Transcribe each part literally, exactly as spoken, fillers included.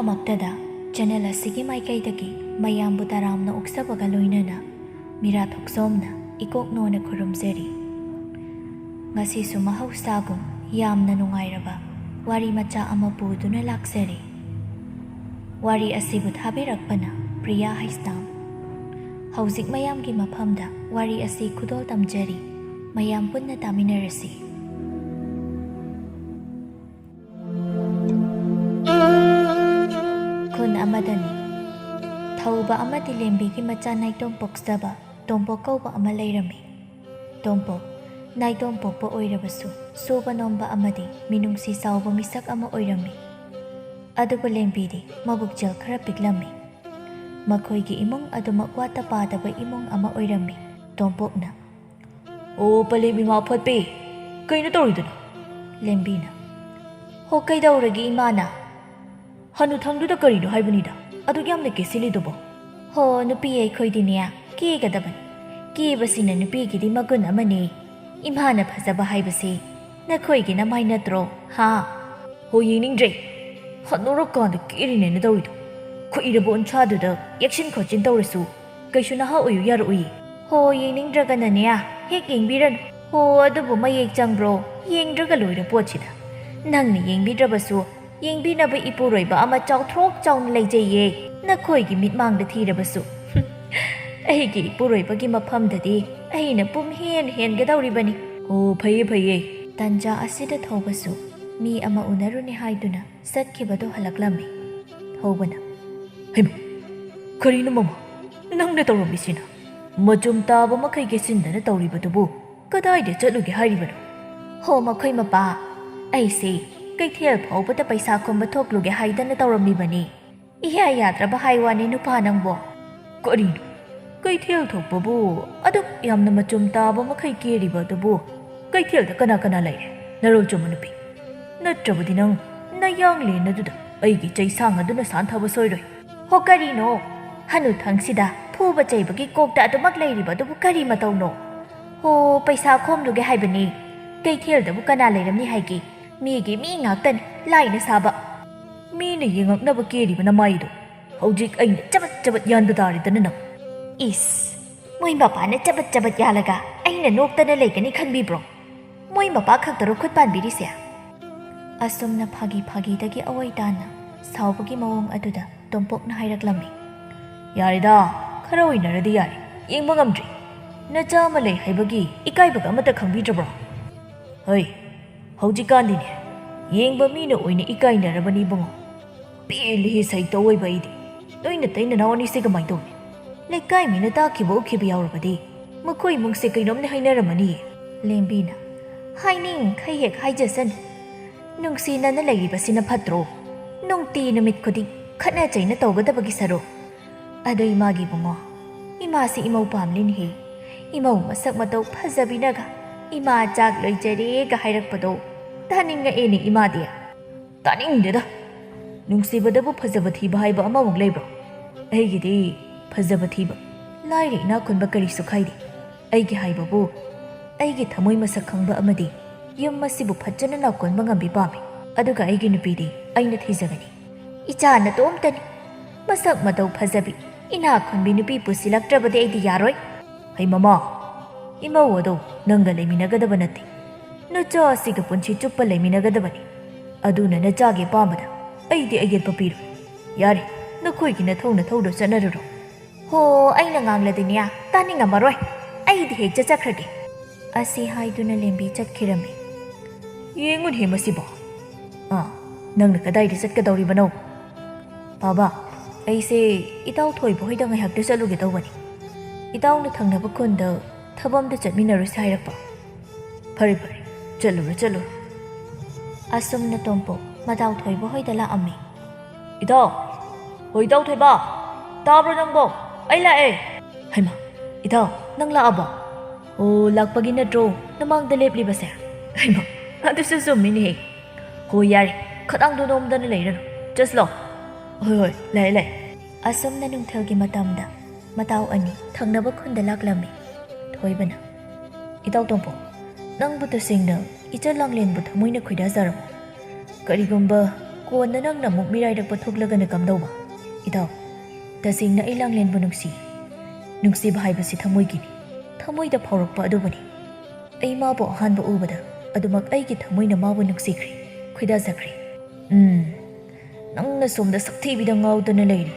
ꯃꯛꯇꯗ channel ꯑꯁꯤꯒꯤ ꯃꯥꯏꯀꯩꯗꯒꯤ ꯃꯌꯥꯝꯕꯨ ꯇꯔꯥꯝꯅ ꯑꯣꯛꯆꯕꯒ ꯂꯣꯏꯅꯅ ꯃꯤꯔꯥ ꯊꯣꯛꯆꯣꯝꯅ ꯏꯀꯣꯛ ꯅꯣꯟꯅ ꯈꯨꯔꯨꯝꯖꯔꯤ꯫ ꯉꯁꯤꯁꯨ ꯃꯍꯧꯁꯥꯒꯨꯝ ꯌꯥꯝꯅ ꯅꯨꯡꯉꯥꯏꯔꯕ ꯋꯥꯔꯤ ꯃꯆꯥ ꯑꯃ ꯄꯨꯗꯨꯅ ꯂꯥꯛꯆꯔꯤ꯫ ꯋꯥꯔꯤ ꯑꯁꯤꯕꯨ ꯊꯥꯕꯤꯔꯛꯄꯅ ꯄ꯭ꯔꯤꯌꯥ ꯍꯩꯁꯅꯥꯝ꯫ ꯍꯧꯖꯤꯛ ꯃꯌꯥꯝꯒꯤ ꯃꯐꯝꯗ ꯋꯥꯔꯤ ꯑꯁꯤ ꯈꯨꯗꯣꯜ ꯇꯝꯖꯔꯤ꯫ ꯃꯌꯥꯝ ꯄꯨꯟꯅ ꯇꯥꯃꯤꯟꯅꯔꯁꯤ꯫ ꯈꯨꯟ ꯑꯃꯗꯅꯤ꯫ ꯊꯧꯕ ꯑꯃꯗꯤ ꯂꯦꯝꯕꯤꯒꯤ ꯃꯆꯥ ꯅꯥꯏꯇꯣꯝ ꯄꯣꯛꯆꯕ ꯇꯣꯝꯄꯣꯛ ꯀꯧꯕ ꯑꯃ ꯂꯩꯔꯝꯃꯤ꯫ ꯇꯣꯝꯄꯣꯛ ꯅꯥꯏꯇꯣꯝ ꯄꯣꯛꯄ ꯑꯣꯏꯔꯕꯁꯨ ꯁꯨꯕ ꯅꯣꯝꯕ ꯑꯃꯗꯤ ꯃꯤꯅꯨꯡꯁꯤ ꯆꯥꯎꯕ ꯃꯤꯁꯛ ꯑꯃ ꯑꯣꯏꯔꯝꯃꯤ꯫ ꯑꯗꯨꯕꯨ ꯂꯦꯝꯕꯤꯗꯤ ꯃꯕꯨꯛꯆꯦꯜ ꯈꯔ ꯄꯤꯛꯂꯝꯃꯤ꯫ ꯃꯈꯣꯏꯒꯤ ꯏꯃꯨꯡ ꯑꯗꯨꯃꯛ ꯋꯥꯠꯇ ꯄꯥꯗꯕ ꯏꯃꯨꯡ ꯑꯃ ꯑꯣꯏꯔꯝꯃꯤ꯫ ꯇꯣꯝꯄꯣꯛꯅ, "ꯑꯣ, ꯄꯂꯦꯝ ꯏꯃꯥ ꯐꯠꯄꯤ, ꯀꯩꯅꯣ ꯇꯧꯔꯤꯗꯨꯅ?" ꯂꯦꯝꯕꯤꯅ, "ꯍꯣ, ꯀꯩꯗꯧꯔꯒꯦ ꯏꯃꯥꯅ?" "ꯍꯅꯨꯊꯪꯗꯨꯗ ꯀꯔꯤꯅꯣ ꯍꯥꯏꯕꯅꯤꯗ, ꯑꯗꯨꯛ ꯌꯥꯝꯅ ꯀꯦꯁꯤꯜꯂꯤꯗꯨꯕꯣ?" "ꯍꯣ, ꯅꯨꯄꯤ ꯑꯩꯈꯣꯏꯗꯤꯅꯦ, ꯀꯦꯒꯗꯕꯅꯤ꯫ ꯀꯦꯕꯁꯤꯅ ꯅꯨꯄꯤꯒꯤꯗꯤ ꯃꯒꯨꯟ ꯑꯃꯅꯤ꯫ ꯏꯃꯥꯅ ꯐꯖꯕ ꯍꯥꯏꯕꯁꯤ ꯅꯈꯣꯏꯒꯤ ꯅꯃꯥꯏ ꯅꯠꯇ꯭ꯔꯣ, ꯍꯥ?" "ꯍꯣ, ꯌꯦꯡꯅꯤꯡꯗ꯭ꯔꯦ꯫ ꯍꯅꯨꯔꯀꯥꯟꯗ ꯀꯦꯔꯤꯅꯦꯅ ꯇꯧꯔꯤꯗꯣ꯫ ꯈꯨꯏꯔꯕ ꯎꯟꯁꯥꯗꯨꯗ ꯌꯦꯛꯁꯤꯟ ꯈꯣꯠꯆꯤꯟ ꯇꯧꯔꯁꯨ ꯀꯩꯁꯨ ꯅꯍꯥ ꯑꯣꯏꯌꯨ ꯌꯥꯔꯛꯎꯏ꯫" "ꯍꯣ, ꯌꯦꯡꯅꯤꯡꯗ꯭ꯔꯒꯅꯅꯦ, ꯍꯦꯛ ꯌꯦꯡꯕꯤꯔꯅꯨ꯫ ꯍꯣ, ꯑꯗꯨꯕꯨ ꯃꯌꯦꯛ ꯆꯪꯕ꯭ꯔꯣ? ꯌꯦꯡꯗ꯭ꯔꯒ ꯂꯣꯏꯔ ꯄꯣꯠꯁꯤꯗ꯫ ꯅꯪꯅ ꯌꯦꯡꯕꯤꯗ꯭ꯔꯕꯁꯨ ꯌꯦꯡꯕꯤꯅꯕ ꯏꯄꯨꯔꯣꯏꯕ ꯑꯃ ꯆꯥꯎꯊ꯭ꯔꯣꯛ ꯆꯥꯎꯅ ꯂꯩꯖꯩꯌꯦ, ꯅꯈꯣꯏꯒꯤ ꯃꯤꯠꯃꯥꯡꯗ ꯊꯤꯔꯕꯁꯨ꯫ ꯑꯩꯒꯤ ꯏꯄꯨꯔꯣꯏꯕꯒꯤ ꯃꯐꯝꯗꯗꯤ ꯑꯩꯅ ꯄꯨꯝꯍꯦꯟ ꯍꯦꯟꯒꯗꯧꯔꯤꯕꯅꯤ꯫" "ꯑꯣ, ꯐꯩꯌꯦ, ꯐꯩꯌꯦ꯫" ꯇꯟꯖꯥ ꯑꯁꯤꯗ ꯊꯧꯕꯁꯨ ꯃꯤ ꯑꯃ ꯎꯅꯔꯨꯅꯤ ꯍꯥꯏꯗꯨꯅ ꯆꯠꯈꯤꯕꯗꯨ ꯍꯜꯂꯛꯂꯝꯃꯤ꯫ ꯊꯧꯕꯅ, "ꯍꯩꯃꯥ, ꯀꯔꯤꯅꯣ ꯃꯃꯥ, ꯅꯪꯅ ꯇꯧꯔꯝꯃꯤꯁꯤꯅ? ꯃꯆꯨꯝ ꯇꯥꯕ ꯃꯈꯩ ꯀꯦꯁꯤꯟꯗꯅ ꯇꯧꯔꯤꯕꯗꯨꯕꯨ ꯀꯗꯥꯏꯗ ꯆꯠꯂꯨꯒꯦ ꯍꯥꯏꯔꯤꯕꯅꯣ?" "ꯍꯣ, ꯃꯈꯣꯏ ꯃꯄꯥ, ꯑꯩꯁꯦ ꯀꯩꯊꯦꯜ ꯐꯥꯎꯕꯗ ꯄꯩꯁꯥ ꯈꯣꯝꯕ ꯊꯣꯛꯂꯨꯒꯦ ꯍꯥꯏꯗꯅ ꯇꯧꯔꯝꯃꯤꯕꯅꯤ꯫ ꯏꯌꯥ ꯌꯥꯗ꯭ꯔꯕ ꯍꯥꯏ ꯋꯥꯅꯤ, ꯅꯨꯄꯥ ꯅꯪꯕꯣ꯫" "ꯀꯔꯤꯅꯣ? ꯀꯩꯊꯦꯜ ꯊꯣꯛꯄꯕꯨ ꯑꯗꯨꯛ ꯌꯥꯝꯅ ꯃꯆꯨꯝ ꯇꯥꯕ ꯃꯈꯩ ꯀꯦꯔꯤꯕ ꯑꯗꯨꯕꯨ ꯀꯩꯊꯦꯜꯗ ꯀꯅꯥ ꯀꯅꯥ ꯂꯩꯔꯦ? ꯅꯔꯣꯜ ꯆꯨꯝꯕ ꯅꯨꯄꯤ꯫ ꯅꯠꯇ꯭ꯔꯕꯗꯤ ꯅꯪ ꯅꯌꯥꯡꯂꯦꯟ ꯑꯗꯨꯗ ꯑꯩꯒꯤ ꯆꯩꯁꯥꯡ ꯑꯗꯨꯅ ꯁꯥꯟꯊꯕ ꯁꯣꯏꯔꯣꯏ꯫" "ꯍꯣ, ꯀꯔꯤꯅꯣ? ꯍꯅꯨꯊꯪꯁꯤꯗ ꯐꯨꯕ ꯆꯩꯕꯒꯤ ꯀꯣꯛꯇ ꯑꯗꯨꯃꯛ ꯂꯩꯔꯤꯕ ꯑꯗꯨꯕꯨ ꯀꯔꯤ ꯃꯇꯧꯅꯣ? ꯍꯣ, ꯄꯩꯁꯥ ꯈꯣꯝꯂꯨꯒꯦ ꯍꯥꯏꯕꯅꯤ꯫ ꯀꯩꯊꯦꯜꯗꯕꯨ ꯀꯅꯥ ꯂꯩꯔꯝꯅꯤ ꯍꯥꯏꯒꯦ? ꯃꯤꯒꯤ ꯃꯤ ꯉꯥꯛꯇꯅꯤ, ꯂꯥꯏꯅ ꯁꯥꯕ꯫" ꯃꯤꯅ ꯌꯦꯡꯉꯛꯅꯕ ꯀꯦꯔꯤꯕ ꯅꯃꯥꯏꯗꯣ ꯍꯧꯖꯤꯛ ꯑꯩꯅ ꯆꯕꯠ ꯆꯕꯠ ꯌꯥꯟꯕ ꯇꯥꯔꯦꯗꯅ ꯅꯪ꯫ ꯏꯁ, ꯃꯣꯏ ꯃꯄꯥꯅ ꯆꯕꯠ ꯆꯕꯠ ꯌꯥꯜꯂꯒ ꯑꯩꯅ ꯅꯣꯛꯇꯅ ꯂꯩꯒꯅꯤ ꯈꯟꯕꯤꯕ꯭ꯔꯣ? ꯃꯣꯏ ꯃꯄꯥ ꯈꯛꯇꯔꯣ ꯈꯨꯠ ꯄꯥꯟꯕꯤꯔꯤꯁꯦ? ꯑꯁꯨꯝꯅ ꯐꯥꯒꯤ ꯐꯥꯒꯤꯗꯒꯤ ꯑꯋꯥꯏ ꯇꯥꯅ ꯁꯥꯎꯕꯒꯤ ꯃꯑꯣꯡ ꯑꯗꯨꯗ ꯇꯣꯝꯄꯣꯛꯅ ꯍꯥꯏꯔꯛꯂꯝꯃꯤ꯫ ꯌꯥꯔꯦꯗ, ꯈꯔ ꯑꯣꯏꯅꯔꯗꯤ ꯌꯥꯔꯦ꯫ ꯌꯦꯡꯕ ꯉꯝꯗ꯭ꯔꯤ꯫ ꯅꯆꯥ ꯑꯃ ꯂꯩ ꯍꯥꯏꯕꯒꯤ ꯏꯀꯥꯏꯕꯒ ꯑꯃꯠꯇ ꯈꯪꯕꯤꯗ꯭ꯔꯕ꯭ꯔꯣ? ꯍꯩ, ꯍꯧꯖꯤꯛꯀꯥꯟꯗꯤꯅꯦ, ꯌꯦꯡꯕ ꯃꯤꯅ ꯑꯣꯏꯅ ꯏꯀꯥꯏꯅꯔꯕꯅꯤ ꯏꯕꯨꯡꯉꯣ꯫ ꯄꯦꯜꯂꯤꯍꯦ ꯁꯩꯇ ꯑꯣꯏꯕ ꯑꯩꯗꯤ꯫ ꯅꯣꯏ ꯅꯇꯩ ꯅꯅꯥꯎ ꯑꯅꯤꯁꯦ ꯀꯃꯥꯏꯅ ꯇꯧꯅꯤ? ꯂꯩꯀꯥꯏ ꯃꯤꯅ ꯇꯥꯈꯤꯕ ꯎꯈꯤꯕ ꯌꯥꯎꯔꯕꯗꯤ ꯃꯈꯣꯏ ꯏꯃꯨꯡꯁꯦ ꯀꯩꯅꯣꯝꯅꯦ ꯍꯥꯏꯅꯔꯝꯃꯅꯤꯌꯦ꯫ ꯂꯦꯝꯕꯤꯅ, ꯍꯥꯏꯅꯤꯡꯈꯩ ꯍꯦꯛ ꯍꯥꯏꯖꯁꯅꯨ꯫ ꯅꯨꯡꯁꯤꯅꯅ ꯂꯩꯔꯤꯕꯁꯤꯅ ꯐꯠꯇ꯭ꯔꯣ? ꯅꯨꯡꯇꯤ ꯅꯨꯃꯤꯠ ꯈꯨꯗꯤꯡ ꯈꯠꯅ ꯆꯩꯅ ꯇꯧꯒꯗꯕꯒꯤ ꯁꯔꯨꯛ꯫ ꯑꯗꯣ ꯏꯃꯥꯒꯤ ꯏꯕꯨꯡꯉꯣ, ꯏꯃꯥꯁꯤ ꯏꯃꯧ ꯄꯥꯝꯂꯤꯅꯦꯍꯦ꯫ ꯏꯃꯧ ꯃꯁꯛ ꯃꯇꯧ ꯐꯖꯕꯤꯅꯒ "ꯏꯃꯥ ꯆꯥꯛ ꯂꯣꯏꯖꯔꯦꯒ" ꯍꯥꯏꯔꯛꯄꯗꯣ ꯇꯥꯅꯤꯡꯉꯛꯑꯦꯅꯦ ꯏꯃꯥꯗꯤ꯫ ꯇꯥꯅꯤꯡꯗꯦꯗ꯫ ꯅꯨꯡꯁꯤꯕꯗꯕꯨ ꯐꯖꯕ ꯊꯤꯕ ꯍꯥꯏꯕ ꯑꯃꯃꯨꯛ ꯂꯩꯕ꯭ꯔꯣ? ꯑꯩꯒꯤꯗꯤ ꯐꯖꯕ ꯊꯤꯕ, ꯂꯥꯏꯔ ꯏꯅꯥꯛ ꯈꯨꯟꯕ ꯀꯔꯤꯁꯨ ꯈꯥꯏꯗꯦ꯫ ꯑꯩꯒꯤ ꯍꯥꯏꯕꯕꯨ ꯑꯩꯒꯤ ꯊꯃꯣꯏ ꯃꯁꯛ ꯈꯪꯕ ꯑꯃꯗꯤ ꯌꯨꯝ ꯑꯁꯤꯕꯨ ꯐꯖꯅ ꯂꯥꯛꯀꯣꯟꯕ ꯉꯝꯕꯤ ꯄꯥꯝꯃꯤ꯫ ꯑꯗꯨꯒ ꯑꯩꯒꯤ ꯅꯨꯄꯤꯗꯤ ꯑꯩꯅ ꯊꯤꯖꯒꯅꯤ꯫ ꯏꯆꯥ ꯅꯇꯣꯝꯇꯅꯤ꯫ ꯃꯁꯛ ꯃꯇꯧ ꯐꯖꯕꯤ, ꯏꯅꯥꯛ ꯈꯨꯟꯕꯤ ꯅꯨꯄꯤ ꯄꯨꯁꯤꯜꯂꯛꯇ꯭ꯔꯕꯗꯤ ꯑꯩꯗꯤ ꯌꯥꯔꯣꯏ꯫ ꯍꯩ ꯃꯃꯥ, ꯏꯃꯧ ꯑꯗꯣ ꯅꯪꯒ ꯂꯩꯃꯤꯟꯅꯒꯗꯕ ꯅꯠꯇꯦ꯫ ꯅꯆꯥ ꯑꯁꯤꯒ ꯄꯨꯟꯁꯤ ꯆꯨꯞꯄ ꯂꯩꯃꯤꯟꯅꯒꯗꯕꯅꯤ꯫ ꯑꯗꯨꯅ ꯅꯆꯥꯒꯤ ꯑꯄꯥꯝꯕꯗ ꯑꯩꯗꯤ ꯑꯌꯦꯠꯄ ꯄꯤꯔꯣꯏ꯫ ꯌꯥꯔꯦ, ꯅꯈꯣꯏꯒꯤ ꯅꯊꯧ ꯅꯊꯧꯗꯣ ꯆꯠꯅꯔꯨꯔꯣ꯫ ꯍꯣ, ꯑꯩꯅ ꯉꯥꯡꯂꯗꯤꯅꯦ, ꯇꯥꯅꯤꯡꯉꯝꯃꯔꯣꯏ꯫ ꯑꯩꯗꯤ ꯍꯦꯛ ꯆꯠꯆꯈ꯭ꯔꯒꯦ꯫ ꯑꯁꯤ ꯍꯥꯏꯗꯨꯅ ꯂꯦꯝꯕꯤ ꯆꯠꯈꯤꯔꯝꯃꯤ꯫ ꯌꯦꯡꯉꯨꯅꯦ ꯃꯁꯤꯕꯣ꯫ ꯑꯥ, ꯅꯪꯅ ꯀꯗꯥꯏꯗ ꯆꯠꯀꯗꯧꯔꯤꯕꯅꯣ? ꯕꯥꯕꯥ, ꯑꯩꯁꯦ ꯏꯇꯥꯎ ꯊꯣꯏꯕ ꯍꯣꯏꯗ ꯉꯥꯏꯍꯥꯛꯇ ꯆꯠꯂꯨꯒꯦ ꯇꯧꯕꯅꯤ꯫ ꯏꯇꯥꯎꯅ ꯊꯪꯅꯕ ꯈꯨꯟꯗ ꯊꯕꯛ ꯑꯝꯇ ꯆꯠꯃꯤꯟꯅꯔꯨꯁꯦ ꯍꯥꯏꯔꯛꯄ꯫ ꯐꯔꯦ, ꯐꯔꯦ, ꯆꯠꯂꯨꯔꯣ, ꯆꯠꯂꯨꯔꯣ꯫ ꯑꯁꯨꯝꯅ ꯇꯣꯝꯄꯣꯛ ꯃꯇꯥꯎ ꯊꯣꯏꯕ ꯍꯣꯏꯗ ꯂꯥꯛꯑꯝꯃꯤ꯫ ꯏꯇꯥꯎ! ꯍꯣ, ꯏꯇꯥꯎ ꯊꯣꯏꯕ! ꯇꯥꯕ꯭ꯔꯣ ꯅꯪꯕꯣ? ꯑꯩ ꯂꯥꯛꯑꯦ! ꯍꯩꯃꯥ, ꯏꯇꯥꯎ, ꯅꯪ ꯂꯥꯛꯑꯕꯣ? ꯑꯣ, ꯂꯥꯛꯄꯒꯤ ꯅꯠꯇ꯭ꯔꯣ ꯅꯃꯥꯡꯗ ꯂꯦꯞꯂꯤꯕꯁꯦ? ꯍꯩꯃꯥ, ꯑꯗꯨꯁꯨ ꯆꯨꯝꯃꯤꯅꯦꯍꯦ꯫ ꯍꯣ, ꯌꯥꯔꯦ, ꯈꯗꯥꯡꯗꯣ ꯅꯣꯝꯗꯅ ꯂꯩꯔꯅꯨ꯫ ꯆꯠꯁꯤꯂꯣ꯫ ꯍꯣꯏ, ꯍꯣꯏ, ꯂꯥꯛꯑꯦ, ꯂꯥꯛꯑꯦ꯫ ꯑꯁꯨꯝꯅ ꯅꯨꯡꯊꯤꯜꯒꯤ ꯃꯇꯝꯗ ꯃꯇꯥꯎ ꯑꯅꯤ ꯊꯪꯅꯕ ꯈꯨꯟꯗ ꯂꯥꯛꯂꯝꯃꯤ꯫ ꯊꯣꯏꯕꯅ, ꯏꯇꯥꯎ ꯇꯣꯝꯄꯣꯛ, ꯅꯪꯕꯨ ꯇꯁꯦꯡꯅ ꯏꯆꯜ ꯂꯥꯡꯂꯦꯟꯕꯨ ꯊꯃꯣꯏꯅ ꯈꯣꯏꯗꯥꯖꯔꯕꯣ? ꯀꯔꯤꯒꯨꯝꯕ ꯀꯣꯟꯅ ꯅꯪꯅ ꯑꯃꯨꯛ ꯃꯤꯔꯥꯏꯔꯛꯄ ꯊꯣꯛꯂꯒꯅ ꯀꯝꯗꯧꯕ? ꯏꯇꯥꯎ, ꯇꯁꯦꯡꯅ ꯑꯩ ꯂꯥꯡꯂꯦꯟꯕꯨ ꯅꯨꯡꯁꯤ꯫ ꯅꯨꯡꯁꯤꯕ ꯍꯥꯏꯕꯁꯤ ꯊꯃꯣꯏꯒꯤꯅꯤ꯫ ꯊꯃꯣꯏꯗ ꯐꯥꯎꯔꯛꯄ ꯑꯗꯨꯕꯨꯅꯤ꯫ ꯑꯩ ꯃꯥꯕꯨ ꯑꯍꯥꯟꯕ ꯎꯕꯗ ꯑꯗꯨꯃꯛ ꯑꯩꯒꯤ ꯊꯃꯣꯏꯅ ꯃꯥꯕꯨ ꯅꯨꯡꯁꯤꯈ꯭ꯔꯦ, ꯈꯣꯏꯗꯥꯖꯈ꯭ꯔꯦ꯫ ꯎꯝ, ꯅꯪꯅ ꯁꯣꯝꯗ ꯁꯛꯊꯤꯕꯤꯗ ꯉꯥꯎꯗꯅ ꯂꯩꯔꯤ,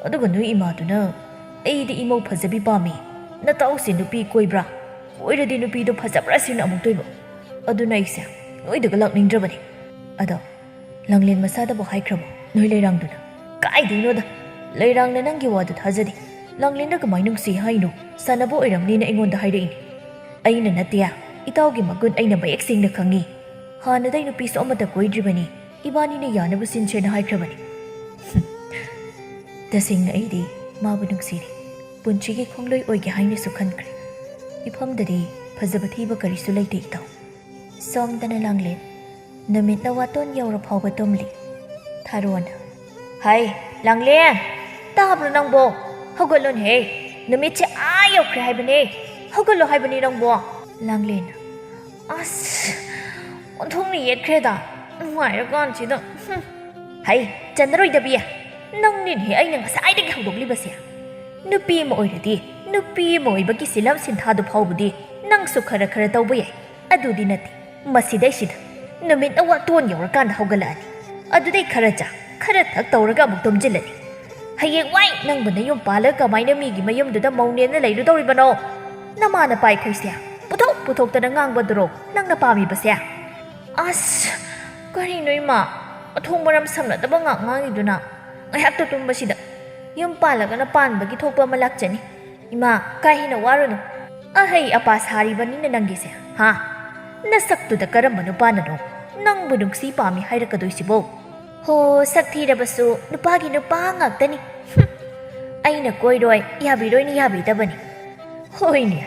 ꯑꯗꯨꯒ ꯅꯣꯏ ꯏꯃꯥꯗꯨꯅ ꯑꯩꯗꯤ ꯏꯃꯧ ꯐꯖꯕꯤ ꯄꯥꯝꯃꯤ, ꯅꯇꯥꯎꯁꯦ ꯅꯨꯄꯤ ꯀꯣꯏꯕ꯭ꯔꯥ? ꯀꯣꯏꯔꯗꯤ ꯅꯨꯄꯤꯗꯣ ꯐꯖꯕ꯭ꯔꯥ ꯁꯤꯅ ꯑꯃꯨꯛꯇꯣꯏꯕ꯫ ꯑꯗꯨꯅ ꯑꯩꯁꯦ ꯅꯣꯏꯗꯒ ꯂꯥꯛꯅꯤꯡꯗ꯭ꯔꯕꯅꯤ꯫ ꯑꯗꯣ ꯂꯥꯡꯂꯦꯟ ꯃꯁꯥꯗꯕꯨ ꯍꯥꯏꯈ꯭ꯔꯕꯣ ꯅꯣꯏ ꯂꯩꯔꯥꯡꯗꯨꯅ? ꯀꯥꯏꯗꯩꯅꯣꯗ, ꯂꯩꯔꯥꯡꯅ ꯅꯪꯒꯤ ꯋꯥꯗꯨ ꯊꯥꯖꯗꯦ꯫ ꯂꯥꯡꯂꯦꯟꯗ ꯀꯃꯥꯏ ꯅꯨꯡꯁꯤ ꯍꯥꯏꯅꯣ? ꯁꯥꯟꯅꯕ ꯑꯣꯏꯔꯝꯅꯤꯅ ꯑꯩꯉꯣꯟꯗ ꯍꯥꯏꯔꯛꯏꯅꯦ꯫ ꯑꯩꯅ ꯅꯠꯇꯦ, ꯏꯇꯥꯎꯒꯤ ꯃꯒꯨꯟ ꯑꯩꯅ ꯃꯌꯦꯛ ꯁꯦꯡꯅ ꯈꯪꯉꯤ꯫ ꯍꯥꯟꯅꯗꯩ ꯅꯨꯄꯤꯁꯨ ꯑꯃꯠꯇ ꯀꯣꯏꯗ꯭ꯔꯤꯕꯅꯤ, ꯏꯕꯥꯅꯤꯅ ꯌꯥꯅꯕ ꯁꯤꯟꯁꯦꯅ ꯍꯥꯏꯈ꯭ꯔꯕꯅꯤ꯫ ꯇꯁꯦꯡꯅ ꯑꯩꯗꯤ ꯃꯥꯕꯨ ꯅꯨꯡꯁꯤꯔꯦ꯫ ꯄꯨꯟꯁꯤꯒꯤ ꯈꯣꯡꯂꯣꯏ ꯑꯣꯏꯒꯦ ꯍꯥꯏꯅꯁꯨ ꯈꯟꯈ꯭ꯔꯦ꯫ ꯏꯐꯝꯗꯗꯤ ꯐꯖꯕ ꯊꯤꯕ ꯀꯔꯤꯁꯨ ꯂꯩꯇꯦ ꯏꯇꯥꯎ꯫ ꯁꯣꯝꯗꯅ ꯂꯥꯡꯂꯦꯟ ꯅꯨꯃꯤꯠꯅ ꯋꯥꯇꯣꯟ ꯌꯧꯔ ꯐꯥꯎꯕ ꯇꯨꯝꯂꯤ꯫ ꯊꯥꯔꯣꯅ, "ꯍꯥꯏ, ꯂꯥꯡꯂꯦꯟ, ꯇꯥꯕ꯭ꯔꯣ ꯅꯪꯕꯣ? ꯍꯧꯒꯠꯂꯣꯅꯦꯍꯦ, ꯅꯨꯃꯤꯠꯁꯦ ꯑꯥ ꯌꯧꯈ꯭ꯔꯦ ꯍꯥꯏꯕꯅꯦ, ꯍꯧꯒꯠꯂꯣ ꯍꯥꯏꯕꯅꯤ ꯅꯪꯕꯣ꯫" ꯂꯥꯡꯂꯦꯟꯅ, "ꯑꯁ, ꯑꯣꯟꯊꯣꯛꯅ ꯌꯦꯠꯈ꯭ꯔꯦꯗ, ꯅꯨꯡꯉꯥꯏꯔꯀꯥꯟꯁꯤꯗ꯫ ꯍꯨꯝ꯫ ꯍꯩ, ꯆꯟꯅꯔꯣꯏꯗꯕꯤ, ꯅꯪꯅꯤꯅꯦꯍꯦ ꯑꯩꯅ ꯉꯁꯥꯏꯗꯒꯤ ꯍꯧꯗꯣꯛꯂꯤꯕꯁꯦ꯫ ꯅꯨꯄꯤ ꯑꯃ ꯑꯣꯏꯔꯗꯤ, ꯅꯨꯄꯤ ꯑꯃ ꯑꯣꯏꯕꯒꯤ ꯁꯤꯂꯝ ꯁꯤꯟꯊꯥꯗꯨ ꯐꯥꯎꯕꯗꯤ ꯅꯪꯁꯨ ꯈꯔ ꯈꯔ ꯇꯧꯕ ꯌꯥꯏ꯫ ꯑꯗꯨꯗꯤ ꯅꯠꯇꯦ, ꯃꯁꯤꯗꯩꯁꯤꯗ ꯅꯨꯃꯤꯠꯅ ꯋꯥꯇꯣꯟ ꯌꯧꯔꯀꯥꯟꯗ ꯍꯧꯒꯠꯂꯛꯑꯅꯤ꯫ ꯑꯗꯨꯗꯩ ꯈꯔ ꯆꯥ, ꯈꯔ ꯊꯛ ꯇꯧꯔꯒ ꯑꯃꯨꯛ ꯇꯨꯝꯁꯤꯜꯂꯅꯤ꯫ ꯍꯌꯦꯡ ꯋꯥꯏ ꯅꯪꯕꯨ ꯅꯌꯨꯝ ꯄꯥꯜꯂꯒ ꯀꯃꯥꯏꯅ ꯃꯤꯒꯤ ꯃꯌꯨꯝꯗꯨꯗ ꯃꯧꯅꯦꯅ ꯂꯩꯔꯨꯗꯧꯔꯤꯕꯅꯣ? ꯅꯃꯥ ꯅꯄꯥ ꯑꯩꯈꯣꯏꯁꯦ ꯄꯨꯊꯣꯛ ꯄꯨꯊꯣꯛꯇꯅ ꯉꯥꯡꯕꯗꯨꯔꯣ ꯅꯪꯅ ꯄꯥꯝꯃꯤꯕꯁꯦ?" "ꯑꯁ, ꯀꯔꯤꯅꯣ ꯏꯃꯥ, ꯃꯊꯣꯡ ꯃꯔꯝ ꯁꯝꯅꯗꯕ ꯉꯥꯛ ꯉꯥꯡꯉꯤꯗꯨꯅ? ꯉꯥꯏꯍꯥꯛꯇ ꯇꯨꯝꯕꯁꯤꯗ ꯌꯨꯝ ꯄꯥꯜꯂꯒꯅ ꯄꯥꯟꯕꯒꯤ ꯊꯣꯛꯄ ꯑꯃ ꯂꯥꯛꯆꯅꯤ꯫ ꯏꯃꯥ, ꯀꯥ ꯍꯦꯟꯅ ꯋꯥꯔꯨꯅꯨ꯫ ꯑꯍꯩ ꯑꯄꯥ ꯁꯥꯔꯤꯕꯅꯤꯅ ꯅꯪꯒꯤꯁꯦ, ꯍꯥ? ꯅꯁꯛꯇꯨꯗ ꯀꯔꯝꯕ ꯅꯨꯄꯥꯅꯅꯣ ꯅꯪꯕꯨ ꯅꯨꯡꯁꯤ ꯄꯥꯝꯃꯤ ꯍꯥꯏꯔꯛꯀꯗꯣꯏꯁꯤꯕꯣ? ꯍꯣ, ꯁꯛ ꯊꯤꯔꯕꯁꯨ ꯅꯨꯄꯥꯒꯤ ꯅꯨꯄꯥ ꯉꯥꯛꯇꯅꯤ꯫ ꯍꯨꯝ, ꯑꯩꯅ ꯀꯣꯏꯔꯣꯏ, ꯌꯥꯕꯤꯔꯣꯏꯅ ꯌꯥꯕꯤꯗꯕꯅꯤ꯫ ꯍꯣꯏꯅꯦ,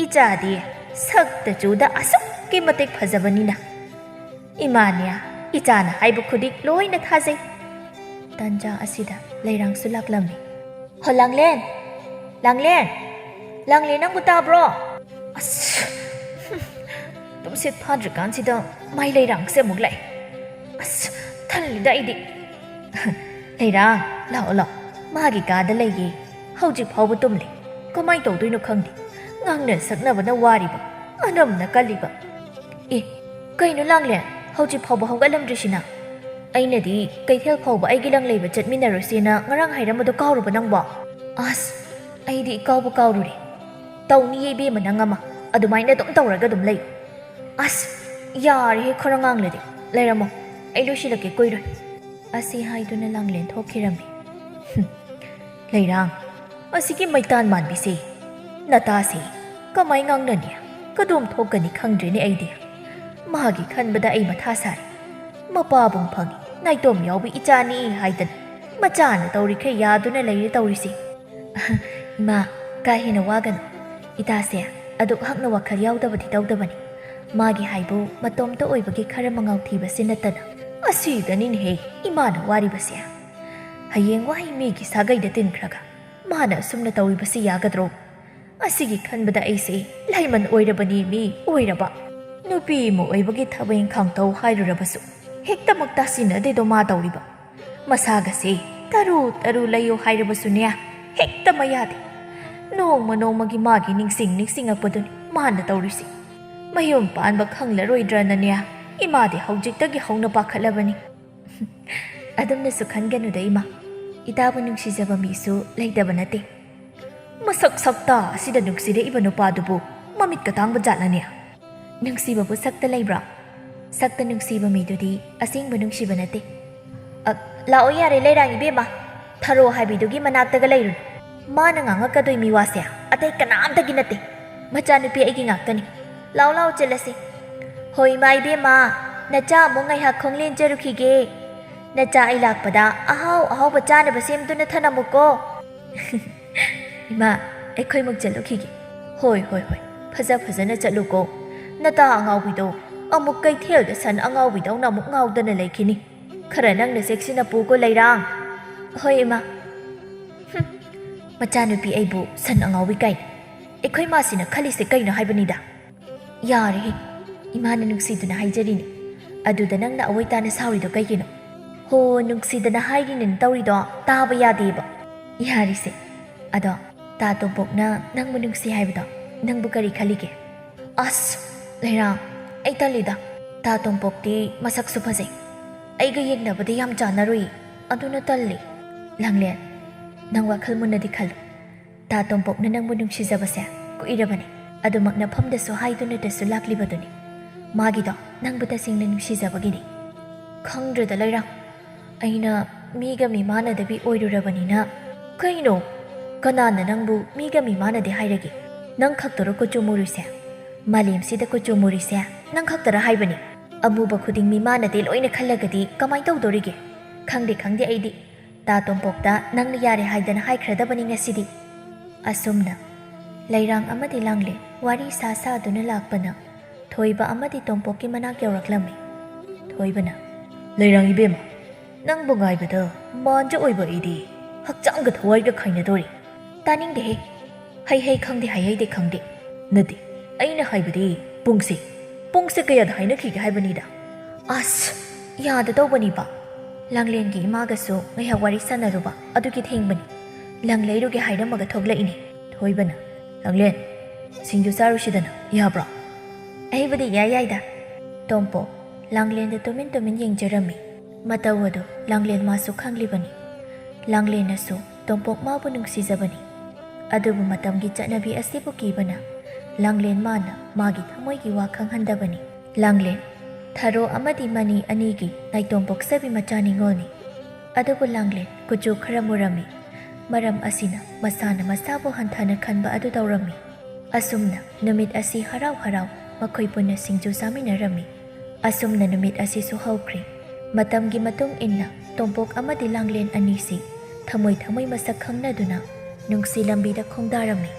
ꯏꯆꯥꯗꯤ ꯁꯛꯇ ꯆꯨꯗ ꯑꯁꯨꯛꯀꯤ ꯃꯇꯤꯛ ꯐꯖꯕꯅꯤꯅ꯫ ꯏꯃꯥꯅꯦ, ꯏꯆꯥꯅ ꯍꯥꯏꯕ ꯈꯨꯗꯤꯡ ꯂꯣꯏꯅ ꯊꯥꯖꯩ꯫" ꯇꯥꯟꯖꯥ ꯑꯁꯤꯗ ꯂꯩꯔꯥꯡꯁꯨ ꯂꯥꯛꯂꯝꯃꯤ꯫ "ꯍꯣ ꯂꯥꯡꯂꯦꯟ, ꯂꯥꯡꯂꯦꯟ, ꯂꯥꯡꯂꯦꯟ, ꯅꯪꯕꯨ ꯇꯥꯕ꯭ꯔꯣ?" ꯑꯁ, ꯍꯨꯝ, ꯇꯨꯝꯁꯤꯠ ꯐꯥꯗ꯭ꯔꯤꯀꯥꯟꯁꯤꯗ ꯃꯥꯏ ꯂꯩꯔꯥꯡꯁꯦ ꯑꯃꯨꯛ ꯂꯥꯛꯑꯦ꯫ ꯑꯁ, ꯇꯜꯂꯤꯗ ꯑꯩꯗꯤ꯫ ꯂꯩꯔꯥ, ꯂꯥꯛꯑꯣ ꯂꯥꯛꯑꯣ, ꯃꯥꯒꯤ ꯀꯥꯗ ꯂꯩꯌꯦ꯫ ꯍꯧꯖꯤꯛ ꯐꯥꯎꯕ ꯇꯨꯝꯂꯤ꯫ ꯀꯃꯥꯏ ꯇꯧꯗꯣꯏꯅꯣ ꯈꯪꯗꯦ꯫ ꯉꯥꯡꯅ ꯁꯛꯅꯕꯅ ꯋꯥꯔꯤꯕ, ꯑꯅꯝꯅ ꯀꯜꯂꯤꯕ꯫ ꯑꯦ, ꯀꯩꯅꯣ ꯂꯥꯡꯂꯦꯟ, ꯍꯧꯖꯤꯛ ꯐꯥꯎꯕ ꯍꯧꯒꯠꯂꯝꯗ꯭ꯔꯤꯁꯤꯅ? ꯑꯩꯅꯗꯤ ꯀꯩꯊꯦꯜ ꯐꯥꯎꯕ ꯑꯩꯒꯤ ꯂꯪ ꯂꯩꯕ ꯆꯠꯃꯤꯟꯅꯔꯨꯁꯦꯅ ꯉꯔꯥꯡ ꯍꯥꯏꯔꯝꯕꯗꯣ ꯀꯥꯎꯔꯕ ꯅꯪꯕꯣ? ꯑꯁ, ꯑꯩꯗꯤ ꯏꯀꯥꯎꯕ ꯀꯥꯎꯔꯨꯔꯦ꯫ ꯇꯧꯅꯤꯌꯦ ꯏꯕꯦꯝꯃ ꯅꯪ ꯑꯃ, ꯑꯗꯨꯃꯥꯏꯅ ꯑꯗꯨꯝ ꯇꯧꯔꯒ ꯑꯗꯨꯝ ꯂꯩ꯫ ꯑꯁ, ꯌꯥꯔꯦꯍꯦ, ꯈꯔ ꯉꯥꯡꯂꯗꯤ꯫ ꯂꯩꯔꯝꯃꯣ, ꯑꯩ ꯂꯣꯏꯁꯤꯜꯂꯛꯀꯦ, ꯀꯨꯏꯔꯣꯏ꯫ ꯑꯁꯤ ꯍꯥꯏꯗꯨꯅ ꯂꯥꯡꯂꯦꯟ ꯊꯣꯛꯈꯤꯔꯝꯃꯤ꯫ ꯍꯨꯝ, ꯂꯩꯔꯥꯡ, ꯑꯁꯤꯒꯤ ꯃꯩꯇꯥꯟ ꯃꯥꯟꯕꯤꯁꯦ, ꯅꯇꯥꯁꯦ ꯀꯃꯥꯏ ꯉꯥꯡꯅꯅꯤ? ꯀꯗꯣꯝ ꯊꯣꯛꯀꯅꯤ ꯈꯪꯗ꯭ꯔꯦꯅꯦ ꯑꯩꯗꯤ꯫ ꯃꯥꯒꯤ ꯈꯟꯕꯗ ꯑꯩ ꯃꯊꯥ ꯁꯥꯔꯦ꯫ ꯃꯄꯥꯕꯨꯡ ꯐꯪꯉꯤ, ꯅꯥꯏꯇꯣꯝ ꯌꯥꯎꯕꯤ ꯏꯆꯥꯅꯤ ꯍꯥꯏꯗꯅ ꯃꯆꯥꯅ ꯇꯧꯔꯤꯈꯩ ꯌꯥꯗꯨꯅ ꯂꯩꯔꯦ ꯇꯧꯔꯤꯁꯦ꯫ ꯏꯃꯥ, ꯀꯥ ꯍꯦꯟꯅ ꯋꯥꯒꯅꯨ꯫ ꯏꯇꯥꯁꯦ ꯑꯗꯨꯛ ꯍꯛꯅ ꯋꯥꯈꯜ ꯌꯥꯎꯗꯕꯗꯤ ꯇꯧꯗꯕꯅꯤ꯫ ꯃꯥꯒꯤ ꯍꯥꯏꯕꯨ ꯃꯇꯣꯝꯇ ꯑꯣꯏꯕꯒꯤ ꯈꯔ ꯃꯉꯥꯎ ꯊꯤꯕꯁꯤ ꯅꯠꯇꯅ꯫ ꯑꯁꯤꯗꯅꯤꯅꯦꯍꯦ ꯏꯃꯥꯅ ꯋꯥꯔꯤꯕꯁꯦ꯫ ꯍꯌꯦꯡꯋꯥꯏ ꯃꯤꯒꯤ ꯁꯥꯒꯩꯗ ꯇꯤꯟꯈ꯭ꯔꯒ ꯃꯥꯅ ꯑꯁꯨꯝꯅ ꯇꯧꯔꯤꯕꯁꯤ ꯌꯥꯒꯗ꯭ꯔꯣ? ꯑꯁꯤꯒꯤ ꯈꯟꯕꯗ ꯑꯩꯁꯦ ꯂꯥꯏꯃꯟ ꯑꯣꯏꯔꯕꯅꯤ ꯃꯤ ꯑꯣꯏꯔꯕ꯫ ꯅꯨꯄꯤ ꯑꯃ ꯑꯣꯏꯕꯒꯤ ꯊꯕꯛ ꯏꯪꯈꯥꯡ ꯇꯧ ꯍꯥꯏꯔꯨꯔꯕꯁꯨ ꯍꯦꯛꯇꯃꯛ ꯇꯥꯁꯤꯟꯅꯗꯦꯗꯣ ꯃꯥ ꯇꯧꯔꯤꯕ꯫ ꯃꯁꯥꯒꯁꯦ ꯇꯔꯨ ꯇꯔꯨ ꯂꯩꯌꯨ ꯍꯥꯏꯔꯕꯁꯨꯅꯦ, ꯍꯦꯛꯇ ꯃꯌꯥꯗꯦ꯫ ꯅꯣꯡꯃ ꯅꯣꯡꯃꯒꯤ ꯃꯥꯒꯤ ꯅꯤꯡꯁꯤꯡ ꯅꯤꯡꯁꯤꯡꯉꯛꯄꯗꯨꯅꯤ ꯃꯥꯅ ꯇꯧꯔꯤꯁꯤ꯫ ꯃꯌꯨꯝ ꯄꯥꯟꯕ ꯈꯪꯂꯔꯣꯏꯗ꯭ꯔꯅꯅꯦ, ꯏꯃꯥꯗꯤ ꯍꯧꯖꯤꯛꯇꯒꯤ ꯍꯧꯅ ꯄꯥꯈꯠꯂꯕꯅꯤ꯫ ꯑꯗꯨꯝꯅꯁꯨ ꯈꯟꯒꯅꯨꯗ ꯏꯃꯥ, ꯏꯇꯥꯕꯨ ꯅꯨꯡꯁꯤꯖꯕ ꯃꯤꯁꯨ ꯂꯩꯇꯕ ꯅꯠꯇꯦ꯫ ꯃꯁꯛ ꯁꯛꯇ ꯑꯁꯤꯗ ꯅꯨꯡꯁꯤꯔꯛꯏꯕ ꯅꯨꯄꯥꯗꯨꯕꯨ ꯃꯃꯤꯠꯀ ꯇꯥꯡꯕ ꯖꯥꯠꯂꯅꯦ? ꯅꯨꯡꯁꯤꯕꯕꯨ ꯁꯛꯇ ꯂꯩꯕ꯭ꯔꯣ? ꯁꯛꯇ ꯅꯨꯡꯁꯤꯕ ꯃꯤꯗꯨꯗꯤ ꯑꯁꯦꯡꯕ ꯅꯨꯡꯁꯤꯕ ꯅꯠꯇꯦ꯫ ꯑ, ꯂꯥꯛꯑꯣ ꯌꯥꯔꯦ ꯂꯩꯔꯥꯡ ꯏꯕꯦꯝꯃ, ꯊꯔꯣ ꯍꯥꯏꯕꯤꯗꯨꯒꯤ ꯃꯅꯥꯛꯇꯒ ꯂꯩꯔꯨꯅꯨ꯫ ꯃꯥꯅ ꯉꯥꯡꯉꯛꯀꯗꯣꯏ ꯃꯤꯋꯥꯁꯦ ꯑꯇꯩ ꯀꯅꯥꯝꯇꯒꯤ ꯅꯠꯇꯦ, ꯃꯆꯥꯅꯨꯄꯤ ꯑꯩꯒꯤ ꯉꯥꯛꯇꯅꯤ꯫ ꯂꯥꯎ ꯂꯥꯎ ꯆꯠꯂꯁꯤ꯫ ꯍꯣꯏ ꯏꯃꯥ ꯏꯕꯦꯝꯃ, ꯅꯆꯥ ꯑꯃꯨꯛ ꯉꯥꯏꯍꯥꯛ ꯈꯣꯡꯂꯦꯟ ꯆꯔꯨꯈꯤꯒꯦ꯫ ꯅꯆꯥ ꯑꯩ ꯂꯥꯛꯄꯗ ꯑꯍꯥꯎ ꯑꯍꯥꯎꯕ ꯆꯥꯅꯕ ꯁꯦꯝꯗꯨꯅ ꯊꯅꯝꯃꯨꯀꯣ꯫ ꯏꯃꯥ, ꯑꯩꯈꯣꯏꯃꯨꯛ ꯆꯠꯂꯨꯈꯤꯒꯦ꯫ ꯍꯣꯏ ꯍꯣꯏ ꯍꯣꯏ, ꯐꯖ ꯐꯖꯅ ꯆꯠꯂꯨꯀꯣ꯫ ꯅꯇꯥ ꯑꯉꯥꯎꯕꯤꯗꯣ ꯑꯃꯨꯛ ꯀꯩꯊꯦꯜꯗ ꯁꯟ ꯑꯉꯥꯎꯕꯤꯗꯧꯅ ꯑꯃꯨꯛ ꯉꯥꯎꯗꯅ ꯂꯩꯈꯤꯅꯤ꯫ ꯈꯔ ꯅꯪꯅ ꯆꯦꯛꯁꯤꯟꯅ ꯄꯨꯀꯣ ꯂꯩꯔꯥꯡ꯫ ꯍꯣꯏ ꯏꯃꯥ꯫ ꯍꯨꯝ, ꯃꯆꯥꯅꯨꯄꯤ ꯑꯩꯕꯨ ꯁꯟ ꯑꯉꯥꯎꯕꯤ ꯀꯥꯏꯅ꯫ ꯑꯩꯈꯣꯏ ꯃꯥꯁꯤꯅ ꯈꯜꯂꯤꯁꯦ ꯀꯩꯅꯣ ꯍꯥꯏꯕꯅꯤꯗ꯫ ꯌꯥꯔꯦꯍꯦ, ꯏꯃꯥꯅ ꯅꯨꯡꯁꯤꯗꯨꯅ ꯍꯥꯏꯖꯔꯤꯅꯤ꯫ ꯑꯗꯨꯗ ꯅꯪꯅ ꯑꯋꯣꯏ ꯇꯥꯅ ꯁꯥꯎꯔꯤꯗꯣ ꯀꯩꯒꯤꯅꯣ? ꯑꯣ, ꯅꯨꯡꯁꯤꯗꯅ ꯍꯥꯏꯔꯤꯅꯦꯅ ꯇꯧꯔꯤꯗꯣ ꯇꯥꯕ ꯌꯥꯗꯦꯕ꯫ ꯌꯥꯔꯤꯁꯦ꯫ ꯑꯗꯣ, ꯇꯥ ꯇꯣꯝꯄꯣꯛꯅ ꯅꯪꯕꯨ ꯅꯨꯡꯁꯤ ꯍꯥꯏꯕꯗꯣ ꯅꯪꯕꯨ ꯀꯔꯤ ꯈꯜꯂꯤꯒꯦ? ꯑꯁ, ꯂꯩꯔꯥꯡ, ꯑꯩ ꯇꯜꯂꯤꯗ꯫ ꯇꯥ ꯇꯣꯝꯄꯣꯛꯇꯤ ꯃꯁꯛꯁꯨ ꯐꯖꯩ꯫ ꯑꯩꯒ ꯌꯦꯡꯅꯕꯗꯤ ꯌꯥꯝ ꯆꯥꯟꯅꯔꯨꯏ꯫ ꯑꯗꯨꯅ ꯇꯜꯂꯤ꯫ ꯂꯥꯡꯂꯦꯟ, ꯅꯪ ꯋꯥꯈꯜ ꯃꯨꯟꯅꯗꯤ ꯈꯜꯂꯨ꯫ ꯇꯥ ꯇꯣꯝꯄꯣꯛꯅ ꯅꯪꯕꯨ ꯅꯨꯡꯁꯤꯖꯕꯁꯦ ꯀꯨꯏꯔꯕꯅꯤ꯫ ꯑꯗꯨꯃꯛ ꯅꯐꯝꯗꯁꯨ ꯍꯥꯏꯗꯨꯅꯇꯁꯨ ꯂꯥꯛꯂꯤꯕꯗꯨꯅꯤ꯫ ꯃꯥꯒꯤꯗꯣ ꯅꯪꯕꯨ ꯇꯁꯦꯡꯅ ꯅꯨꯡꯁꯤꯖꯕꯒꯤꯅꯤ꯫ ꯈꯪꯗ꯭ꯔꯦꯗ ꯂꯩꯔꯥꯡ꯫ ꯑꯩꯅ ꯃꯤꯒ ꯃꯤꯃꯥꯟꯅꯗꯕꯤ ꯑꯣꯏꯔꯨꯔꯕꯅꯤꯅ꯫ ꯀꯩꯅꯣ? ꯀꯅꯥꯅ ꯅꯪꯕꯨ ꯃꯤꯒ ꯃꯤꯃꯥꯟꯅꯗꯦ ꯍꯥꯏꯔꯒꯦ? ꯅꯪ ꯈꯛꯇꯔꯣ ꯀꯨꯆꯨ ꯃꯨꯔꯤꯁꯦ? ꯃꯥꯂꯦꯝꯁꯤꯗ ꯀꯨꯆꯨ ꯃꯨꯔꯤꯁꯦ ꯅꯪ ꯈꯛꯇꯔ ꯍꯥꯏꯕꯅꯤ꯫ ꯑꯃꯨꯕ ꯈꯨꯗꯤꯡ ꯃꯤꯃꯥꯟꯅꯗꯦ ꯂꯣꯏꯅ ꯈꯜꯂꯒꯗꯤ ꯀꯃꯥꯏ ꯇꯧꯗꯣꯔꯤꯒꯦ? ꯈꯪꯗꯦ, ꯈꯪꯗꯦ ꯑꯩꯗꯤ꯫ ꯇꯥ ꯇꯣꯝꯄꯣꯛꯇ ꯅꯪꯅ ꯌꯥꯔꯦ ꯍꯥꯏꯗꯅ ꯍꯥꯏꯈ꯭ꯔꯗꯕꯅꯤ ꯉꯁꯤꯗꯤ꯫ ꯑꯁꯨꯝꯅ ꯂꯩꯔꯥꯡ ꯑꯃꯗꯤ ꯂꯥꯡꯂꯦꯟ ꯋꯥꯔꯤ ꯁꯥ ꯁꯥꯗꯨꯅ ꯂꯥꯛꯄꯅ ꯊꯣꯏꯕ ꯑꯃꯗꯤ ꯇꯣꯝꯄꯣꯛꯀꯤ ꯃꯅꯥꯛ ꯌꯧꯔꯛꯂꯝꯃꯤ꯫ ꯊꯣꯏꯕꯅ, "ꯂꯩꯔꯥꯡ ꯏꯕꯦꯝꯃ, ꯅꯪꯕꯨ ꯉꯥꯏꯕꯗ ꯃꯥꯟꯖ ꯑꯣꯏꯕ ꯑꯩꯗꯤ ꯍꯛꯆꯥꯡꯒ ꯊꯋꯥꯏꯒ ꯈꯥꯏꯅꯗꯣꯔꯤ꯫ ꯇꯥꯅꯤꯡꯗꯦꯍꯦ꯫ ꯍꯩ ꯍꯩ ꯈꯪꯗꯦ, ꯍꯩ ꯍꯩꯗꯦ ꯈꯪꯗꯦ꯫ ꯅꯠꯇꯦ, ꯑꯩꯅ ꯍꯥꯏꯕꯗꯤ ꯄꯨꯡꯁꯦ, ꯄꯨꯡꯁꯦ ꯀꯌꯥꯗ ꯍꯥꯏꯅꯈꯤꯒꯦ ꯍꯥꯏꯕꯅꯤꯗ?" ꯑꯁ, ꯌꯥꯗ ꯇꯧꯕꯅꯤꯕ꯫ ꯂꯥꯡꯂꯦꯟꯒꯤ ꯏꯃꯥꯒꯁꯨ ꯉꯥꯏꯍꯥꯛ ꯋꯥꯔꯤ ꯁꯥꯟꯅꯔꯨꯕ ꯑꯗꯨꯒꯤ ꯊꯦꯡꯕꯅꯤ꯫ ꯂꯪ ꯂꯩꯔꯨꯒꯦ ꯍꯥꯏꯔꯝꯃꯒ ꯊꯣꯛꯂꯛꯏꯅꯤ꯫ ꯊꯣꯏꯕꯅ, "ꯂꯥꯡꯂꯦꯟ, ꯁꯤꯡꯖꯨ ꯆꯥꯔꯨꯁꯤꯗꯅ, ꯌꯥꯕ꯭ꯔꯣ?" "ꯑꯩꯕꯨꯗꯤ ꯏꯌꯥ ꯌꯥꯏꯗ꯫" ꯇꯣꯝꯄꯣꯛ ꯂꯥꯡꯂꯦꯟꯗ ꯇꯨꯃꯤꯟ ꯇꯨꯃꯤꯟ ꯌꯦꯡꯖꯔꯝꯃꯤ꯫ ꯃꯇꯧ ꯑꯗꯨ ꯂꯥꯡꯂꯦꯟ ꯃꯥꯁꯨ ꯈꯪꯂꯤꯕꯅꯤ꯫ ꯂꯥꯡꯂꯦꯟꯅꯁꯨ ꯇꯣꯝꯄꯣꯛ ꯃꯥꯕꯨ ꯅꯨꯡꯁꯤꯖꯕꯅꯤ꯫ ꯑꯗꯨꯕꯨ ꯃꯇꯝꯒꯤ ꯆꯠꯅꯕꯤ ꯑꯁꯤꯕꯨ ꯀꯤꯕꯅ ꯂꯥꯡꯂꯦꯟ ꯃꯥꯅ ꯃꯥꯒꯤ ꯊꯃꯣꯏꯒꯤ ꯋꯥ ꯈꯪꯍꯟꯗꯕꯅꯤ꯫ ꯂꯥꯡꯂꯦꯟ ꯊꯔꯣ ꯑꯃꯗꯤ ꯃꯅꯤ ꯑꯅꯤꯒꯤ ꯅꯥꯏꯇꯣꯝ ꯄꯣꯛꯆꯕꯤ ꯃꯆꯥ ꯅꯤꯉꯣꯜꯅꯤ꯫ ꯑꯗꯨꯕꯨ ꯂꯥꯡꯂꯦꯟ ꯀꯨꯆꯨ ꯈꯔ ꯃꯨꯔꯝꯃꯤ꯫ ꯃꯔꯝ ꯑꯁꯤꯅ ꯃꯁꯥꯅ ꯃꯁꯥꯕꯨ ꯍꯟꯊꯅ ꯈꯟꯕ ꯑꯗꯨ ꯇꯧꯔꯝꯃꯤ꯫ ꯑꯁꯨꯝꯅ ꯅꯨꯃꯤꯠ ꯑꯁꯤ ꯍꯔꯥꯎ ꯍꯔꯥꯎ ꯃꯈꯣꯏ ꯄꯨꯟꯅ ꯁꯤꯡꯖꯨ ꯆꯥꯃꯤꯟꯅꯔꯝꯃꯤ꯫ ꯑꯁꯨꯝꯅ ꯅꯨꯃꯤꯠ ꯑꯁꯤꯁꯨ ꯍꯧꯈ꯭ꯔꯦ꯫ ꯃꯇꯝꯒꯤ ꯃꯇꯨꯡ ꯏꯟꯅ ꯇꯣꯝꯄꯣꯛ ꯑꯃꯗꯤ ꯂꯥꯡꯂꯦꯟ ꯑꯅꯤꯁꯤ ꯊꯃꯣꯏ ꯊꯃꯣꯏ ꯃꯁꯛ ꯈꯪꯅꯗꯨꯅ ꯅꯨꯡꯁꯤ ꯂꯝꯕꯤꯗ ꯈꯣꯡꯗꯥꯔꯝꯃꯤ꯫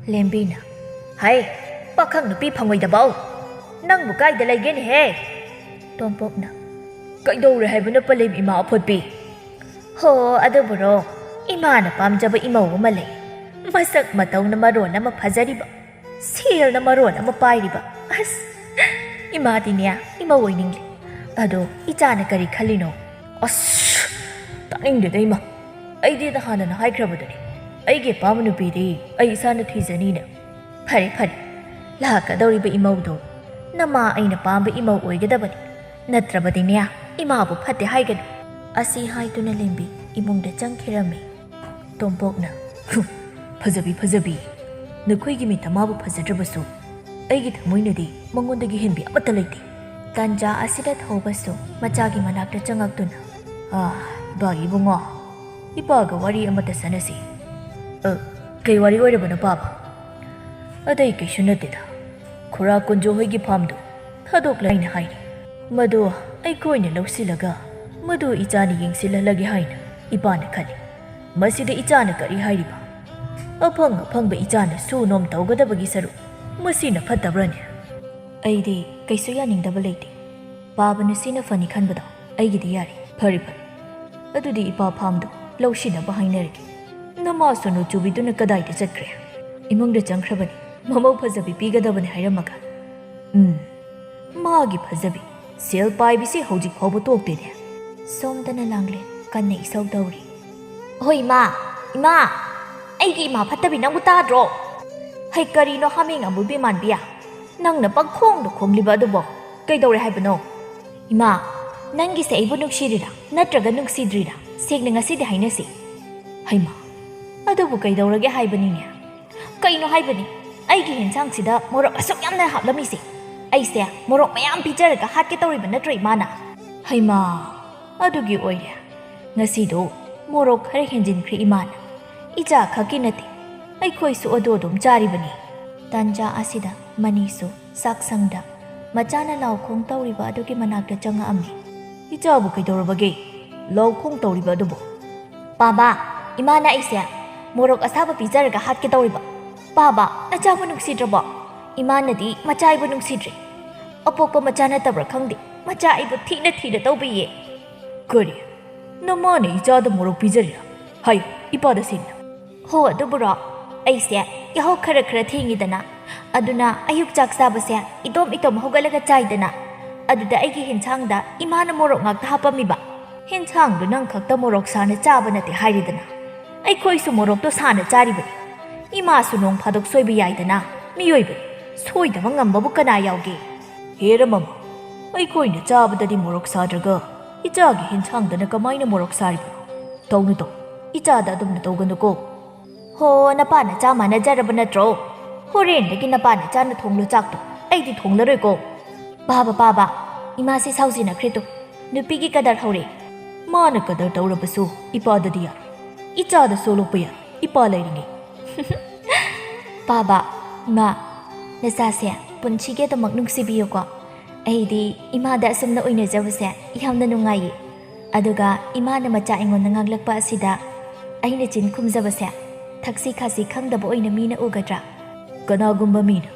ꯂꯦꯝꯕꯤꯅ, "ꯍꯩ, ꯄꯥꯈꯪ ꯅꯨꯄꯤ ꯐꯪꯉꯣꯏꯗꯕꯧ, ꯅꯪꯕꯨ ꯀꯥꯏꯗ ꯂꯩꯒꯦꯅꯦꯍꯦ?" ꯇꯣꯝꯄꯣꯛꯅ, "ꯀꯩꯗꯧꯔꯦ ꯍꯥꯏꯕꯅꯣ ꯄꯂꯦꯝ ꯏꯃꯥ ꯑꯐꯣꯠꯄꯤ?" "ꯍꯣ, ꯑꯗꯨꯕꯨꯔꯣ, ꯏꯃꯥꯅ ꯄꯥꯝꯖꯕ ꯏꯃꯧ ꯑꯃ ꯂꯩ꯫ ꯃꯁꯛ ꯃꯇꯧꯅ ꯃꯔꯣꯟ ꯑꯃ ꯐꯖꯔꯤꯕ, ꯁꯦꯜꯅ ꯃꯔꯣꯟ ꯑꯃ ꯄꯥꯏꯔꯤꯕ꯫ ꯑꯁ, ꯏꯃꯥꯗꯤꯅꯦ ꯏꯃꯧ ꯑꯣꯏꯅꯤꯡꯂꯤ꯫ ꯑꯗꯣ ꯏꯆꯥꯅ ꯀꯔꯤ ꯈꯜꯂꯤꯅꯣ? ꯑꯁ, ꯇꯥꯅꯤꯡꯗꯦꯗ ꯏꯃꯥ꯫ ꯑꯩꯗꯤ ꯅꯍꯥꯟꯅ ꯍꯥꯏꯈ꯭ꯔꯕꯗꯨꯅꯤ, ꯑꯩꯒꯤ ꯑꯄꯥꯝꯕ ꯅꯨꯄꯤꯗꯤ ꯑꯩ ꯏꯁꯥꯅ ꯊꯤꯖꯅꯤꯅ꯫ ꯐꯔꯦ ꯐꯔꯦ, ꯂꯥꯛꯀꯗꯧꯔꯤꯕ ꯏꯃꯧꯗꯣ ꯅꯃꯥ ꯑꯩꯅ ꯄꯥꯝꯕ ꯏꯃꯧ ꯑꯣꯏꯒꯗꯕꯅꯤ, ꯅꯠꯇ꯭ꯔꯕꯗꯤꯅꯦ ꯏꯃꯥꯕꯨ ꯐꯠꯇꯦ ꯍꯥꯏꯒꯅꯤ꯫ ꯑꯁꯤ ꯍꯥꯏꯗꯨꯅ ꯂꯦꯝꯕꯤ ꯏꯃꯨꯡꯗ ꯆꯪꯈꯤꯔꯝꯃꯤ꯫ ꯇꯣꯝꯄꯣꯛꯅ, "ꯍꯨꯝ, ꯐꯖꯕꯤ, ꯐꯖꯕꯤ, ꯅꯈꯣꯏꯒꯤ ꯃꯤꯠꯇ ꯃꯥꯕꯨ ꯐꯖꯗ꯭ꯔꯕꯁꯨ ꯑꯩꯒꯤ ꯊꯃꯣꯏꯅꯗꯤ ꯃꯉꯣꯟꯗꯒꯤ ꯍꯦꯟꯕꯤ ꯑꯃꯠꯇ ꯂꯩꯇꯦ"꯫ ꯇꯥꯟꯖꯥ ꯑꯁꯤꯗ ꯊꯧꯕꯁꯨ ꯃꯆꯥꯒꯤ ꯃꯅꯥꯛꯇ ꯆꯪꯉꯛꯇꯨꯅ, "ꯑꯥ, ꯏꯕꯥ ꯏꯕꯨꯡꯉꯣ, ꯏꯄꯥꯒ ꯋꯥꯔꯤ ꯑꯃꯠꯇ ꯁꯥꯟꯅꯁꯤ"꯫ "ꯑ, ꯀꯩ ꯋꯥꯔꯤ ꯑꯣꯏꯔꯕꯅꯣ ꯄꯥꯕ?" "ꯑꯇꯩ ꯀꯩꯁꯨ ꯅꯠꯇꯦꯗ, ꯈꯨꯔꯥ ꯀꯨꯟꯖꯣ ꯍꯣꯏꯒꯤ ꯐꯥꯝꯗꯨ ꯊꯥꯗꯣꯛꯂ ꯍꯥꯏꯅ ꯍꯥꯏꯔꯤ꯫ ꯃꯗꯨ ꯑꯩꯈꯣꯏꯅ ꯂꯧꯁꯤꯜꯂꯒ ꯃꯗꯨ ꯏꯆꯥꯅ ꯌꯦꯡꯁꯤꯜꯍꯜꯂꯒꯦ ꯍꯥꯏꯅ ꯏꯄꯥꯅ ꯈꯜꯂꯤ꯫ ꯃꯁꯤꯗ ꯏꯆꯥꯅ ꯀꯔꯤ ꯍꯥꯏꯔꯤꯕ? ꯑꯐꯪ ꯑꯐꯪꯕ ꯏꯆꯥꯅ ꯁꯨ ꯅꯣꯝ ꯇꯧꯒꯗꯕꯒꯤ ꯁꯔꯨꯛ ꯃꯁꯤꯅ ꯐꯠꯇꯕ꯭ꯔꯅꯦ?" "ꯑꯩꯗꯤ ꯀꯩꯁꯨ ꯌꯥꯅꯤꯡꯗꯕ ꯂꯩꯇꯦ꯫ ꯄꯥꯕ ꯅꯨꯡꯁꯤꯅ ꯐꯅꯤ ꯈꯟꯕꯗꯣ ꯑꯩꯒꯤꯗꯤ ꯌꯥꯔꯦ"꯫ "ꯐꯔꯦ ꯐꯔꯦ, ꯑꯗꯨꯗꯤ ꯏꯄꯥ ꯐꯥꯝꯗꯣ ꯂꯧꯁꯤꯟꯅꯕ ꯍꯥꯏꯅꯔꯒꯦ꯫ ꯅꯃꯥ ꯁꯣꯅꯨ ꯆꯨꯕꯤꯗꯨꯅ ꯀꯗꯥꯏꯗ ꯆꯠꯈ꯭ꯔꯦ? ꯏꯃꯨꯡꯗ ꯆꯪꯈ꯭ꯔꯕꯅꯤ, ꯃꯃꯧ ꯐꯖꯕꯤ ꯄꯤꯒꯗꯕꯅꯤ ꯍꯥꯏꯔꯝꯃꯒ"꯫ "ꯎꯝ, ꯃꯥꯒꯤ ꯐꯖꯕꯤ, ꯁꯦꯜ ꯄꯥꯏꯕꯤꯁꯤ ꯍꯧꯖꯤꯛ ꯐꯥꯎꯕ ꯇꯣꯛꯇꯦꯅꯦ"꯫ ꯁꯣꯝꯗꯅ ꯂꯥꯡꯂꯦꯟ ꯀꯟꯅ ꯏꯁꯧ ꯇꯧꯔꯤ꯫ "ꯍꯣꯏ ꯏꯃꯥ, ꯏꯃꯥ, ꯑꯩꯒꯤ ꯏꯃꯥ ꯐꯠꯇꯕꯤ ꯅꯪꯕꯨ ꯇꯥꯗ꯭ꯔꯣ? ꯍꯩ, ꯀꯔꯤꯅꯣ ꯍꯥꯃꯦꯡ ꯑꯃꯨꯕꯤ ꯃꯥꯟꯕꯤꯌꯥ? ꯅꯪꯅ ꯄꯪꯈꯣꯡꯗ ꯈꯣꯡꯂꯤꯕ ꯑꯗꯨꯕꯣ ꯀꯩꯗꯧꯔꯦ ꯍꯥꯏꯕꯅꯣ? ꯏꯃꯥ, ꯅꯪꯒꯤꯁꯦ ꯑꯩꯕꯨ ꯅꯨꯡꯁꯤꯔꯤꯔꯥ ꯅꯠꯇ꯭ꯔꯒ ꯅꯨꯡꯁꯤꯗ꯭ꯔꯤꯔꯥ? ꯁꯦꯡꯅ ꯉꯁꯤꯗꯤ ꯍꯥꯏꯅꯁꯤ"꯫ "ꯍꯩꯃꯥ, ꯑꯗꯨꯕꯨ ꯀꯩꯗꯧꯔꯒꯦ ꯍꯥꯏꯕꯅꯤꯅꯦ?" "ꯀꯩꯅꯣ ꯍꯥꯏꯕꯅꯤ, ꯑꯩꯒꯤ ꯍꯦꯟꯁꯥꯡꯁꯤꯗ ꯃꯣꯔꯣꯛ ꯑꯁꯨꯛ ꯌꯥꯝꯅ ꯍꯥꯞꯂꯝꯃꯤꯁꯦ꯫ ꯑꯩꯁꯦ ꯃꯣꯔꯣꯛ ꯃꯌꯥꯝ ꯄꯤꯖꯔꯒ ꯍꯥꯠꯀꯦ ꯇꯧꯔꯤꯕ ꯅꯠꯇ꯭ꯔꯣ ꯏꯃꯥꯅ?" "ꯍꯩꯃꯥ, ꯑꯗꯨꯒꯤ ꯑꯣꯏꯔꯦ꯫ ꯉꯁꯤꯗꯣ ꯃꯣꯔꯣꯛ ꯈꯔ ꯍꯦꯟꯖꯤꯟꯈ꯭ꯔꯦ ꯏꯃꯥꯅ꯫ ꯏꯆꯥ ꯈꯛꯀꯤ ꯅꯠꯇꯦ, ꯑꯩꯈꯣꯏꯁꯨ ꯑꯗꯨ ꯑꯗꯨꯝ ꯆꯥꯔꯤꯕꯅꯤ"꯫ ꯇꯥꯟꯖꯥ ꯑꯁꯤꯗ ꯃꯅꯤꯁꯨ ꯆꯥꯛꯁꯪꯗ ꯃꯆꯥꯅ ꯂꯥꯎ ꯈꯣꯡ ꯇꯧꯔꯤꯕ ꯑꯗꯨꯒꯤ ꯃꯅꯥꯛꯇ ꯆꯪꯉꯛꯑꯝꯃꯤ꯫ "ꯏꯆꯥꯕꯨ ꯀꯩꯗꯧꯔꯕꯒꯦ? ꯂꯥꯎ ꯈꯣꯡ ꯇꯧꯔꯤꯕ ꯑꯗꯨꯕꯨ?" "ꯄꯥꯕ, ꯏꯃꯥꯅ ꯑꯩꯁꯦ ꯃꯣꯔꯣꯛ ꯑꯁꯥꯕ ꯄꯤꯖꯔꯒ ꯍꯥꯠꯀꯦ ꯇꯧꯔꯤꯕ꯫ ꯄꯥꯕ, ꯅꯆꯥꯕꯨ ꯅꯨꯡꯁꯤꯗ꯭ꯔꯕꯣ? ꯏꯃꯥꯅꯗꯤ ꯃꯆꯥ ꯑꯩꯕꯨ ꯅꯨꯡꯁꯤꯗ꯭ꯔꯦ꯫ ꯑꯄꯣꯛꯄ ꯃꯆꯥ ꯅꯠꯇꯕ꯭ꯔꯥ ꯈꯪꯗꯦ, ꯃꯆꯥ ꯑꯩꯕꯨ ꯊꯤꯅ ꯊꯤꯅ ꯇꯧꯕꯤꯌꯦ"꯫ "ꯀꯔꯤ? ꯅꯃꯥꯅ ꯏꯆꯥꯗ ꯃꯣꯔꯣꯛ ꯄꯤꯖꯔꯤꯔꯥ? ꯍꯥꯏꯌꯨ, ꯏꯄꯥꯗ ꯁꯦꯡꯅ"꯫ "ꯍꯣ, ꯑꯗꯨꯕꯨꯔꯣ, ꯑꯩꯁꯦ ꯌꯥꯍꯧ ꯈꯔ ꯈꯔ ꯊꯦꯡꯉꯤꯗꯅ, ꯑꯗꯨꯅ ꯑꯌꯨꯛ ꯆꯥꯛ ꯆꯥꯕꯁꯦ ꯏꯇꯣꯝ ꯏꯇꯣꯝ ꯍꯧꯒꯠꯂꯒ ꯆꯥꯏꯗꯅ, ꯑꯗꯨꯗ ꯑꯩꯒꯤ ꯍꯦꯟꯁꯥꯡꯗ ꯏꯃꯥꯅ ꯃꯣꯔꯣꯛ ꯉꯥꯛꯇ ꯍꯥꯞꯄꯝꯃꯤꯕ꯫ "ꯍꯦꯟꯁꯥꯡꯗꯨ ꯅꯪ ꯈꯛꯇ ꯃꯣꯔꯣꯛ ꯁꯥꯅ ꯆꯥꯕ ꯅꯠꯇꯦ ꯍꯥꯏꯔꯤꯗꯅ, ꯑꯩꯈꯣꯏꯁꯨ ꯃꯣꯔꯣꯛꯇꯣ ꯁꯥꯅ ꯆꯥꯔꯤꯕꯅꯤ꯫ ꯏꯃꯥꯁꯨ ꯅꯣꯡ ꯐꯥꯗꯣꯛ ꯁꯣꯏꯕ ꯌꯥꯏꯗꯅ, ꯃꯤꯑꯣꯏꯕꯅꯤ, ꯁꯣꯏꯗꯕ ꯉꯝꯕꯕꯨ ꯀꯅꯥ ꯌꯥꯎꯒꯦ?" "ꯍꯦꯔ ꯃꯃꯥ, ꯑꯩꯈꯣꯏꯅ ꯆꯥꯕꯗꯗꯤ ꯃꯣꯔꯣꯛ ꯁꯥꯗ꯭ꯔꯒ ꯏꯆꯥꯒꯤ ꯍꯦꯟꯁꯥꯡꯗꯅ ꯀꯃꯥꯏꯅ ꯃꯣꯔꯣꯛ ꯁꯥꯔꯤꯕꯅꯣ? ꯇꯧꯅꯨ ꯇꯧ, ꯏꯆꯥꯗ ꯑꯗꯨꯝꯅ ꯇꯧꯒꯅꯨꯀꯣ꯫" "ꯍꯣ, ꯅꯄꯥ ꯅꯆꯥ ꯃꯥꯟꯅꯖꯔꯕ ꯅꯠꯇ꯭ꯔꯣ? ꯍꯣꯔꯦꯟꯗꯒꯤ ꯅꯄꯥ ꯅꯆꯥꯅ ꯊꯣꯡꯂꯨ ꯆꯥꯛꯇꯣ, ꯑꯩꯗꯤ ꯊꯣꯡꯂꯔꯣꯏꯀꯣ꯫" "ꯄꯥꯕ, ꯄꯥꯕ, ꯏꯃꯥꯁꯦ ꯁꯥꯎꯖꯤꯟꯅꯈ꯭ꯔꯦ ꯇꯨ, ꯅꯨꯄꯤꯒꯤ ꯀꯗꯔ ꯍꯧꯔꯦ꯫" "ꯃꯥꯅ ꯀꯗꯔ ꯇꯧꯔꯕꯁꯨ ꯏꯄꯥꯗꯗꯤ ꯌꯥꯔꯣꯏ, ꯏꯆꯥꯗ ꯁꯣꯂꯣꯛꯄ ꯌꯥꯏ, ꯏꯄꯥ ꯂꯩꯔꯤꯉꯩ꯫" "ꯄꯥꯕ, ꯏꯃꯥ, ꯅꯆꯥꯁꯦ ꯄꯨꯟꯁꯤꯒꯤ ꯑꯗꯨꯃꯛ ꯅꯨꯡꯁꯤꯕꯤꯌꯨꯀꯣ꯫ ꯑꯩꯗꯤ ꯏꯃꯥꯗ ꯑꯁꯨꯝꯅ ꯑꯣꯏꯅꯖꯕꯁꯦ ꯌꯥꯝꯅ ꯅꯨꯡꯉꯥꯏꯌꯦ꯫ ꯑꯗꯨꯒ ꯏꯃꯥꯅ ꯃꯆꯥ ꯑꯩꯉꯣꯟꯗ ꯉꯥꯡꯂꯛꯄ ꯑꯁꯤꯗ ꯑꯩꯅ ꯆꯤꯟ ꯈꯨꯝꯖꯕꯁꯦ ꯊꯛꯁꯤ ꯈꯥꯁꯤ ꯈꯪꯗꯕ ꯑꯣꯏꯅ ꯃꯤꯅ ꯎꯒꯗ꯭ꯔꯥ?" "ꯀꯅꯥꯒꯨꯝꯕ ꯃꯤꯅ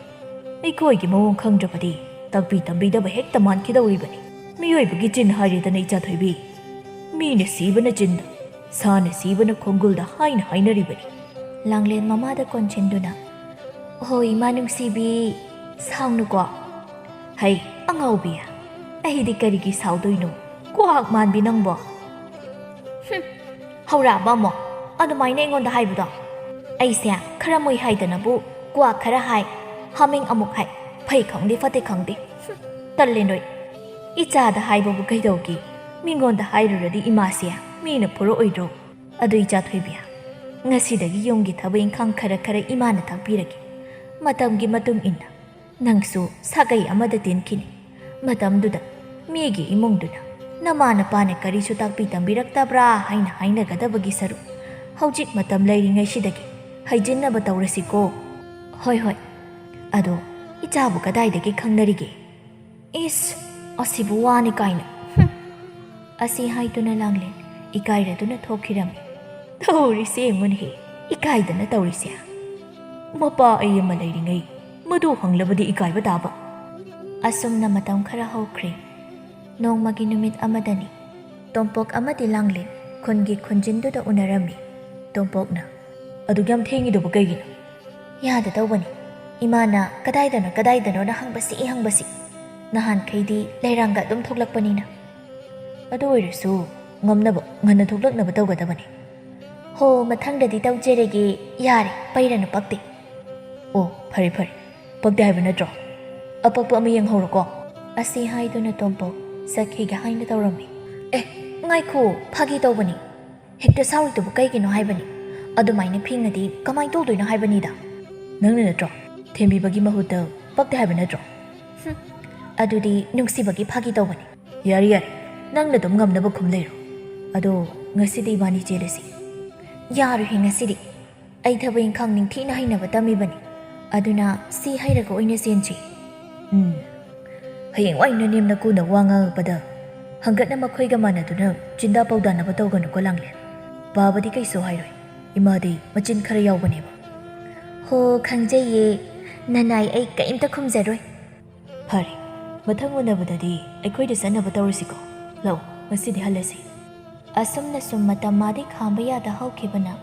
ꯑꯩꯈꯣꯏꯒꯤ ꯃꯑꯣꯡ ꯈꯪꯗ꯭ꯔꯕꯗꯤ ꯇꯥꯛꯄꯤ ꯇꯝꯕꯤꯗꯕ ꯍꯦꯛꯇ ꯃꯥꯟꯈꯤꯗꯧꯔꯤꯕꯅꯤ꯫ ꯃꯤꯑꯣꯏꯕꯒꯤ ꯆꯤꯟ ꯍꯥꯏꯔꯦꯗꯅ, ꯏꯆꯥ ꯊꯣꯏꯕꯤ꯫ ꯃꯤꯅ ꯁꯤꯕꯅ ꯆꯤꯟꯗ, ꯁꯥꯅ ꯁꯤꯕꯅ ꯈꯣꯡꯒꯨꯜꯗ ꯍꯥꯏꯅ ꯍꯥꯏꯅꯔꯤꯕꯅꯤ꯫" ꯂꯥꯡꯂꯦꯟ ꯃꯃꯥꯗ ꯀꯣꯟꯁꯤꯟꯗꯨꯅ, "ꯍꯣ ꯏꯃꯥ ꯅꯨꯡꯁꯤꯕꯤ, ꯁꯥꯎꯅꯨꯀꯣ꯫" "ꯍꯩ, ꯑꯉꯥꯎꯕꯤ, ꯑꯩꯗꯤ ꯀꯔꯤꯒꯤ ꯁꯥꯎꯗꯣꯏꯅꯣ? ꯀ꯭ꯋꯥꯛ ꯃꯥꯟꯕꯤ ꯅꯪꯕꯣ!" "ꯍꯨꯝ, ꯍꯧꯔꯛꯑꯕ ꯑꯃꯨꯛ ꯑꯗꯨꯃꯥꯏꯅ ꯑꯩꯉꯣꯟꯗ ꯍꯥꯏꯕꯗꯣ?" "ꯑꯩꯁꯦ ꯈꯔ ꯃꯣꯏ ꯍꯥꯏꯗꯅꯕꯨ ꯀ꯭ꯋꯥꯛ ꯈꯔ ꯍꯥꯏ, ꯍꯥꯃꯦꯡ ꯑꯃꯨꯛ ꯍꯥꯏ, ꯐꯩ ꯈꯪꯗꯦ ꯐꯠꯇꯦ ꯈꯪꯗꯦ꯫ ꯍꯨꯝ, ꯇꯜꯂꯦ ꯅꯣꯏ꯫ ꯏꯆꯥꯗ ꯍꯥꯏꯕꯕꯨ ꯀꯩꯗꯧꯒꯦ? ꯃꯤꯉꯣꯟꯗ ꯍꯥꯏꯔꯨꯔꯗꯤ ꯏꯃꯥꯁꯦ ꯃꯤꯅ ꯐꯨꯔꯛꯑꯣꯏꯗ꯭ꯔꯣ? ꯑꯗꯨ ꯏꯆꯥ ꯊꯣꯏꯕꯤ, ꯉꯁꯤꯗꯒꯤ ꯌꯨꯝꯒꯤ ꯊꯕꯛ ꯏꯪꯈꯥꯡ ꯈꯔ ꯈꯔ ꯏꯃꯥꯅ ꯇꯥꯛꯄꯤꯔꯒꯦ꯫ ꯃꯇꯝꯒꯤ ꯃꯇꯨꯡ ꯏꯟꯅ ꯅꯪꯁꯨ ꯁꯥꯒꯩ ꯑꯃꯗ ꯇꯤꯟꯈꯤꯅꯤ꯫ ꯃꯇꯝꯗꯨꯗ ꯃꯤꯒꯤ ꯏꯃꯨꯡꯗꯨꯅ ꯅꯃꯥ ꯅꯄꯥꯅ ꯀꯔꯤꯁꯨ ꯇꯥꯛꯄꯤ ꯇꯝꯕꯤꯔꯛꯇꯕ꯭ꯔꯥ ꯍꯥꯏꯅ ꯍꯥꯏꯅꯒꯗꯕꯒꯤ ꯁꯔꯨꯛ, ꯍꯧꯖꯤꯛ ꯃꯇꯝ ꯂꯩꯔꯤꯉꯩꯁꯤꯗꯒꯤ ꯍꯩꯖꯤꯟꯅꯕ ꯇꯧꯔꯁꯤꯀꯣ꯫" "ꯍꯣꯏ, ꯍꯣꯏ꯫ ꯑꯗꯣ ꯏꯆꯥꯕꯨ ꯀꯗꯥꯏꯗꯒꯤ ꯈꯪꯅꯔꯤꯒꯦ?" "ꯏꯁ, ꯑꯁꯤꯕꯨ ꯋꯥꯅꯤ ꯀꯥꯏꯅ꯫ ꯍꯨꯝ꯫" ꯑꯁꯤ ꯍꯥꯏꯗꯨꯅ ꯂꯥꯡꯂꯦꯟ ꯏꯀꯥꯏꯔꯗꯨꯅ ꯊꯣꯛꯈꯤꯔꯝꯃꯤ꯫ "ꯇꯧꯔꯤꯁꯦ ꯌꯦꯡꯉꯨꯅꯦꯍꯦ, ꯏꯀꯥꯏꯗꯅ ꯇꯧꯔꯤꯁꯦ꯫ ꯃꯄꯥ ꯑꯩ ꯑꯃ ꯂꯩꯔꯤꯉꯩ ꯃꯗꯨ ꯍꯪꯂꯕꯗꯤ ꯏꯀꯥꯏꯕ ꯇꯥꯕ꯫" ꯑꯁꯨꯝꯅ ꯃꯇꯝ ꯈꯔ ꯍꯧꯈ꯭ꯔꯦ꯫ ꯅꯣꯡꯃꯒꯤ ꯅꯨꯃꯤꯠ ꯑꯃꯗꯅꯤ꯫ ꯇꯣꯝꯄꯣꯛ ꯑꯃꯗꯤ ꯂꯥꯡꯂꯦꯟ ꯈꯨꯟꯒꯤ ꯈꯨꯟꯖꯤꯟꯗꯨꯗ ꯎꯅꯔꯝꯃꯤ꯫ ꯇꯣꯝꯄꯣꯛꯅ, "ꯑꯗꯨꯛ ꯌꯥꯝ ꯊꯦꯡꯉꯤꯗꯨꯕꯨ ꯀꯩꯒꯤꯅꯣ?" "ꯌꯥꯗ ꯇꯧꯕꯅꯤ꯫ ꯏꯃꯥꯅ ꯀꯗꯥꯏꯗꯅꯣ ꯀꯗꯥꯏꯗꯅꯣꯅ ꯍꯪꯕꯁꯤ ꯍꯪꯕꯁꯤ꯫ ꯅꯍꯥꯟꯈꯩꯗꯤ ꯂꯩꯔꯥꯡꯒ ꯑꯗꯨꯝ ꯊꯣꯛꯂꯛꯄꯅꯤꯅ꯫ ꯑꯗꯨ ꯑꯣꯏꯔꯁꯨ ꯉꯝꯅꯕ ꯉꯟꯅ ꯊꯣꯛꯂꯛꯅꯕ ꯇꯧꯒꯗꯕꯅꯤ꯫ ꯍꯣ, ꯃꯊꯪꯗꯗꯤ ꯇꯧꯖꯔꯒꯦ꯫ ꯌꯥꯔꯦ, ꯄꯩꯔꯅꯨ, ꯄꯛꯇꯦ꯫ ꯑꯣ, ꯐꯔꯦ ꯐꯔꯦ, ꯄꯛꯇꯦ ꯍꯥꯏꯕ ꯅꯠꯇ꯭ꯔꯣ? ꯑꯄꯛꯄ ꯑꯃ ꯌꯦꯡꯍꯧꯔꯣꯀꯣ꯫ ꯑꯁꯤ ꯍꯥꯏꯗꯨꯅ ꯇꯣꯝꯄꯣꯛ ꯆꯠꯈꯤꯒꯦ ꯍꯥꯏꯅ ꯇꯧꯔꯝꯃꯤ꯫ ꯑꯦ, ꯉꯥꯏꯈꯣ, ꯐꯥꯒꯤ ꯇꯧꯕꯅꯤ꯫ ꯍꯦꯛꯇ ꯁꯥꯎꯔꯤꯗꯨꯕꯨ ꯀꯩꯒꯤꯅꯣ ꯍꯥꯏꯕꯅꯤ? ꯑꯗꯨꯃꯥꯏꯅ ꯐꯦꯡꯉꯗꯤ ꯀꯃꯥꯏꯅ ꯇꯧꯗꯣꯏꯅꯣ ꯍꯥꯏꯕꯅꯤꯗ꯫ ꯅꯪꯅ ꯅꯠꯇ꯭ꯔꯣ ꯊꯦꯝꯕꯤꯕꯒꯤ ꯃꯍꯨꯠꯇ ꯄꯛꯇꯦ ꯍꯥꯏꯕ ꯅꯠꯇ꯭ꯔꯣ? ꯍꯨꯝ, ꯑꯗꯨꯗꯤ ꯅꯨꯡꯁꯤꯕꯒꯤ ꯐꯥꯒꯤ ꯇꯧꯕꯅꯤ꯫ ꯌꯥꯔꯦ ꯌꯥꯔꯦ, ꯅꯪꯅ ꯑꯗꯨꯝ ꯉꯝꯅꯕ ꯈꯨꯝ ꯂꯩꯔꯣ꯫ ꯑꯗꯣ ꯉꯁꯤꯗꯤ ꯏꯕꯥꯅꯤ ꯆꯦꯜꯂꯁꯤ꯫ ꯌꯥꯔꯣꯏꯍꯦ ꯉꯁꯤꯗꯤ꯫ ꯑꯩ ꯊꯕꯛ ꯏꯪꯈꯥꯡ ꯅꯤꯡꯊꯤꯅ ꯍꯩꯅꯕ ꯇꯝꯃꯤꯕꯅꯤ꯫ ꯑꯗꯨꯅ ꯁꯤ ꯍꯩꯔꯒ ꯑꯣꯏꯅ ꯆꯦꯟꯁꯤ꯫ ꯎꯝ꯫ ꯍꯌꯦꯡꯋꯥꯏ ꯅꯅꯦꯝ ꯅꯀꯨꯅ ꯋꯥ ꯉꯥꯡꯉꯛꯄꯗ ꯍꯪꯒꯠꯅ ꯃꯈꯣꯏꯒ ꯃꯥꯟꯅꯗꯨꯅ ꯆꯤꯟꯗꯥ ꯄꯧꯗꯥꯅꯕ ꯇꯧꯒꯅꯨꯀꯣ ꯂꯥꯡꯂꯦꯟ꯫ ꯕꯥꯕꯗꯤ ꯀꯩꯁꯨ ꯍꯥꯏꯔꯣꯏ꯫ ꯏꯃꯥꯗꯤ ꯃꯆꯤꯟ ꯈꯔ ꯌꯥꯎꯕꯅꯦꯕ꯫ ꯍꯣ, ꯈꯪꯖꯩꯌꯦ꯫ ꯅꯅꯥꯏ, ꯑꯩ ꯀꯩꯝꯇ ꯈꯨꯝꯖꯔꯣꯏ꯫ ꯐꯔꯦ, ꯃꯊꯪ ꯎꯅꯕꯗꯗꯤ ꯑꯩꯈꯣꯏꯗ ꯆꯠꯅꯕ ꯇꯧꯔꯁꯤꯀꯣ꯫ ꯂꯥꯛꯑꯣ, ꯉꯁꯤꯗꯤ ꯍꯜꯂꯁꯤ꯫ ꯑꯁꯨꯝꯅ ꯁꯨꯝ ꯃꯇꯝ ꯃꯥꯗꯤ ꯈꯥꯝꯕ ꯌꯥꯗ ꯍꯧꯈꯤꯕꯅ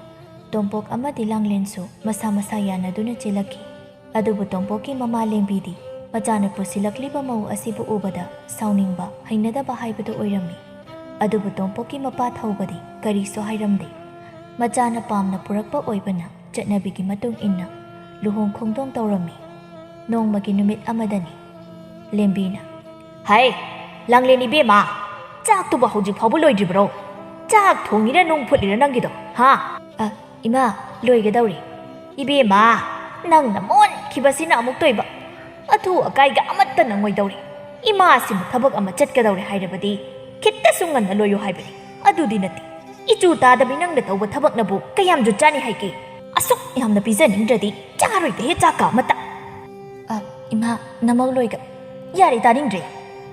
ꯇꯣꯝꯄꯣꯛ ꯑꯃꯗꯤ ꯂꯥꯡꯂꯦꯟꯁꯨ ꯃꯁꯥ ꯃꯁꯥ ꯌꯥꯅꯗꯨꯅ ꯆꯦꯜꯂꯛꯈꯤ꯫ ꯑꯗꯨꯕꯨ ꯇꯣꯝꯄꯣꯛꯀꯤ ꯃꯃꯥ ꯂꯦꯝꯕꯤꯗꯤ ꯃꯆꯥꯅ ꯄꯨꯁꯤꯜꯂꯛꯂꯤꯕ ꯃꯧ ꯑꯁꯤꯕꯨ ꯎꯕꯗ ꯁꯥꯎꯅꯤꯡꯕ, ꯍꯩꯅꯗꯕ ꯍꯥꯏꯕꯗꯨ ꯑꯣꯏꯔꯝꯃꯤ꯫ ꯑꯗꯨꯕꯨ ꯇꯣꯝꯄꯣꯛꯀꯤ ꯃꯄꯥ ꯊꯧꯕꯗꯤ ꯀꯔꯤꯁꯨ ꯍꯥꯏꯔꯝꯗꯦ꯫ ꯃꯆꯥꯅ ꯄꯥꯝꯅ ꯄꯨꯔꯛꯄ ꯑꯣꯏꯕꯅ ꯆꯠꯅꯕꯤꯒꯤ ꯃꯇꯨꯡ ꯏꯟꯅ ꯂꯨꯍꯣꯡ ꯈꯣꯡꯗꯣꯡ ꯇꯧꯔꯝꯃꯤ꯫ ꯅꯣꯡꯃꯒꯤ ꯅꯨꯃꯤꯠ ꯑꯃꯗꯅꯤ꯫ ꯂꯦꯝꯕꯤꯅ, "ꯍꯥꯏ, ꯂꯥꯡꯂꯦꯟ ꯏꯕꯦꯝꯃ, ꯆꯥꯛꯇꯨꯕꯨ ꯍꯧꯖꯤꯛ ꯐꯥꯎꯕ ꯂꯣꯏꯗ꯭ꯔꯤꯕ꯭ꯔꯣ? ꯆꯥꯛ ꯊꯣꯡꯉꯤꯔ ꯅꯨꯡ ꯐꯨꯠꯂꯤꯔ ꯅꯪꯒꯤꯗꯣ, ꯍꯥ?" "ꯑ, ꯏꯃꯥ, ꯂꯣꯏꯒꯗꯧꯔꯦ꯫" "ꯏꯕꯦꯝꯃ, ꯅꯪꯅ ꯃꯣꯟꯈꯤꯕꯁꯤꯅ ꯑꯃꯨꯛ ꯇꯣꯏꯕ꯫ ꯑꯊꯨ ꯑꯀꯥꯏꯒ ꯑꯃꯠꯇ ꯅꯪꯉꯣꯏꯗꯧꯔꯦ꯫ ꯏꯃꯥꯁꯤꯅ ꯊꯕꯛ ꯑꯃ ꯆꯠꯀꯗꯧꯔꯦ ꯍꯥꯏꯔꯕꯗꯤ ꯈꯤꯠꯇꯁꯨ ꯉꯟꯅ ꯂꯣꯏꯌꯨ ꯍꯥꯏꯕꯅꯤ꯫ ꯑꯗꯨꯗꯤ ꯅꯠꯇꯦ꯫ ꯏꯆꯨ ꯇꯥꯗꯕꯤ ꯅꯪꯅ ꯇꯧꯕ ꯊꯕꯛꯅꯕꯨ ꯀꯌꯥꯝ ꯖꯨꯠ ꯆꯥꯅꯤ ꯍꯥꯏꯒꯦ? ꯑꯁꯨꯛ ꯌꯥꯝꯅ ꯄꯤꯖꯅꯤꯡꯗ꯭ꯔꯗꯤ ꯆꯥꯔꯣꯏꯗ ꯍꯦ ꯆꯥꯛꯀ ꯑꯃꯠꯇ꯫" "ꯑ, ꯏꯃꯥ, ꯅꯃꯧ ꯂꯣꯏꯒ꯫" "ꯌꯥꯔꯦ, ꯇꯥꯅꯤꯡꯗ꯭ꯔꯦ꯫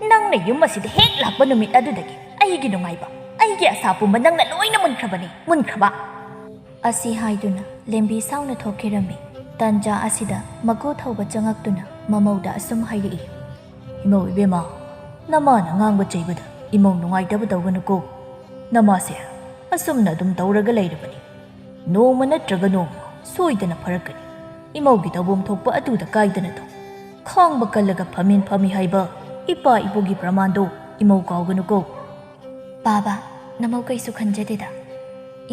ꯅꯪꯅ ꯌꯨꯝ ꯑꯁꯤꯗ ꯍꯦꯛ ꯂꯥꯛꯄ ꯅꯨꯃꯤꯠ ꯑꯗꯨꯗꯒꯤ ꯑꯩꯒꯤ ꯅꯨꯡꯉꯥꯏꯕ, ꯑꯩꯒꯤ ꯑꯁꯥ ꯄꯨꯝꯕ ꯅꯪꯅ ꯂꯣꯏꯅ ꯃꯨꯟꯈ꯭ꯔꯕꯅꯤ, ꯃꯨꯟꯈ꯭ꯔꯕ꯫" ꯑꯁꯤ ꯍꯥꯏꯗꯨꯅ ꯂꯦꯝꯕꯤ ꯁꯥꯎꯅ ꯊꯣꯛꯈꯤꯔꯝꯃꯤ꯫ ꯇꯥꯟꯖꯥ ꯑꯁꯤꯗ ꯃꯀꯨ ꯊꯧꯕ ꯆꯪꯉꯛꯇꯨꯅ ꯃꯃꯧꯗ ꯑꯁꯨꯝ ꯍꯥꯏꯔꯛꯏ, "ꯏꯃꯧ ꯏꯕꯦꯝꯃ, ꯅꯃꯥꯅ ꯉꯥꯡꯕ ꯆꯩꯕꯗ ꯏꯃꯧ ꯅꯨꯡꯉꯥꯏꯇꯕ ꯇꯧꯒꯅꯨꯀꯣ꯫ ꯅꯃꯥꯁꯦ ꯑꯁꯨꯝꯅ ꯑꯗꯨꯝ ꯇꯧꯔꯒ ꯂꯩꯔꯕꯅꯤ꯫ ꯅꯣꯡꯃ ꯅꯠꯇ꯭ꯔꯒ ꯅꯣꯡꯃ ꯁꯣꯏꯗꯅ ꯐꯔꯛꯀꯅꯤ꯫ ꯏꯃꯧꯒꯤ ꯇꯧꯐꯝ ꯊꯣꯛꯄ ꯑꯗꯨꯗ ꯀꯥꯏꯗꯅ ꯇꯧ꯫ ꯈꯥꯡꯕ ꯀꯜꯂꯒ ꯐꯝꯃꯤꯟ ꯐꯝꯃꯤ ꯍꯥꯏꯕ ꯏꯄꯥ ꯏꯄꯨꯒꯤ ꯄ꯭ꯔꯃꯥꯟꯗꯣ ꯏꯃꯧ ꯀꯥꯎꯒꯅꯨꯀꯣ꯫" "ꯕꯥꯕꯥ, ꯅꯃꯧ ꯀꯩꯁꯨ ꯈꯟꯖꯗꯦꯗ꯫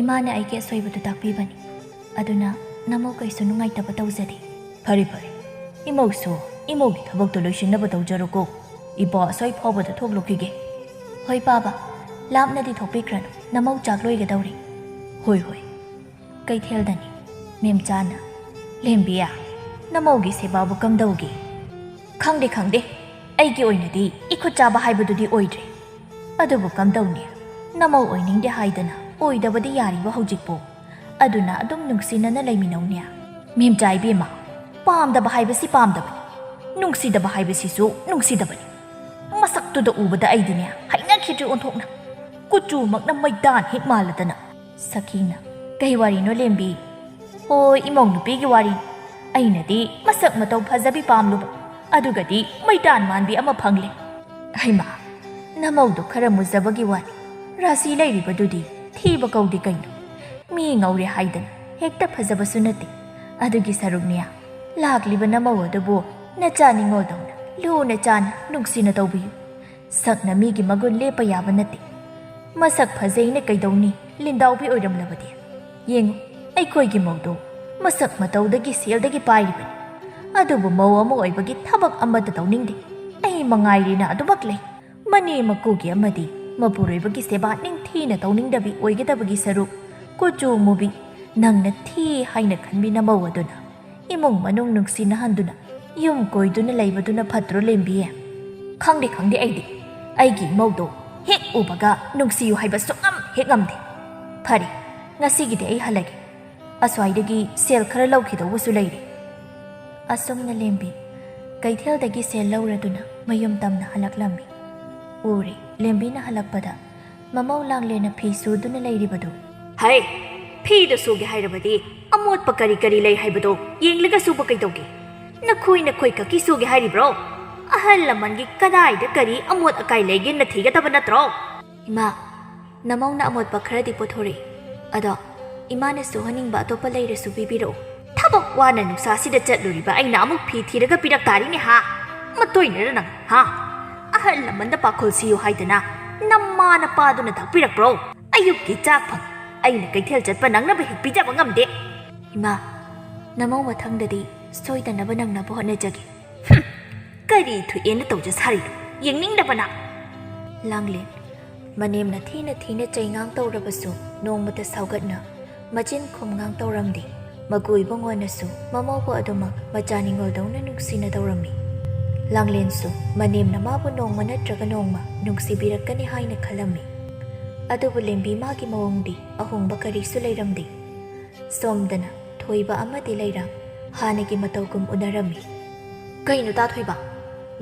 ꯏꯃꯥꯅ ꯑꯩꯒꯤ ꯑꯁꯣꯏꯕꯗꯨ ꯇꯥꯛꯄꯤꯕꯅꯤ꯫ ꯑꯗꯨꯅ ꯅꯃꯧ ꯀꯩꯁꯨ ꯅꯨꯡꯉꯥꯏꯇꯕ ꯇꯧꯖꯗꯦ꯫ ꯐꯔꯦ ꯐꯔꯦ, ꯏꯃꯧꯁꯨ ꯏꯃꯧꯒꯤ ꯊꯕꯛꯇꯣ ꯂꯣꯏꯁꯤꯟꯅꯕ ꯇꯧꯖꯔꯣꯀꯣ꯫ ꯏꯄꯥ ꯑꯁ꯭ꯋꯥꯏ ꯐꯥꯎꯕꯗ ꯊꯣꯛꯂꯨꯈꯤꯒꯦ꯫ ꯍꯣꯏ ꯄꯥꯕ, ꯂꯥꯞꯅꯗꯤ ꯊꯣꯛꯄꯤꯈ꯭ꯔꯅꯨ, ꯅꯃꯧ ꯆꯥꯛ ꯂꯣꯏꯒꯗꯧꯔꯤ꯫ ꯍꯣꯏ ꯍꯣꯏ꯫ ꯀꯩꯊꯦꯜꯗꯅꯤ꯫ ꯃꯦꯝꯆꯥꯅ, "ꯂꯦꯝꯕꯤꯌꯥ, ꯅꯃꯧꯒꯤ ꯁꯦꯕꯥꯕꯨ ꯀꯝꯗꯧꯒꯦ?" "ꯈꯪꯗꯦ ꯈꯪꯗꯦ, ꯑꯩꯒꯤ ꯑꯣꯏꯅꯗꯤ ꯏꯈꯨꯠ ꯆꯥꯕ ꯍꯥꯏꯕꯗꯨꯗꯤ ꯑꯣꯏꯗ꯭ꯔꯦ꯫ ꯑꯗꯨꯕꯨ ꯀꯝꯗꯧꯅꯤ, ꯅꯃꯧ ꯑꯣꯏꯅꯤꯡꯗꯦ ꯍꯥꯏꯗꯅ ꯑꯣꯏꯗꯕꯗꯤ ꯌꯥꯔꯤꯕ ꯍꯧꯖꯤꯛꯄꯨ꯫ ꯑꯗꯨꯅ ꯑꯗꯨꯝ ꯅꯨꯡꯁꯤꯅꯅ ꯂꯩꯃꯤꯟꯅꯧꯅꯦ꯫ ꯃꯦꯝꯆꯥ ꯏꯕꯦꯝꯃ, ꯄꯥꯝꯗꯕ ꯍꯥꯏꯕꯁꯤ ꯄꯥꯝꯗꯕꯅꯤ, ꯅꯨꯡꯁꯤꯗꯕ ꯍꯥꯏꯕꯁꯤꯁꯨ ꯅꯨꯡꯁꯤꯗꯕꯅꯤ꯫ ꯃꯁꯛꯇꯨꯗ ꯎꯕꯗ ꯑꯩꯗꯤꯅꯦ ꯍꯩꯅꯈꯤꯗ꯭ꯔꯦ ꯑꯣꯟꯊꯣꯛꯅ꯫ ꯀꯨꯆꯨꯃꯛꯅ ꯃꯩꯇꯥꯟ ꯍꯦꯛ ꯃꯥꯜꯂꯗꯅ꯫" ꯁꯈꯤꯅ, "ꯀꯩ ꯋꯥꯔꯤꯅꯣ ꯂꯦꯝꯕꯤ?" "ꯍꯣꯏ, ꯏꯃꯧ ꯅꯨꯄꯤꯒꯤ ꯋꯥꯔꯤ꯫ ꯑꯩꯅꯗꯤ ꯃꯁꯛ ꯃꯇꯧ ꯐꯖꯕꯤ ꯄꯥꯝꯂꯨꯕ, ꯑꯗꯨꯒꯗꯤ ꯃꯩꯇꯥꯟ ꯃꯥꯟꯕꯤ ꯑꯃ ꯐꯪꯂꯦ꯫ ꯍꯩꯃꯥ, ꯅꯃꯧꯗꯣ ꯈꯔ ꯃꯨꯖꯕꯒꯤ ꯋꯥꯅꯤ, ꯔꯥꯁꯤ ꯂꯩꯔꯤꯕꯗꯨꯗꯤ ꯊꯤꯕ ꯀꯧꯗꯦ ꯀꯩꯅꯣ꯫ ꯃꯤ ꯉꯧꯔꯦ ꯍꯥꯏꯗꯅ ꯍꯦꯛꯇ ꯐꯖꯕꯁꯨ ꯅꯠꯇꯦ꯫ ꯑꯗꯨꯒꯤ ꯁꯔꯨꯛꯅꯦ, ꯂꯥꯛꯂꯤꯕ ꯅꯃꯧ ꯑꯗꯨꯕꯨ ꯅꯆꯥ ꯅꯤꯡꯉꯣꯜꯗꯧꯅ ꯂꯨꯅ ꯆꯥꯟꯅ ꯅꯨꯡꯁꯤꯅ ꯇꯧꯕꯤꯌꯨ꯫ ꯁꯛꯅ ꯃꯤꯒꯤ ꯃꯒꯨꯟ ꯂꯦꯞꯄ ꯌꯥꯕ ꯅꯠꯇꯦ꯫ ꯃꯁꯛ ꯐꯖꯩꯅ ꯀꯩꯗꯧꯅꯤ, ꯂꯤꯟꯗꯥꯎꯕꯤ ꯑꯣꯏꯔꯝꯂꯕꯗꯤ? ꯌꯦꯡꯉꯨ, ꯑꯩꯈꯣꯏꯒꯤ ꯃꯧꯗꯣ ꯃꯁꯛ ꯃꯇꯧꯗꯒꯤ ꯁꯦꯜꯗꯒꯤ ꯄꯥꯏꯔꯤꯕꯅꯤ꯫ ꯑꯗꯨꯕꯨ ꯃꯧ ꯑꯃ ꯑꯣꯏꯕꯒꯤ ꯊꯕꯛ ꯑꯃꯠꯇ ꯇꯧꯅꯤꯡꯗꯦ꯫ ꯑꯩ ꯃꯉꯥꯏꯔꯦꯅ ꯑꯗꯨꯃꯛ ꯂꯩ꯫ ꯃꯅꯦ ꯃꯀꯨꯒꯤ ꯑꯃꯗꯤ ꯃꯄꯨꯔꯣꯏꯕꯒꯤ ꯁꯦꯕꯥ ꯅꯤꯡꯊꯤꯅ ꯇꯧꯅꯤꯡꯗꯕꯤ ꯑꯣꯏꯒꯗꯕꯒꯤ ꯁꯔꯨꯛ, ꯀꯨꯆꯨ ꯃꯨꯕꯤ, ꯅꯪꯅ ꯊꯤ ꯍꯥꯏꯅ ꯈꯟꯕꯤ ꯅꯃꯧ ꯑꯗꯨꯅ ꯏꯃꯨꯡ ꯃꯅꯨꯡ ꯅꯨꯡꯁꯤꯅꯍꯟꯗꯨꯅ ꯌꯨꯝ ꯀꯣꯏꯗꯨꯅ ꯂꯩꯕꯗꯨꯅ ꯐꯠꯇ꯭ꯔꯣ, ꯂꯦꯝꯕꯤ?" "ꯈꯪꯗꯦ, ꯈꯪꯗꯦ, ꯑꯩꯗꯤ ꯑꯩꯒꯤ ꯏꯃꯧꯗꯣ ꯍꯦꯛ ꯎꯕꯒ ꯅꯨꯡꯁꯤꯌꯨ ꯍꯥꯏꯕ ꯁꯨꯛꯉꯝ ꯍꯦꯛ ꯉꯝꯗꯦ꯫ ꯐꯔꯦ, ꯉꯁꯤꯒꯤꯗꯤ ꯑꯩ ꯍꯜꯂꯒꯦ꯫ ꯑꯁ꯭ꯋꯥꯏꯗꯒꯤ ꯁꯦꯜ ꯈꯔ ꯂꯧꯈꯤꯗꯧꯕꯁꯨ ꯂꯩꯔꯦ꯫" ꯑꯁꯨꯝꯅ ꯂꯦꯝꯕꯤ ꯀꯩꯊꯦꯜꯗꯒꯤ ꯁꯦꯜ ꯂꯧꯔꯗꯨꯅ ꯃꯌꯨꯝ ꯇꯝꯅ ꯍꯜꯂꯛꯂꯝꯃꯤ꯫ ꯎꯔꯦ, ꯂꯦꯝꯕꯤꯅ ꯍꯜꯂꯛꯄꯗ ꯃꯃꯧ ꯂꯥꯡꯂꯦꯟꯅ ꯐꯤ ꯁꯨꯗꯨꯅ ꯂꯩꯔꯤꯕꯗꯨ꯫ "ꯍꯩ, ꯐꯤꯗ ꯁꯨꯒꯦ ꯍꯥꯏꯔꯕꯗꯤ ꯑꯃꯣꯠꯄ ꯀꯔꯤ ꯀꯔꯤ ꯂꯩ ꯍꯥꯏꯕꯗꯣ ꯌꯦꯡꯂꯒ ꯁꯨꯕ ꯀꯩꯗꯧꯒꯦ? ꯅꯈꯣꯏ ꯅꯈꯣꯏ ꯈꯛꯀꯤ ꯁꯨꯒꯦ ꯍꯥꯏꯔꯤꯕ꯭ꯔꯣ? ꯑꯍꯜ ꯂꯃꯟꯒꯤ ꯀꯗꯥꯏꯗ ꯀꯔꯤ ꯑꯃꯣꯠ ꯑꯀꯥꯏ ꯂꯩꯒꯦ ꯅꯊꯤꯒꯗꯕ ꯅꯠꯇ꯭ꯔꯣ?" "ꯏꯃꯥ, ꯅꯃꯧꯅ ꯑꯃꯣꯠꯄ ꯈꯔꯗꯤ ꯄꯨꯊꯣꯔꯛꯏ꯫ ꯑꯗꯣ ꯏꯃꯥꯅ ꯁꯨꯍꯟꯅꯤꯡꯕ ꯑꯇꯣꯞꯄ ꯂꯩꯔꯁꯨ ꯄꯤꯕꯤꯔꯛꯎ꯫" "ꯊꯕꯛ ꯋꯥꯅ ꯅꯨꯡꯁꯥꯁꯤꯗ ꯆꯠꯂꯨꯔꯤꯕ ꯑꯩꯅ ꯑꯃꯨꯛ ꯐꯤ ꯊꯤꯔꯒ ꯄꯤꯔꯛ ꯇꯥꯔꯤꯅꯦ ꯍꯥ? ꯃꯇꯣꯏꯅꯔ ꯅꯪ, ꯍꯥ? ꯑꯍꯜ ꯂꯃꯟꯗ ꯄꯥꯈꯣꯜ ꯁꯤꯌꯨ ꯍꯥꯏꯗꯅ ꯅꯃꯥ ꯅꯄꯥꯗꯨꯅ ꯇꯥꯛꯄꯤꯔꯛꯄ꯭ꯔꯣ? ꯑꯌꯨꯛꯀꯤ ꯆꯥꯛ ꯐꯪ ꯑꯩꯅ ꯀꯩꯊꯦꯜ ꯆꯠꯄ ꯅꯪꯅꯕ ꯍꯦꯛ ꯄꯤꯖꯕ ꯉꯝꯗꯦ꯫ ꯏꯃꯥ, ꯅꯃꯧ ꯃꯊꯪꯗꯗꯤ ꯁꯣꯏꯗꯅꯕ ꯅꯪꯅꯕ ꯍꯣꯠꯅꯖꯒꯦ꯫ ꯍꯨꯝ, ꯀꯔꯤ ꯊꯣꯛꯑꯦꯅ ꯇꯧꯖ ꯁꯥꯔꯤꯅꯣ? ꯌꯦꯡꯅꯤꯡꯗꯕꯅ꯫ ꯂꯥꯡꯂꯦꯟ, ꯃꯅꯦꯝꯅ ꯊꯤꯅ ꯊꯤꯅ ꯆꯩꯉꯥꯡ ꯇꯧꯔꯕꯁꯨ ꯅꯣꯡꯃꯇ ꯁꯥꯎꯒꯠꯅ ꯃꯆꯤꯟ ꯈꯨꯝꯉꯥꯡ ꯇꯧꯔꯝꯗꯦ꯫ ꯃꯀꯨ ꯏꯕꯨꯡꯉꯣꯅꯁꯨ ꯃꯃꯧꯕꯨ ꯑꯗꯨꯃꯛ ꯃꯆꯥ ꯅꯤꯡꯉꯣꯜꯗꯧꯅ ꯅꯨꯡꯁꯤꯅ ꯇꯧꯔꯝꯃꯤ꯫ ꯂꯥꯡꯂꯦꯟꯁꯨ ꯃꯅꯦꯝꯅ ꯃꯥꯕꯨ ꯅꯣꯡꯃ ꯅꯠꯇ꯭ꯔꯒ ꯅꯣꯡꯃ ꯅꯨꯡꯁꯤꯕꯤꯔꯛꯀꯅꯤ ꯍꯥꯏꯅ ꯈꯜꯂꯝꯃꯤ꯫ ꯑꯗꯨꯕꯨ ꯂꯦꯝꯕꯤ ꯃꯥꯒꯤ ꯃꯑꯣꯡꯗꯤ ꯑꯍꯣꯡꯕ ꯀꯔꯤꯁꯨ ꯂꯩꯔꯝꯗꯦ꯫ ꯁꯣꯝꯗꯅ ꯊꯣꯏꯕ ꯑꯃꯗꯤ ꯂꯩꯔꯥꯡ ꯍꯥꯟꯅꯒꯤ ꯃꯇꯧꯒꯨꯝ ꯎꯅꯔꯝꯃꯤ꯫ ꯀꯩꯅꯣ ꯇꯥ ꯊꯣꯏꯕ?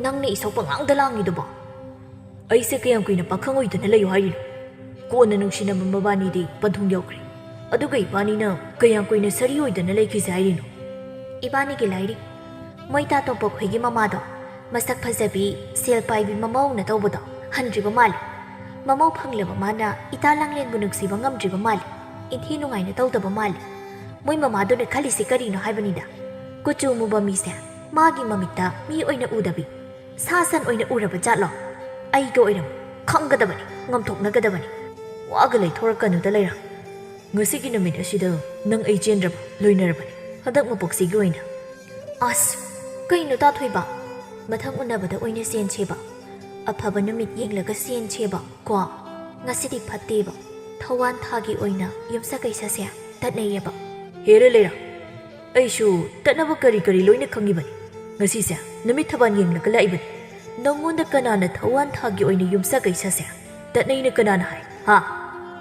ꯅꯪꯅ ꯏꯁꯧ ꯄꯉꯥꯡꯗ ꯂꯥꯡꯉꯤꯗꯨꯕꯣ? ꯑꯩꯁꯦ ꯀꯌꯥꯝ ꯀꯨꯏꯅ ꯄꯥꯈꯪ ꯑꯣꯏꯗꯅ ꯂꯩꯌꯨ ꯍꯥꯏꯔꯤꯅꯣ? ꯀꯣꯟꯅ ꯅꯨꯡꯁꯤꯅꯕ ꯃꯕꯥꯅꯤꯗꯤ ꯄꯟꯊꯨꯡ ꯌꯧꯈ꯭ꯔꯦ꯫ ꯑꯗꯨꯒ ꯏꯕꯥꯅꯤꯅ ꯀꯌꯥꯝ ꯀꯨꯏꯅ ꯁꯔꯤ ꯑꯣꯏꯗꯅ ꯂꯩꯈꯤꯁꯦ ꯍꯥꯏꯔꯤꯅꯣ? ꯏꯕꯥꯅꯤꯒꯤ ꯂꯥꯏꯔꯤ꯫ ꯃꯣꯏ ꯇꯥꯇꯣꯝꯄ ꯈꯣꯏꯒꯤ ꯃꯃꯥꯗꯣ ꯃꯁꯛ ꯐꯖꯕꯤ, ꯁꯦꯜ ꯄꯥꯏꯕꯤ ꯃꯃꯧꯅ ꯇꯧꯕꯗꯣ ꯍꯟꯗ꯭ꯔꯤꯕ ꯃꯥꯜꯂꯤ꯫ ꯃꯃꯧ ꯐꯪꯂꯕ ꯃꯥꯅ ꯏꯇꯥ ꯂꯥꯡꯂꯦꯟꯕꯨ ꯅꯨꯡꯁꯤꯕ ꯉꯝꯗ꯭ꯔꯤꯕ ꯃꯥꯜꯂꯤ꯫ ꯏꯟꯊꯤ ꯅꯨꯡꯉꯥꯏꯅ ꯇꯧꯗꯕ ꯃꯥꯜꯂꯤ꯫ ꯃꯣꯏ ꯃꯃꯥꯗꯨꯅ ꯈꯜꯂꯤꯁꯤ ꯀꯔꯤꯅꯣ ꯍꯥꯏꯕꯅꯤꯗ? ꯀꯨꯆꯨ ꯃꯨꯕ ꯃꯤꯁꯦ ꯃꯥꯒꯤ ꯃꯃꯤꯠꯇ ꯃꯤ ꯑꯣꯏꯅ ꯎꯗꯕꯤ, ꯁꯥ ꯁꯟ ꯑꯣꯏꯅ ꯎꯔꯕ ꯖꯥꯠꯂꯣ? ꯑꯩꯒ ꯑꯣꯏꯔꯝ ꯈꯪꯒꯗꯕꯅꯤ, ꯉꯝꯊꯣꯛꯅꯒꯗꯕꯅꯤ꯫ ꯋꯥꯒ ꯂꯩꯊꯣꯔꯛꯀꯅꯨꯗ ꯂꯩꯔꯥꯡ꯫ ꯉꯁꯤꯒꯤ ꯅꯨꯃꯤꯠ ꯑꯁꯤꯗ ꯅꯪ ꯑꯩ ꯆꯦꯟꯗ꯭ꯔꯕ, ꯂꯣꯏꯅꯔꯕꯅꯤ꯫ ꯍꯟꯗꯛ ꯃꯄꯣꯛꯁꯤꯒꯤ ꯑꯣꯏꯅ꯫ ꯑꯁ, ꯀꯩꯅꯣ ꯇꯥ ꯊꯣꯏꯕ? ꯃꯊꯪ ꯎꯅꯕꯗ ꯑꯣꯏꯅ ꯆꯦꯟꯁꯦꯕ꯫ ꯑꯐꯕ ꯅꯨꯃꯤꯠ ꯌꯦꯡꯂꯒ ꯆꯦꯟꯁꯦꯕ ꯀꯣ꯫ ꯉꯁꯤꯗꯤ ꯐꯠꯇꯦꯕ꯫ ꯊꯧꯋꯥꯟ ꯊꯥꯒꯤ ꯑꯣꯏꯅ ꯌꯨꯝꯁꯀꯩꯁꯁꯦ ꯇꯠꯅꯩꯌꯦꯕ꯫ ꯍꯦꯔꯦ ꯂꯩꯔꯥꯡ, ꯑꯩꯁꯨ ꯇꯠꯅꯕ ꯀꯔꯤ ꯀꯔꯤ ꯂꯣꯏꯅ ꯈꯪꯉꯤꯕꯅꯤ꯫ ꯉꯁꯤꯁꯦ ꯅꯨꯃꯤꯠ ꯊꯕꯥꯟ ꯌꯦꯡꯂꯒ ꯂꯥꯛꯏꯕꯅꯤ꯫ ꯅꯪꯉꯣꯟꯗ ꯀꯅꯥꯅ ꯊꯧꯋꯥꯟ ꯊꯥꯒꯤ ꯑꯣꯏꯅ ꯌꯨꯝꯁꯀꯩꯁꯁꯦ ꯇꯠꯅꯩꯅ ꯀꯅꯥꯅ ꯍꯥꯏ? ꯍꯥ?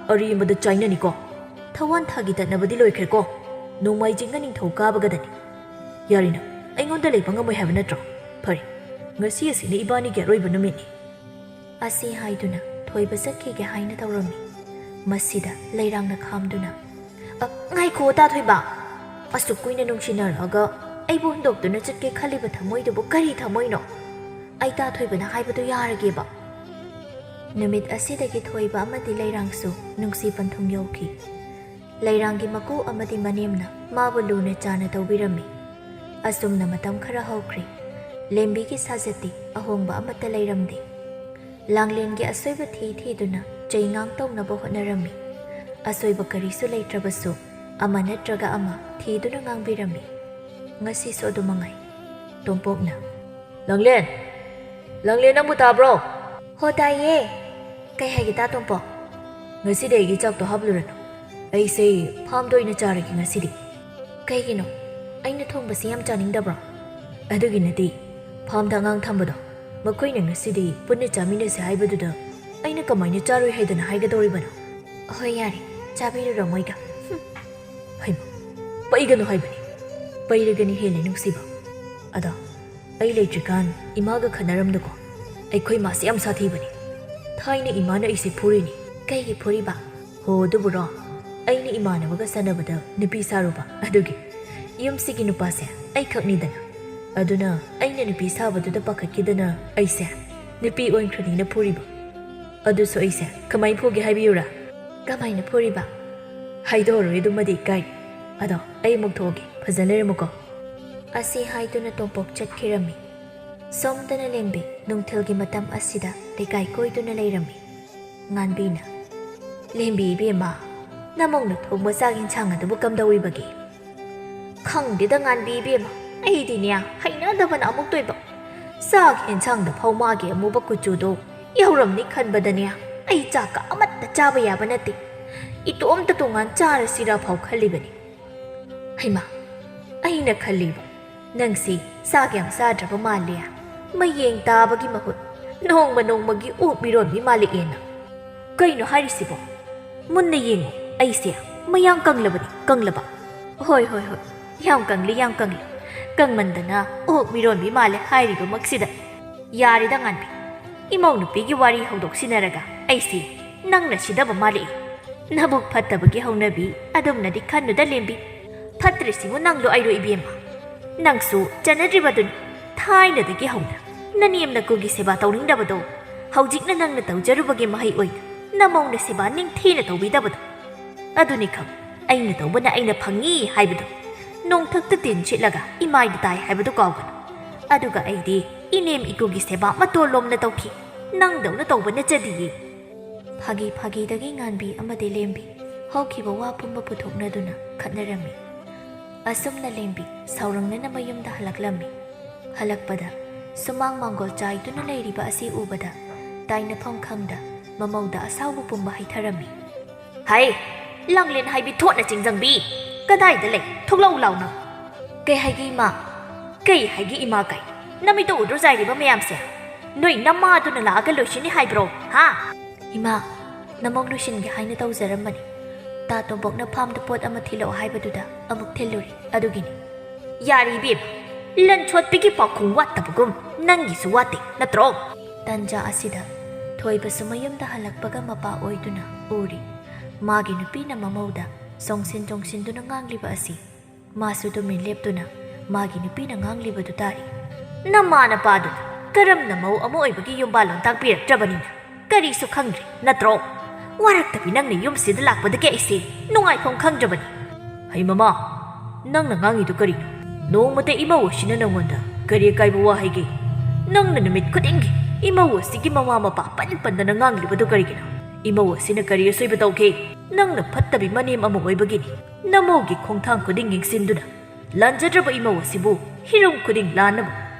ꯑꯔꯦꯝꯕꯗ ꯆꯥꯏꯅꯅꯤꯀꯣ꯫ ꯊꯧꯋꯥꯟ ꯊꯥꯒꯤ ꯇꯠꯅꯕꯗꯤ ꯂꯣꯏꯈ꯭ꯔꯦꯀꯣ꯫ ꯅꯣꯡꯃꯥꯏꯖꯤꯡꯅ ꯅꯤꯡꯊꯧ ꯀꯥꯕꯒꯗꯅꯤ꯫ ꯌꯥꯔꯦ ꯅꯪ, ꯑꯩꯉꯣꯟꯗ ꯂꯩꯕ ꯉꯝꯃꯣꯏ ꯍꯥꯏꯕ ꯅꯠꯇ꯭ꯔꯣ? ꯐꯔꯦ, ꯉꯁꯤ ꯑꯁꯤꯅ ꯏꯕꯥꯅꯤꯒꯤ ꯑꯔꯣꯏꯕ ꯅꯨꯃꯤꯠꯅꯤ꯫ ꯑꯁꯤ ꯍꯥꯏꯗꯨꯅ ꯊꯣꯏꯕ ꯆꯠꯈꯤꯒꯦ ꯍꯥꯏꯅ ꯇꯧꯔꯝꯃꯤ꯫ ꯃꯁꯤꯗ ꯂꯩꯔꯥꯡꯅ ꯈꯥꯝꯗꯨꯅ, "ꯑ, ꯉꯥꯏꯈꯣ ꯇꯥ ꯊꯣꯏꯕ! ꯑꯁꯨꯛ ꯀꯨꯏꯅ ꯅꯨꯡꯁꯤꯅꯔꯛꯑꯒ ꯑꯩꯕꯨ ꯍꯨꯟꯗꯣꯛꯇꯨꯅ ꯆꯠꯀꯦ ꯈꯜꯂꯤꯕ ꯊꯃꯣꯏꯗꯨꯕꯨ ꯀꯔꯤ ꯊꯃꯣꯏꯅꯣ? ꯑꯩ ꯇꯥ ꯊꯣꯏꯕꯅ ꯍꯥꯏꯕꯗꯨ ꯌꯥꯔꯒꯦꯕ?" ꯅꯨꯃꯤꯠ ꯑꯁꯤꯗꯒꯤ ꯊꯣꯏꯕ ꯑꯃꯗꯤ ꯂꯩꯔꯥꯡꯁꯨ ꯅꯨꯡꯁꯤ ꯄꯟꯊꯨꯡ ꯌꯧꯈꯤ꯫ ꯂꯩꯔꯥꯡꯒꯤ ꯃꯀꯨ ꯑꯃꯗꯤ ꯃꯅꯦꯝꯅ ꯃꯥꯕꯨ ꯂꯨꯅ ꯆꯥꯅ ꯇꯧꯕꯤꯔꯝꯃꯤ꯫ ꯑꯁꯨꯝꯅ ꯃꯇꯝ ꯈꯔ ꯍꯧꯈ꯭ꯔꯦ꯫ ꯂꯦꯝꯕꯤꯒꯤ ꯁꯥꯖꯠꯇꯤ ꯑꯍꯣꯡꯕ ꯑꯃꯠꯇ ꯂꯩꯔꯝꯗꯦ꯫ ꯂꯥꯡꯂꯦꯟꯒꯤ ꯑꯁꯣꯏꯕ ꯊꯤ ꯊꯤꯗꯨꯅ ꯆꯩꯉꯥꯡ ꯇꯧꯅꯕ ꯍꯣꯠꯅꯔꯝꯃꯤ꯫ ꯑꯁꯣꯏꯕ ꯀꯔꯤꯁꯨ ꯂꯩꯇ꯭ꯔꯕꯁꯨ ꯑꯃ ꯅꯠꯇ꯭ꯔꯒ ꯑꯃ ꯊꯤꯗꯨꯅ ꯉꯥꯡꯕꯤꯔꯝꯃꯤ꯫ ꯉꯁꯤꯁꯨ ꯑꯗꯨ ꯃꯉꯥꯏ꯫ ꯇꯣꯝꯄꯣꯛꯅ, "ꯂꯥꯡꯂꯦꯟ! ꯂꯥꯡꯂꯦꯟ, ꯅꯪꯕꯨ ꯇꯥꯕ꯭ꯔꯣ?" "ꯍꯣ, ꯇꯥꯏꯌꯦ꯫ ꯀꯩ ꯍꯥꯏꯒꯦ, ꯇꯥ ꯇꯣꯝꯄꯣꯛ?" "ꯉꯁꯤꯗꯤ ꯑꯩꯒꯤ ꯆꯥꯛꯇꯣ ꯍꯥꯞꯂꯨꯔꯅꯨ꯫ ꯑꯩꯁꯦ ꯐꯥꯝꯗ ꯑꯣꯏꯅ ꯆꯥꯔꯒꯦ ꯉꯁꯤꯗꯤ꯫" "ꯀꯩꯒꯤꯅꯣ? ꯑꯩꯅ ꯊꯣꯡꯕꯁꯤ ꯌꯥꯝ ꯆꯥꯅꯤꯡꯗꯕ꯭ꯔꯣ?" "ꯑꯗꯨꯒꯤ ꯅꯠꯇꯦ, ꯐꯥꯝꯗ ꯑꯉꯥꯡ ꯊꯝꯕꯗꯣ, ꯃꯈꯣꯏꯅ ꯉꯁꯤꯗꯤ ꯄꯨꯟꯅ ꯆꯥꯃꯤꯟꯅꯁꯦ ꯍꯥꯏꯕꯗꯨꯗ ꯑꯩꯅ ꯀꯃꯥꯏꯅ ꯆꯥꯔꯣꯏ ꯍꯥꯏꯗꯅ ꯍꯥꯏꯒꯗꯧꯔꯤꯕꯅꯣ?" "ꯍꯣꯏ, ꯌꯥꯔꯦ, ꯆꯥꯕꯤꯔꯨꯔꯣ ꯃꯣꯏꯒ꯫" "ꯍꯨꯝ, ꯍꯩꯃꯥ, ꯄꯩꯒꯅꯨ ꯍꯥꯏꯕꯅꯤ, ꯄꯩꯔꯒꯅꯤ ꯍꯦꯜꯂꯦ ꯅꯨꯡꯁꯤꯕ꯫ ꯑꯗꯣ ꯑꯩ ꯂꯩꯇ꯭ꯔꯤꯀꯥꯟ ꯏꯃꯥꯒ ꯈꯠꯅꯔꯝꯗꯀꯣ, ꯑꯩꯈꯣꯏ ꯃꯥꯁꯦ ꯌꯥꯝ ꯁꯥꯊꯤꯕꯅꯤ꯫ ꯊꯥꯏꯅ ꯏꯃꯥꯅ ꯑꯩꯁꯦ ꯐꯨꯔꯤꯅꯤ꯫" "ꯀꯩꯒꯤ ꯐꯨꯔꯤꯕ?" "ꯍꯣ, ꯑꯗꯨꯕꯨꯔꯣ, ꯑꯩꯅ ꯏꯃꯥꯟꯅꯕꯒ ꯁꯥꯟꯅꯕꯗ ꯅꯨꯄꯤ ꯁꯥꯔꯨꯕ, ꯑꯗꯨꯒꯤ꯫ ꯌꯨꯝꯁꯤꯒꯤ ꯅꯨꯄꯥꯁꯦ ꯑꯩꯈꯛꯅꯤꯗꯅ꯫ ꯑꯗꯨꯅ ꯑꯩꯅ ꯅꯨꯄꯤ ꯁꯥꯕꯗꯨꯗ ꯄꯥꯈꯠꯈꯤꯗꯅ ꯑꯩꯁꯦ ꯅꯨꯄꯤ ꯑꯣꯟꯈ꯭ꯔꯅꯤꯅ ꯐꯨꯔꯤꯕ꯫ ꯑꯗꯨꯁꯨ ꯑꯩꯁꯦ ꯀꯃꯥꯏ ꯐꯨꯒꯦ ꯍꯥꯏꯕꯤꯌꯨꯔꯥ?" "ꯀꯃꯥꯏꯅ ꯐꯨꯔꯤꯕ?" "ꯍꯥꯏꯗꯣꯛꯑꯔꯣꯏ, ꯑꯗꯨꯃꯗꯤ ꯏꯀꯥꯏ꯫ ꯑꯗꯣ ꯑꯩ ꯑꯃꯨꯛ ꯊꯣꯛꯑꯒꯦ, ꯐꯖꯅ ꯂꯩꯔꯝꯃꯨꯀꯣ꯫" ꯑꯁꯤ ꯍꯥꯏꯗꯨꯅ ꯇꯣꯝꯄꯣꯛ ꯆꯠꯈꯤꯔꯝꯃꯤ꯫ ꯁꯣꯝꯗꯅ ꯂꯦꯝꯕꯤ ꯅꯨꯡꯊꯤꯜꯒꯤ ꯃꯇꯝ ꯑꯁꯤꯗ ꯂꯩꯀꯥꯏ ꯀꯣꯏꯗꯨꯅ ꯂꯩꯔꯝꯃꯤ꯫ ꯉꯥꯟꯕꯤꯅ, "ꯂꯦꯝꯕꯤ ꯏꯕꯦꯝꯃ, ꯅꯃꯧꯅ ꯊꯣꯡꯕ ꯆꯥꯛ ꯌꯦꯟꯁꯥꯡ ꯑꯗꯨꯕꯨ ꯀꯝꯗꯧꯔꯤꯕꯒꯦ?" "ꯈꯪꯗꯦꯗ ꯉꯥꯟꯕꯤ ꯏꯕꯦꯝꯃ, ꯑꯩꯗꯤꯅꯦ ꯍꯩꯅꯗꯕꯅ ꯑꯃꯨꯛ ꯇꯣꯏꯕ꯫ ꯆꯥꯛ ꯌꯦꯟꯁꯥꯡꯗ ꯐꯥꯎ ꯃꯥꯒꯤ ꯑꯃꯨꯕ ꯀꯨꯆꯨꯗꯣ ꯌꯧꯔꯝꯅꯤ ꯈꯟꯕꯗꯅꯦ ꯑꯩ ꯆꯥꯛꯀ ꯑꯃꯠꯇ ꯆꯥꯕ ꯌꯥꯕ ꯅꯠꯇꯦ꯫ ꯏꯇꯣꯝꯇ ꯇꯣꯉꯥꯟ ꯆꯥꯔꯁꯤꯔ ꯐꯥꯎ ꯈꯜꯂꯤꯕꯅꯤ꯫" "ꯍꯩꯃꯥ, ꯑꯩꯅ ꯈꯜꯂꯤꯕ, ꯅꯪꯁꯤ ꯆꯥꯛ ꯌꯥꯝ ꯆꯥꯗ꯭ꯔꯕ ꯃꯥꯜꯂꯦ꯫ ꯃꯌꯦꯡ ꯇꯥꯕꯒꯤ ꯃꯍꯨꯠ ꯅꯣꯡꯃ ꯅꯣꯡꯃꯒꯤ ꯑꯣꯛ ꯃꯤꯔꯣꯟꯕꯤ ꯃꯥꯜꯂꯛꯑꯦꯅ꯫ ꯀꯩꯅꯣ ꯍꯥꯏꯔꯤꯁꯤꯕꯣ? ꯃꯨꯟꯅ ꯌꯦꯡꯉꯨ, ꯑꯩꯁꯦ ꯃꯌꯥꯡ ꯀꯪꯂꯕꯅꯤ, ꯀꯪꯂꯕ꯫ ꯍꯣꯏ, ꯍꯣꯏ, ꯍꯣꯏ, ꯌꯥꯝ ꯀꯪꯂꯤ, ꯌꯥꯝ ꯀꯪꯂꯤ꯫ ꯀꯪꯃꯟꯗꯅ ꯑꯣꯛ ꯃꯤꯔꯣꯟꯕꯤ ꯃꯥꯜꯂꯦ ꯍꯥꯏꯔꯤꯕꯃꯛꯁꯤꯗ꯫ ꯌꯥꯔꯦꯗ ꯉꯥꯟꯕꯤ, ꯏꯃꯧ ꯅꯨꯄꯤꯒꯤ ꯋꯥꯔꯤ ꯍꯧꯗꯣꯛꯁꯤꯟꯅꯔꯒ ꯑꯩꯁꯦ ꯅꯪꯅ ꯁꯤꯗꯕ ꯃꯥꯜꯂꯛꯏ꯫ ꯅꯕꯨꯛ ꯐꯠꯇꯕꯒꯤ ꯍꯧꯅꯕꯤ ꯑꯗꯨꯝꯅꯗꯤ ꯈꯟꯅꯨꯗ ꯂꯦꯝꯕꯤ꯫ ꯐꯠꯇ꯭ꯔꯤꯁꯤꯕꯨ ꯅꯪꯂꯣ ꯑꯩꯔꯣ ꯏꯕꯦꯝꯃ? ꯅꯪꯁꯨ ꯆꯠꯅꯗ꯭ꯔꯤꯕꯗꯨꯅꯤ꯫ ꯊꯥꯏꯅꯗꯒꯤ ꯍꯧꯅ ꯅꯅꯦꯝ ꯅꯀꯨꯒꯤ ꯁꯦꯕꯥ ꯇꯧꯅꯤꯡꯗꯕꯗꯣ ꯍꯧꯖꯤꯛꯅ ꯅꯪꯅ ꯇꯧꯖꯔꯨꯕꯒꯤ ꯃꯍꯩ ꯑꯣꯏꯅ ꯅꯃꯧꯅ ꯁꯦꯕꯥ ꯅꯤꯡꯊꯤꯅ ꯇꯧꯕꯤꯗꯕꯗꯣ꯫ ꯑꯗꯨꯅꯤ ꯈꯪ, ꯑꯩꯅ ꯇꯧꯕꯅ ꯑꯩꯅ ꯐꯪꯉꯤ ꯍꯥꯏꯕꯗꯣ꯫ ꯅꯣꯡꯊꯛꯇ ꯇꯤꯟ ꯁꯤꯠꯂꯒ ꯏꯃꯥꯏꯗ ꯇꯥꯏ ꯍꯥꯏꯕꯗꯨ ꯀꯥꯎꯒꯅꯨ꯫ ꯑꯗꯨꯒ ꯑꯩꯗꯤ ꯏꯅꯦꯝ ꯏꯀꯨꯒꯤ ꯁꯦꯕꯥ ꯃꯇꯣꯜ ꯂꯣꯝꯅ ꯇꯧꯈꯤ꯫ ꯅꯪꯗꯧꯅ ꯇꯧꯕ ꯅꯠꯆꯗꯤꯌꯦ꯫ ꯐꯥꯒꯤ ꯐꯥꯒꯤꯗꯒꯤ ꯉꯥꯟꯕꯤ ꯑꯃꯗꯤ ꯂꯦꯝꯕꯤ ꯍꯧꯈꯤꯕ ꯋꯥ ꯄꯨꯝꯕ ꯄꯨꯊꯣꯛꯅꯗꯨꯅ ꯈꯠꯅꯔꯝꯃꯤ꯫ ꯑꯁꯨꯝꯅ ꯂꯦꯝꯕꯤ ꯁꯥꯎꯔꯪꯅꯅ ꯃꯌꯨꯝꯗ ꯍꯜꯂꯛꯂꯝꯃꯤ꯫ ꯍꯜꯂꯛꯄꯗ ꯁꯨꯃꯥꯡ ꯃꯥꯡꯒꯣꯜ ꯆꯥꯏꯗꯨꯅ ꯂꯩꯔꯤꯕ ꯑꯁꯤ ꯎꯕꯗ ꯇꯥꯏꯅꯐꯝ ꯈꯪꯗ ꯃꯃꯧꯗ ꯑꯁꯥꯎꯕ ꯄꯨꯝꯕ ꯍꯩꯊꯔꯝꯃꯤ꯫ ꯍꯩ! ꯂꯥꯡꯂꯦꯟ ꯍꯥꯏꯕꯤ ꯊꯣꯠꯅ ꯆꯤꯡꯖꯪꯕꯤ! ꯀꯗꯥꯏꯗ ꯂꯩ? ꯊꯣꯛꯂꯛꯎ ꯂꯥꯎꯅ! ꯀꯩ ꯍꯥꯏꯒꯦ ꯏꯃꯥ? ꯀꯩ ꯍꯥꯏꯒꯦ ꯏꯃꯥ ꯀꯩ? ꯅꯃꯤꯠꯇ ꯎꯗ꯭ꯔꯣ ꯆꯥꯏꯔꯤꯕ ꯃꯌꯥꯝꯁꯦ? ꯅꯣꯏ ꯅꯃꯥꯗꯨꯅ ꯂꯥꯛꯑꯒ ꯂꯣꯏꯁꯤꯟꯅꯤ ꯍꯥꯏꯕ꯭ꯔꯣ? ꯍꯥ? ꯏꯃꯥ, ꯅꯃꯧ ꯂꯣꯏꯁꯤꯟꯒꯦ ꯍꯥꯏꯅ ꯇꯧꯖꯔꯝꯕꯅꯤ꯫ ꯇꯥ ꯇꯣꯝꯄꯣꯛꯅ ꯐꯥꯝꯗ ꯄꯣꯠ ꯑꯃ ꯊꯤꯜꯂꯛꯑꯣ ꯍꯥꯏꯕꯗꯨꯗ ꯑꯃꯨꯛ ꯊꯤꯜꯂꯨꯔꯦ, ꯑꯗꯨꯒꯤꯅꯤ꯫ ꯌꯥꯔꯦ ꯏꯕꯦꯝ, ꯂꯟ ꯁꯣꯠꯄꯤꯒꯤ ꯄꯥꯎꯈꯨꯝ ꯋꯥꯠꯇꯕꯒꯨꯝ ꯅꯪꯒꯤꯁꯨ ꯋꯥꯠꯇꯦ ꯅꯠꯇ꯭ꯔꯣ? ꯇꯟꯖꯥ ꯑꯁꯤꯗ ꯊꯣꯏꯕꯁꯨ ꯃꯌꯨꯝꯗ ꯍꯜꯂꯛꯄꯒ ꯃꯄꯥ ꯑꯣꯏꯗꯨꯅ ꯎꯔꯤ꯫ ꯃꯥꯒꯤ ꯅꯨꯄꯤꯅ ꯃꯃꯧꯗ ꯆꯣꯡꯁꯤꯟ ꯆꯣꯡꯁꯤꯟꯗꯨꯅ ꯉꯥꯡꯂꯤꯕ ꯑꯁꯤ ꯃꯥꯁꯨ ꯇꯨꯃꯤꯟ ꯂꯦꯞꯇꯨꯅ ꯃꯥꯒꯤ ꯅꯨꯄꯤꯅ ꯉꯥꯡꯂꯤꯕꯗꯨ ꯇꯥꯔꯤ꯫ ꯅꯃꯥ ꯅꯄꯥꯗꯨꯅ ꯀꯔꯝꯅ ꯃꯧ ꯑꯃ ꯑꯣꯏꯕꯒꯤ ꯌꯨꯝꯕꯥꯜꯂꯣꯟ ꯇꯥꯛꯄꯤꯔꯛꯇ꯭ꯔꯕꯅꯤꯅ ꯀꯔꯤꯁꯨ ꯈꯪꯗ꯭ꯔꯦ ꯅꯠꯇ꯭ꯔꯣ? ꯋꯥꯔꯛꯇꯕꯤ ꯅꯪꯅ ꯌꯨꯝꯁꯤꯗ ꯂꯥꯛꯄꯗꯒꯤ ꯑꯩꯁꯦ ꯅꯨꯡꯉꯥꯏꯐꯝ ꯈꯪꯗ꯭ꯔꯕꯅꯤ꯫ ꯍꯩ ꯃꯃꯥ, ꯅꯪꯅ ꯉꯥꯡꯉꯤꯗꯨ ꯀꯔꯤꯅꯣ? ꯅꯣꯡꯃꯇ ꯏꯃꯧ ꯑꯁꯤꯅ ꯅꯪꯉꯣꯟꯗ ꯀꯔꯤ ꯑꯀꯥꯏꯕ ꯋꯥ ꯍꯥꯏꯒꯦ? ꯅꯪꯅ ꯅꯨꯃꯤꯠ ꯈꯨꯗꯤꯡꯒꯤ ꯏꯃꯧ ꯑꯁꯤꯒꯤ ꯃꯃꯥ ꯃꯄꯥ ꯄꯟ ꯄꯟꯗꯅ ꯉꯥꯡꯂꯤꯕꯗꯨ ꯀꯔꯤꯒꯤꯅꯣ? ꯏꯃꯧ ꯑꯁꯤꯅ ꯀꯔꯤ ꯑꯁꯣꯏꯕ ꯇꯧꯒꯦ? ꯅꯪꯅ ꯐꯠꯇꯕꯤ ꯃꯅꯦꯝ ꯑꯃ ꯑꯣꯏꯕꯒꯤꯅꯤ꯫ ꯅꯃꯧꯒꯤ ꯈꯣꯡꯊꯥꯡ ꯈꯨꯗꯤꯡ ꯌꯦꯡꯁꯤꯟꯗꯨꯅ ꯂꯥꯟꯖꯗ꯭ꯔꯕ ꯏꯃꯧ ꯑꯁꯤꯕꯨ ꯍꯤꯔꯝ ꯈꯨꯗꯤꯡ ꯂꯥꯟꯅꯕ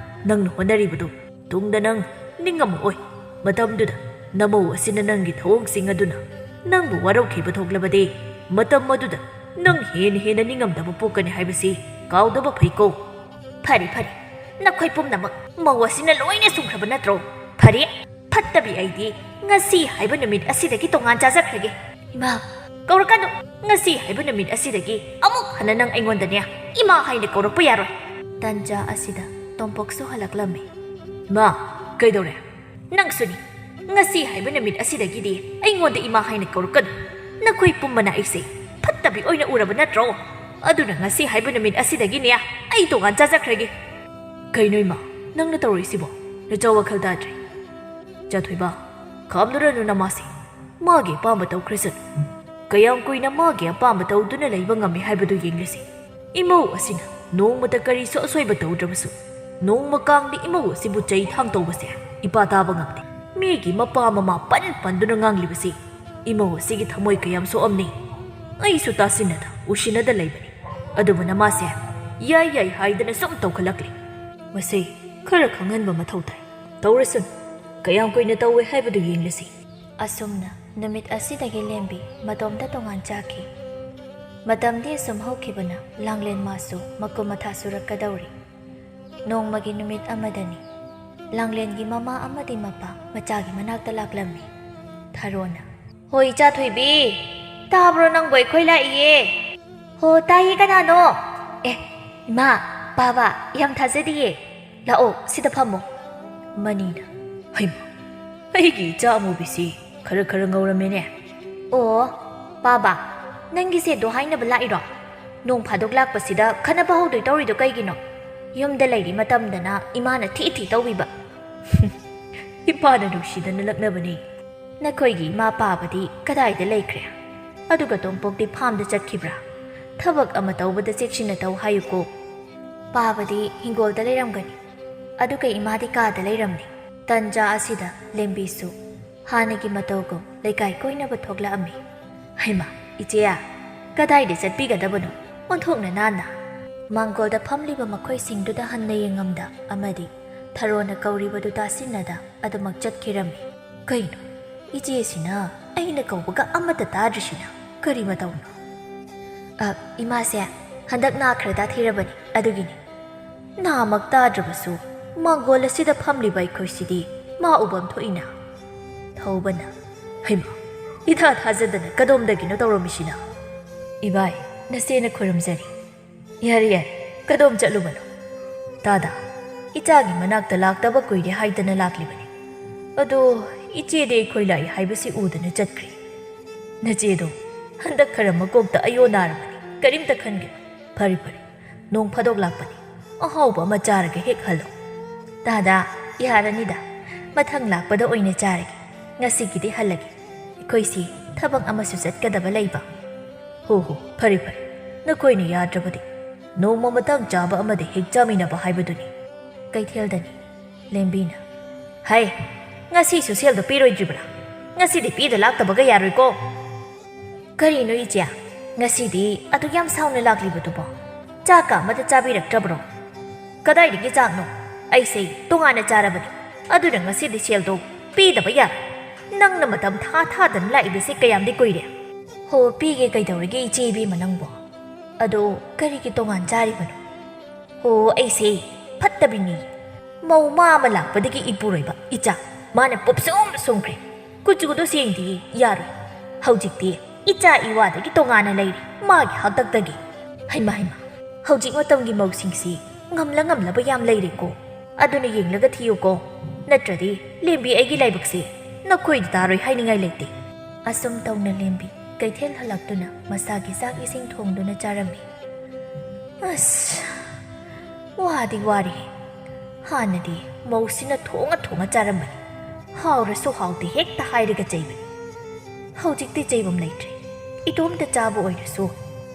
ꯅꯪꯅ ꯍꯣꯠꯅꯔꯤꯕꯗꯨ ꯇꯨꯡꯗ ꯅꯪ ꯅꯤꯡꯉꯝꯃꯛꯑꯣꯏ꯫ ꯃꯇꯝꯗꯨꯗ ꯅꯃꯧ ꯑꯁꯤꯅ ꯅꯪꯒꯤ ꯊꯧꯑꯣꯡꯁꯤꯡ ꯑꯗꯨꯅ ꯅꯪꯕꯨ ꯋꯥꯔꯧꯈꯤꯕ ꯊꯣꯛꯂꯕꯗꯤ, ꯃꯇꯝ ꯑꯗꯨꯗ ꯅꯪ ꯍꯦꯟꯅ ꯍꯦꯟꯅ ꯅꯤꯡꯉꯝꯗꯕ ꯄꯣꯛꯀꯅꯤ ꯍꯥꯏꯕꯁꯤ ꯀꯥꯎꯗꯕ ꯐꯩꯀꯣ꯫ ꯐꯔꯦ, ꯐꯔꯦ, ꯅꯈꯣꯏ ꯄꯨꯝꯅꯃꯛ ꯃꯧ ꯑꯁꯤꯅ ꯂꯣꯏꯅ ꯁꯨꯝꯈ꯭ꯔꯕ ꯅꯠꯇ꯭ꯔꯣ? ꯐꯔꯦ, ꯐꯠꯇꯕꯤ ꯑꯩꯗꯤ ꯉꯁꯤ ꯍꯥꯏꯕ ꯅꯨꯃꯤꯠ ꯑꯁꯤꯗꯒꯤ ꯇꯣꯉꯥꯟ ꯆꯥꯖꯈ꯭ꯔꯒꯦ꯫ ꯏꯃꯥ! ꯀꯧꯔꯛꯀꯅꯨ! ꯉꯁꯤ ꯍꯥꯏꯕ ꯅꯨꯃꯤꯠ ꯑꯁꯤꯗꯒꯤ ꯑꯃꯨꯛ ꯍꯟꯅ ꯅꯪ ꯑꯩꯉꯣꯟꯗꯅꯦ ꯏꯃꯥ ꯍꯥꯏꯅ ꯀꯧꯔꯛꯄ ꯌꯥꯔꯣꯏ꯫ ꯇꯟꯖꯥ ꯑꯁꯤꯗ ꯇꯣꯝꯄꯣꯛꯁꯨ ꯍꯜꯂꯛꯂꯝꯃꯤ꯫ ꯏꯃꯥ, ꯀꯩꯗꯧꯔꯦ? ꯅꯪꯁꯨꯅꯤ꯫ ꯉꯁꯤ ꯍꯥꯏꯕ ꯅꯨꯃꯤꯠ ꯑꯁꯤꯗꯒꯤꯗꯤ ꯑꯩꯉꯣꯟꯗ ꯏꯃꯥ ꯍꯥꯏꯅ ꯀꯧꯔꯛꯀꯅꯨ꯫ ꯅꯈꯣꯏ ꯄꯨꯝꯕꯅ ꯑꯩꯁꯦ ꯐꯠꯇꯕꯤ ꯑꯣꯏꯅ ꯎꯔꯕ ꯅꯠꯇ꯭ꯔꯣ? ꯑꯗꯨꯅ ꯉꯁꯤ ꯍꯥꯏꯕ ꯅꯨꯃꯤꯠ ꯑꯁꯤꯗꯒꯤꯅꯦ ꯑꯩ ꯇꯣꯉꯥꯟ ꯆꯥꯖꯈ꯭ꯔꯒꯦ꯫ ꯀꯩꯅꯣ ꯏꯃꯥ, ꯅꯪꯅ ꯇꯧꯔꯛꯏꯁꯤꯕꯣ? ꯅꯆꯥ ꯋꯥꯈꯜ ꯇꯥꯗ꯭ꯔꯦ꯫ ꯆꯥꯊꯣꯏꯕ, ꯈꯥꯝꯂꯨꯔꯅꯨ ꯅꯃꯥꯁꯦ꯫ ꯃꯥꯒꯤ ꯑꯄꯥꯝꯕ ꯇꯧꯈ꯭ꯔꯁꯅꯨ꯫ ꯀꯌꯥꯝ ꯀꯨꯏꯅ ꯃꯥꯒꯤ ꯑꯄꯥꯝꯕ ꯇꯧꯗꯨꯅ ꯂꯩꯕ ꯉꯝꯃꯤ ꯍꯥꯏꯕꯗꯨ ꯌꯦꯡꯂꯁꯤ꯫ ꯏꯃꯧ ꯑꯁꯤꯅ ꯅꯣꯡꯃꯇ ꯀꯔꯤꯁꯨ ꯑꯁꯣꯏꯕ ꯇꯧꯗ꯭ꯔꯕꯁꯨ, ꯅꯣꯡꯃ ꯀꯥꯡꯗꯤ ꯏꯃꯧ ꯑꯁꯤꯕꯨ ꯆꯩ ꯊꯥꯡ ꯇꯧꯕꯁꯦ ꯏꯄꯥ ꯇꯥꯕ ꯉꯝꯗꯦ꯫ ꯃꯤꯒꯤ ꯃꯄꯥ ꯃꯃꯥ ꯄꯟ ꯄꯟꯗꯨꯅ ꯉꯥꯡꯂꯤꯕꯁꯤ ꯏꯃꯧ ꯑꯁꯤꯒꯤ ꯊꯃꯣꯏ ꯀꯌꯥꯝ ꯁꯣꯛꯑꯝꯅꯤ꯫ ꯑꯩꯁꯨ ꯇꯥꯁꯤꯟꯅꯗ ꯎꯁꯤꯟꯅꯗ ꯂꯩꯕꯅꯤ꯫ ꯑꯗꯨꯕꯨ ꯅꯃꯥꯁꯦ ꯌꯥꯏ ꯌꯥꯏ ꯍꯥꯏꯗꯅ ꯁꯨꯝ ꯇꯧꯈꯠꯂꯛꯂꯤ꯫ ꯃꯁꯤ ꯈꯔ ꯈꯪꯍꯟꯕ ꯃꯊꯧ ꯇꯥꯏ꯫ ꯇꯧꯔꯁꯅꯨ, ꯀꯌꯥꯝ ꯀꯨꯏꯅ ꯇꯧꯋꯦ ꯍꯥꯏꯕꯗꯨ ꯌꯦꯡꯂꯁꯤ꯫ ꯑꯁꯨꯝꯅ ꯅꯨꯃꯤꯠ ꯑꯁꯤꯗꯒꯤ ꯂꯦꯝꯕꯤ ꯃꯇꯣꯝꯇ ꯇꯣꯉꯥꯟ ꯆꯥꯈꯤ꯫ ꯃꯇꯝꯗꯤ ꯑꯁꯨꯝ ꯍꯧꯈꯤꯕꯅ ꯂꯥꯡꯂꯦꯟ ꯃꯥꯁꯨ ꯃꯀꯨꯝ ꯃꯊꯥ ꯁꯨꯔꯛꯀꯗꯧꯔꯤ꯫ ꯅꯣꯡꯃꯒꯤ ꯅꯨꯃꯤꯠ ꯑꯃꯗꯅꯤ꯫ ꯂꯥꯡꯂꯦꯟꯒꯤ ꯃꯃꯥ ꯑꯃꯗꯤ ꯃꯄꯥ ꯃꯆꯥꯒꯤ ꯃꯅꯥꯛꯇ ꯂꯥꯛꯂꯝꯃꯤ꯫ ꯊꯔꯣꯅ, "ꯍꯣ, ꯏꯆꯥ ꯊꯣꯏꯕꯤ, ꯇꯥꯕ꯭ꯔꯣ? ꯅꯪꯕꯨ ꯑꯩꯈꯣꯏ ꯂꯥꯛꯏꯌꯦ꯫" "ꯍꯣ, ꯇꯥꯏꯌꯦ, ꯀꯅꯥꯅꯣ?" "ꯑꯦ, ꯏꯃꯥ, ꯄꯥꯕ, ꯌꯥꯝ ꯊꯥꯖꯗꯤꯌꯦ꯫ ꯂꯥꯛꯑꯣ, ꯁꯤꯗ ꯐꯝꯃꯣ꯫" ꯃꯅꯤꯅ, "ꯍꯩꯃꯥ, ꯑꯩꯒꯤ ꯏꯆꯥ ꯑꯃꯨꯕꯤꯁꯤ ꯈꯔ ꯈꯔ ꯉꯧꯔꯝꯃꯦꯅꯦ꯫" "ꯑꯣ, ꯄꯥꯕ, ꯅꯪꯒꯤꯁꯦ ꯑꯗꯨ ꯍꯥꯏꯅꯕ ꯂꯥꯛꯏꯔꯣ? ꯅꯣꯡ ꯐꯥꯗꯣꯛ ꯂꯥꯛꯄꯁꯤꯗ ꯈꯠꯅꯕ ꯍꯧꯗꯣꯏ ꯇꯧꯔꯤꯗꯣ ꯀꯩꯒꯤꯅꯣ? ꯌꯨꯝꯗ ꯂꯩꯔꯤ ꯃꯇꯝꯗꯅ ꯏꯃꯥꯅ ꯊꯤ ꯊꯤ ꯇꯧꯕꯤꯕ꯫" "ꯏꯄꯥꯅ ꯅꯨꯡꯁꯤꯗꯅ ꯂꯛꯅꯕꯅꯤ꯫" "ꯅꯈꯣꯏꯒꯤ ꯏꯃꯥ ꯄꯥꯕꯗꯤ ꯀꯗꯥꯏꯗ ꯂꯩꯈ꯭ꯔꯦ? ꯑꯗꯨꯒ ꯇꯣꯝꯄꯣꯛꯇꯤ ꯐꯥꯝꯗ ꯆꯠꯈꯤꯕ꯭ꯔꯥ? ꯊꯕꯛ ꯑꯃ ꯇꯧꯕꯗ ꯆꯦꯛꯁꯤꯟꯅ ꯇꯧ ꯍꯥꯏꯌꯨꯀꯣ꯫" "ꯄꯥꯕꯗꯤ ꯍꯤꯡꯒꯣꯜꯗ ꯂꯩꯔꯝꯒꯅꯤ, ꯑꯗꯨꯒ ꯏꯃꯥꯗꯤ ꯀꯥꯗ ꯂꯩꯔꯝꯅꯤ꯫" ꯇꯟꯖꯥ ꯑꯁꯤꯗ ꯂꯦꯝꯕꯤꯁꯨ ꯍꯥꯟꯅꯒꯤ ꯃꯇꯧꯒꯨꯝ ꯂꯩꯀꯥꯏ ꯀꯣꯏꯅꯕ ꯊꯣꯛꯂꯛꯑꯝꯃꯤ꯫ "ꯍꯩꯃꯥ, ꯏꯆꯦ, ꯀꯗꯥꯏꯗ ꯆꯠꯄꯤꯒꯗꯕꯅꯣ? ꯑꯣꯟꯊꯣꯛꯅ ꯅꯥꯟꯅ꯫" ꯃꯥꯡꯒꯣꯜꯗ ꯐꯝꯂꯤꯕ ꯃꯈꯣꯏꯁꯤꯡꯗꯨꯗ ꯍꯟꯅ ꯌꯦꯡꯉꯝꯗ ꯑꯃꯗꯤ ꯊꯔꯣꯅ ꯀꯧꯔꯤꯕꯗꯨ ꯇꯥꯁꯤꯟꯅꯗ ꯑꯗꯨꯃꯛ ꯆꯠꯈꯤꯔꯝꯃꯤ꯫ "ꯀꯩꯅꯣ, ꯏꯆꯦꯁꯤꯅ ꯑꯩꯅ ꯀꯧꯕꯒ ꯑꯃꯠꯇ ꯇꯥꯗ꯭ꯔꯤꯁꯤꯅ ꯀꯔꯤ ꯃꯇꯧꯅꯣ?" "ꯑ, ꯏꯃꯥꯁꯦ ꯍꯟꯗꯛ ꯅꯥ ꯈꯔ ꯇꯥꯊꯤꯔꯕꯅꯤ, ꯑꯗꯨꯒꯤꯅꯤ꯫" "ꯅꯥꯃꯛ ꯇꯥꯗ꯭ꯔꯕꯁꯨ ꯃꯥꯡꯒꯣꯜ ꯑꯁꯤꯗ ꯐꯝꯂꯤꯕ ꯑꯩꯈꯣꯏꯁꯤꯗꯤ ꯃꯥ ꯎꯕꯝ ꯊꯣꯛꯏꯅ꯫" ꯊꯧꯕꯅ, "ꯍꯩꯃꯥ, ꯏꯊꯥ ꯊꯥꯖꯗꯅ ꯀꯗꯣꯝꯗꯒꯤꯅꯣ ꯇꯧꯔꯝꯃꯤꯁꯤꯅ?" "ꯏꯕꯥꯏ, ꯅꯆꯦꯅ ꯈꯨꯔꯨꯝꯖꯔꯤ꯫" "ꯌꯥꯔꯦ, ꯌꯥꯔꯦ, ꯀꯗꯣꯝ ꯆꯠꯂꯨꯕꯅꯣ?" "ꯇꯥꯗꯥ, ꯏꯆꯥꯒꯤ ꯃꯅꯥꯛꯇ ꯂꯥꯛꯇꯕ ꯀꯨꯏꯔꯦ ꯍꯥꯏꯗꯅ ꯂꯥꯛꯂꯤꯕꯅꯤ꯫ ꯑꯗꯣ ꯏꯆꯦꯗꯤ ꯑꯩꯈꯣꯏ ꯂꯥꯛꯏ ꯍꯥꯏꯕꯁꯤ ꯎꯗꯅ ꯆꯠꯈ꯭ꯔꯦ꯫ ꯅꯆꯦꯗꯣ ꯍꯟꯗꯛ ꯈꯔ ꯃꯀꯣꯛꯇ ꯑꯌꯣ ꯅꯥꯔꯕꯅꯤ, ꯀꯔꯤꯝꯇ ꯈꯟꯒꯅꯨ꯫ ꯐꯔꯦ, ꯐꯔꯦ, ꯅꯣꯡ ꯐꯥꯗꯣꯛ ꯂꯥꯛꯄꯅꯤ, ꯑꯍꯥꯎꯕ ꯑꯃ ꯆꯥꯔꯒ ꯍꯦꯛ ꯍꯜꯂꯣ꯫" "ꯇꯥꯗꯥ, ꯌꯥꯔꯅꯤꯗ, ꯃꯊꯪ ꯂꯥꯛꯄꯗ ꯑꯣꯏꯅ ꯆꯥꯔꯒꯦ꯫ ꯉꯁꯤꯒꯤꯗꯤ ꯍꯜꯂꯒꯦ, ꯑꯩꯈꯣꯏꯁꯤ ꯊꯕꯛ ꯑꯃꯁꯨ ꯆꯠꯀꯗꯕ ꯂꯩꯕ꯫" "ꯍꯣ ꯍꯣ, ꯐꯔꯦ ꯐꯔꯦ, ꯅꯈꯣꯏꯅ ꯌꯥꯗ꯭ꯔꯕꯗꯤ ꯅꯣꯡꯃ ꯃꯇꯥꯡ ꯆꯥꯕ ꯑꯃꯗ ꯍꯦꯛ ꯆꯥꯃꯤꯟꯅꯕ ꯍꯥꯏꯕꯗꯨꯅꯤ꯫" ꯀꯩꯊꯦꯜꯗꯅꯤ꯫ ꯂꯦꯝꯕꯤꯅ, "ꯍꯩ, ꯉꯁꯤꯁꯨ ꯁꯦꯜꯗꯣ ꯄꯤꯔꯣꯏꯗ꯭ꯔꯤꯕ꯭ꯔꯥ? ꯉꯁꯤꯗꯤ ꯄꯤꯗ ꯂꯥꯛꯇꯕꯒ ꯌꯥꯔꯣꯏꯀꯣ꯫ ꯀꯔꯤꯅꯣ ꯏꯆꯦ? ꯉꯁꯤꯗꯤ ꯑꯗꯨꯛ ꯌꯥꯝ ꯁꯥꯎꯅ ꯂꯥꯛꯂꯤꯕꯗꯨꯕꯣ? ꯆꯥꯛꯀ ꯑꯃꯇ ꯆꯥꯕꯤꯔꯛꯇ꯭ꯔꯕ꯭ꯔꯣ? ꯀꯗꯥꯏꯗꯒꯤ ꯆꯥꯛꯅꯣ? ꯑꯩꯁꯦ ꯇꯣꯉꯥꯟꯅ ꯆꯥꯔꯕꯅꯤ꯫ ꯑꯗꯨꯅ ꯉꯁꯤꯗꯤ ꯁꯦꯜꯗꯣ ꯄꯤꯗꯕ ꯌꯥꯔꯣꯏ꯫ ꯅꯪꯅ ꯃꯇꯝ ꯊꯥ ꯊꯥꯗꯅ ꯂꯥꯛꯏꯕꯁꯦ ꯀꯌꯥꯝꯗꯤ ꯀꯨꯏꯔꯦ? ꯍꯣ, ꯄꯤꯒꯦ ꯀꯩꯗꯧꯔꯒꯦ ꯏꯆꯦ ꯏꯕꯦꯝꯃ ꯅꯪꯕꯣ? ꯑꯗꯣ ꯀꯔꯤꯒꯤ ꯇꯣꯉꯥꯟ ꯆꯥꯔꯤꯕꯅꯣ? ꯍꯣ, ꯑꯩꯁꯦ ꯐꯠꯇꯕꯤꯅꯤ꯫ ꯃꯧ ꯃꯥ ꯑꯃ ꯂꯥꯛꯄꯗꯒꯤ ꯏꯄꯨꯔꯣꯏꯕ ꯏꯆꯥ ꯃꯥꯅ ꯄꯨꯞꯁꯨꯝ ꯁꯨꯝꯈ꯭ꯔꯦ꯫ ꯀꯨꯆꯨꯗꯣ ꯁꯦꯡꯗꯤꯌꯦ, ꯌꯥꯔꯣꯏ꯫ ꯍꯧꯖꯤꯛꯇꯤ ꯏꯆꯥ ꯏꯋꯥꯗꯒꯤ ꯇꯣꯉꯥꯟꯅ ꯂꯩꯔꯦ, ꯃꯥꯒꯤ ꯍꯥꯛꯇꯛꯇꯒꯤ꯫ ꯍꯩꯃꯥ, ꯍꯩꯃꯥ, ꯍꯧꯖꯤꯛ ꯃꯇꯝꯒꯤ ꯃꯧꯁꯤꯡꯁꯤ ꯉꯝꯂ ꯉꯝꯂꯕ ꯌꯥꯝ ꯂꯩꯔꯦꯀꯣ꯫ ꯑꯗꯨꯅ ꯌꯦꯡꯂꯒ ꯊꯤꯌꯨꯀꯣ, ꯅꯠꯇ꯭ꯔꯗꯤ ꯂꯦꯝꯕꯤ ꯑꯩꯒꯤ ꯂꯥꯏꯕꯛꯁꯦ ꯅꯈꯣꯏꯗ ꯇꯥꯔꯣꯏ ꯍꯥꯏꯅꯤꯡꯉꯥꯏ ꯂꯩꯇꯦ꯫ ꯑꯁꯨꯝ ꯇꯧꯅ ꯂꯦꯝꯕꯤ ꯀꯩꯊꯦꯜ ꯍꯜꯂꯛꯇꯨꯅ ꯃꯁꯥꯒꯤ ꯆꯥꯛ ꯏꯁꯤꯡ ꯊꯣꯡꯗꯨꯅ ꯆꯥꯔꯝꯃꯤ꯫ ꯑꯁ, ꯋꯥꯗꯤ ꯋꯥꯔꯤ꯫ ꯍꯥꯟꯅꯗꯤ ꯃꯧꯁꯤꯅ ꯊꯣꯡꯉ ꯊꯣꯡꯉ ꯆꯥꯔꯝꯕꯅꯤ꯫ ꯍꯥꯎꯔꯁꯨ ꯍꯥꯎꯇꯦ ꯍꯦꯛꯇ ꯍꯥꯏꯔꯒ ꯆꯩꯕꯅꯤ꯫ ꯍꯧꯖꯤꯛꯇꯤ ꯆꯩꯐꯝ ꯂꯩꯇ꯭ꯔꯦ꯫ ꯏꯇꯣꯝꯇ ꯆꯥꯕ ꯑꯣꯏꯔꯁꯨ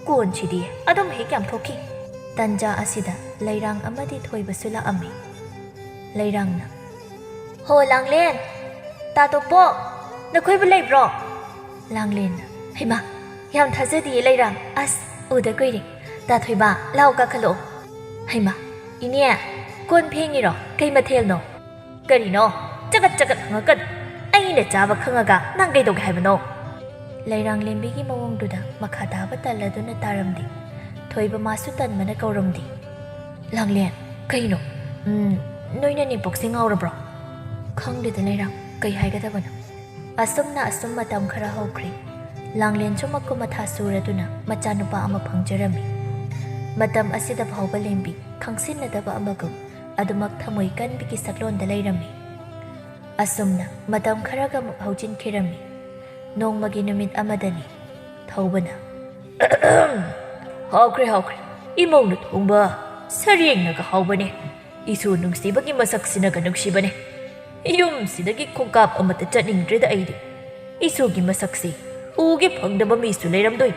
ꯀꯣꯟꯁꯤꯗꯤ ꯑꯗꯨꯝ ꯍꯦꯛ ꯌꯥꯝꯊꯣꯛꯈꯤ꯫ ꯇꯟꯖꯥ ꯑꯁꯤꯗ ꯂꯩꯔꯥꯡ ꯑꯃꯗꯤ ꯊꯣꯏꯕꯁꯨ ꯂꯥꯛꯑꯝꯃꯤ꯫ ꯂꯩꯔꯥꯡꯅ, "ꯍꯣ ꯂꯥꯡꯂꯦꯟ, ꯇꯥ ꯇꯣꯝꯄꯣꯛ, ꯅꯈꯣꯏꯕꯨ ꯂꯩꯕ꯭ꯔꯣ?" ꯂꯥꯡꯂꯦꯟꯅ, "ꯍꯩꯃꯥ, ꯌꯥꯝ ꯊꯥꯖꯗꯤꯌꯦ ꯂꯩꯔꯥꯡ꯫ ꯑꯁ, ꯎꯗ ꯀꯨꯏꯔꯦ꯫ ꯇꯥ ꯊꯣꯏꯕ, ꯂꯥꯎ ꯀꯥꯈꯠꯂꯛꯑꯣ꯫ ꯍꯩꯃꯥ, ꯏꯅꯦ, ꯀꯣꯟ ꯐꯦꯡꯉꯤꯔꯣ? ꯀꯩ ꯃꯊꯦꯜꯅꯣ?" "ꯀꯔꯤꯅꯣ? ꯆꯒꯠ ꯆꯒꯠ ꯍꯪꯉꯛꯀꯅꯨ꯫ ꯑꯩꯅ ꯆꯥꯕ ꯈꯪꯉꯒ ꯅꯪ ꯀꯩꯗꯧꯒꯦ ꯍꯥꯏꯕꯅꯣ?" ꯂꯩꯔꯥꯡ ꯂꯦꯝꯕꯤꯒꯤ ꯃꯑꯣꯡꯗꯨꯗ ꯃꯈꯥ ꯇꯥꯕ ꯇꯜꯂꯗꯨꯅ ꯇꯥꯔꯝꯗꯦ꯫ ꯊꯣꯏꯕ ꯃꯥꯁꯨ ꯇꯟꯕꯅ ꯀꯧꯔꯝꯗꯦ꯫ "ꯂꯥꯡꯂꯦꯟ, ꯀꯩꯅꯣ? ꯎꯝ, ꯅꯣꯏꯅ ꯅꯦꯄꯣꯛꯁꯦ ꯉꯥꯎꯔꯕ꯭ꯔꯣ?" "ꯈꯪꯗꯦꯗ ꯂꯩꯔꯥꯡ, ꯀꯩ ꯍꯥꯏꯒꯗꯕꯅꯣ?" ꯑꯁꯨꯝꯅ ꯑꯁꯨꯝ ꯃꯇꯝ ꯈꯔ ꯍꯧꯈ꯭ꯔꯦ꯫ ꯂꯥꯡꯂꯦꯟꯁꯨ ꯃꯈꯨ ꯃꯊꯥ ꯁꯨꯔꯗꯨꯅ ꯃꯆꯥꯅꯨꯄꯥ ꯑꯃ ꯐꯪꯖꯔꯝꯃꯤ꯫ ꯃꯇꯝ ꯑꯁꯤꯗ ꯐꯥꯎꯕ ꯂꯦꯝꯕꯤ ꯈꯪꯁꯤꯟꯅꯗꯕ ꯑꯃꯒꯨꯝ ꯑꯗꯨꯃꯛ ꯊꯃꯣꯏ ꯀꯟꯕꯒꯤ ꯁꯛꯂꯣꯟꯗ ꯂꯩꯔꯝꯃꯤ꯫ ꯑꯁꯨꯝꯅ ꯃꯇꯝ ꯈꯔꯒ ꯑꯃꯨꯛ ꯍꯧꯖꯤꯟꯈꯤꯔꯝꯃꯤ꯫ ꯅꯣꯡꯃꯒꯤ ꯅꯨꯃꯤꯠ ꯑꯃꯗꯅꯤ ꯊꯧꯕꯅ, "ꯍꯥꯎꯈ꯭ꯔꯦ, ꯍꯥꯎꯈ꯭ꯔꯦ꯫ ꯏꯃꯧꯅ ꯊꯣꯡꯕ ꯁꯔꯦꯡꯅꯒ ꯍꯥꯎꯕꯅꯦ꯫ ꯏꯁꯨ ꯅꯨꯡꯁꯤꯕꯒꯤ ꯃꯁꯛꯁꯤꯅꯒ ꯅꯨꯡꯁꯤꯕꯅꯦ꯫ ꯌꯨꯝꯁꯤꯗꯒꯤ ꯈꯣꯡꯀꯥꯞ ꯑꯃꯠꯇ ꯆꯠꯅꯤꯡꯗ꯭ꯔꯦꯗ ꯑꯩꯗꯤ꯫ ꯏꯁꯨꯒꯤ ꯃꯁꯛꯁꯤ ꯎꯒꯦ ꯐꯪꯗꯕ ꯃꯤꯁꯨ ꯂꯩꯔꯝꯗꯣꯏ꯫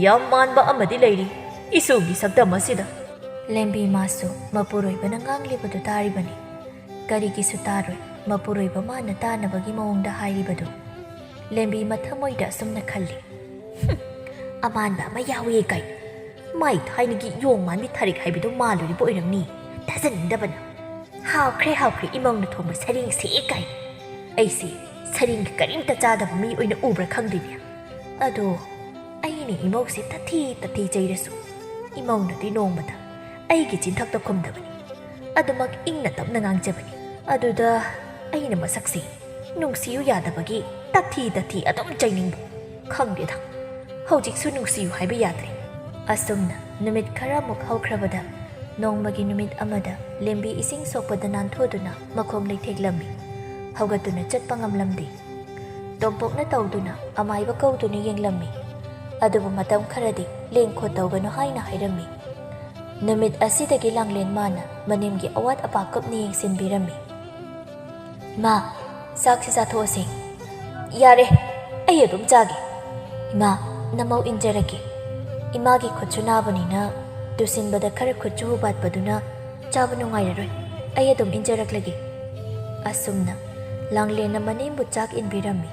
ꯌꯥꯝ ꯃꯥꯟꯕ ꯑꯃꯗꯤ ꯂꯩꯔꯤ ꯏꯁꯨꯒꯤ ꯁꯛꯇꯝ ꯑꯁꯤꯗ꯫" ꯂꯦꯝꯕꯤ ꯃꯥꯁꯨ ꯃꯄꯨꯔꯣꯏꯕꯅ ꯉꯥꯡꯂꯤꯕꯗꯨ ꯇꯥꯔꯤꯕꯅꯤ꯫ ꯀꯔꯤꯒꯤꯁꯨ ꯇꯥꯔꯣꯏ꯫ ꯃꯄꯨꯔꯣꯏꯕ ꯃꯥꯅ ꯇꯥꯅꯕꯒꯤ ꯃꯑꯣꯡꯗ ꯍꯥꯏꯔꯤꯕꯗꯨ ꯂꯦꯝꯕꯤ ꯃꯊꯃꯣꯏꯗ ꯑꯁꯨꯝꯅ ꯈꯜꯂꯤ, "ꯍꯨꯝ, ꯑꯃꯥꯟꯕ ꯑꯃ ꯌꯥꯎꯏ ꯀꯥꯏ꯫ ꯃꯥꯏ ꯊꯥꯏꯅꯒꯤ ꯌꯣꯡ ꯃꯥꯟꯕꯤ ꯊꯔꯤꯛ ꯍꯥꯏꯕꯗꯨ ꯃꯥꯜꯂꯨꯔꯤꯕ ꯑꯣꯏꯔꯝꯅꯤ꯫ ꯊꯥꯖꯅꯤꯡꯗꯕꯅ꯫ ꯍꯥꯎꯈ꯭ꯔꯦ, ꯍꯥꯎꯈ꯭ꯔꯦ, ꯏꯃꯧꯅ ꯊꯣꯡꯕ ꯁꯔꯦꯡꯁꯦ ꯀꯥꯏ꯫ ꯑꯩꯁꯦ ꯁꯔꯦꯡꯒꯤ ꯀꯔꯤꯝꯇ ꯆꯥꯗꯕ ꯃꯤ ꯑꯣꯏꯅ ꯎꯕ꯭ꯔꯥ ꯈꯪꯗꯦꯅꯦ꯫ ꯑꯗꯣ ꯑꯩꯅ ꯏꯃꯧꯁꯦ ꯇꯊꯤ ꯇꯊꯤ ꯆꯩꯔꯁꯨ ꯏꯃꯧꯅꯗꯤ ꯅꯣꯡꯃꯇ ꯑꯩꯒꯤ ꯆꯤꯟꯊꯛꯇ ꯈꯨꯝꯗꯕꯅꯤ꯫ ꯑꯗꯨꯃꯛ ꯏꯪꯅ ꯇꯞꯅ ꯉꯥꯡꯖꯕꯅꯤ꯫ ꯑꯗꯨꯗ ꯑꯩꯅ ꯃꯁꯛꯁꯤ ꯅꯨꯡꯁꯤꯌꯨ ꯌꯥꯗꯕꯒꯤ ꯇꯊꯤ ꯇꯊꯤ ꯑꯗꯨꯝ ꯆꯩꯅꯤꯡꯕ꯫ ꯈꯪꯗꯦꯗ, ꯍꯧꯖꯤꯛꯁꯨ ꯅꯨꯡꯁꯤꯌꯨ ꯍꯥꯏꯕ ꯌꯥꯗ꯭ꯔꯦ꯫" ꯑꯁꯨꯝꯅ ꯅꯨꯃꯤꯠ ꯈꯔꯃꯨꯛ ꯍꯧꯈ꯭ꯔꯕꯗ ꯅꯣꯡꯃꯒꯤ ꯅꯨꯃꯤꯠ ꯑꯃꯗ ꯂꯦꯝꯕꯤ ꯏꯁꯤꯡ ꯁꯣꯛꯄꯗ ꯅꯥꯟꯊꯣꯗꯨꯅ ꯃꯈꯣꯡ ꯂꯩꯊꯦꯛꯂꯝꯃꯤ꯫ ꯍꯧꯒꯠꯇꯨꯅ ꯆꯠꯄ ꯉꯝꯂꯝꯗꯦ꯫ ꯇꯣꯝꯄꯣꯛꯅ ꯇꯧꯗꯨꯅ ꯑꯃꯥꯏꯕ ꯀꯧꯗꯨꯅ ꯌꯦꯡꯂꯝꯃꯤ꯫ ꯑꯗꯨꯕꯨ ꯃꯇꯝ ꯈꯔꯗꯤ ꯂꯦꯡ ꯈꯣꯠ ꯇꯧꯒꯅꯨ ꯍꯥꯏꯅ ꯍꯥꯏꯔꯝꯃꯤ꯫ ꯅꯨꯃꯤꯠ ꯑꯁꯤꯗꯒꯤ ꯂꯥꯡꯂꯦꯟ ꯃꯥꯅ ꯃꯅꯦꯝꯒꯤ ꯑꯋꯥꯠ ꯑꯄꯥ ꯀꯨꯞꯅ ꯌꯦꯡꯁꯤꯟꯕꯤꯔꯝꯃꯤ꯫ "ꯏꯃꯥ, ꯆꯥꯛꯁꯤ ꯆꯥꯊꯣꯛꯑꯁꯤ꯫" "ꯌꯥꯔꯦ, ꯑꯩ ꯑꯗꯨꯝ ꯆꯥꯒꯦ꯫" "ꯏꯃꯥ, ꯅꯃꯧ ꯏꯟꯖꯔꯒꯦ꯫ ꯏꯃꯥꯒꯤ ꯈꯨꯠꯁꯨ ꯅꯥꯕꯅꯤꯅ ꯇꯨꯁꯤꯟꯕꯗ ꯈꯔ ꯈꯨꯠꯁꯨ ꯍꯨꯕꯥꯠꯄꯗꯨꯅ ꯆꯥꯕ ꯅꯨꯡꯉꯥꯏꯔꯔꯣꯏ꯫ ꯑꯩ ꯑꯗꯨꯝ ꯏꯟꯖꯔꯛꯂꯒꯦ꯫" ꯑꯁꯨꯝꯅ ꯂꯥꯡꯂꯦꯟꯅ ꯃꯅꯦꯝꯕꯨ ꯆꯥꯛ ꯏꯟꯕꯤꯔꯝꯃꯤ꯫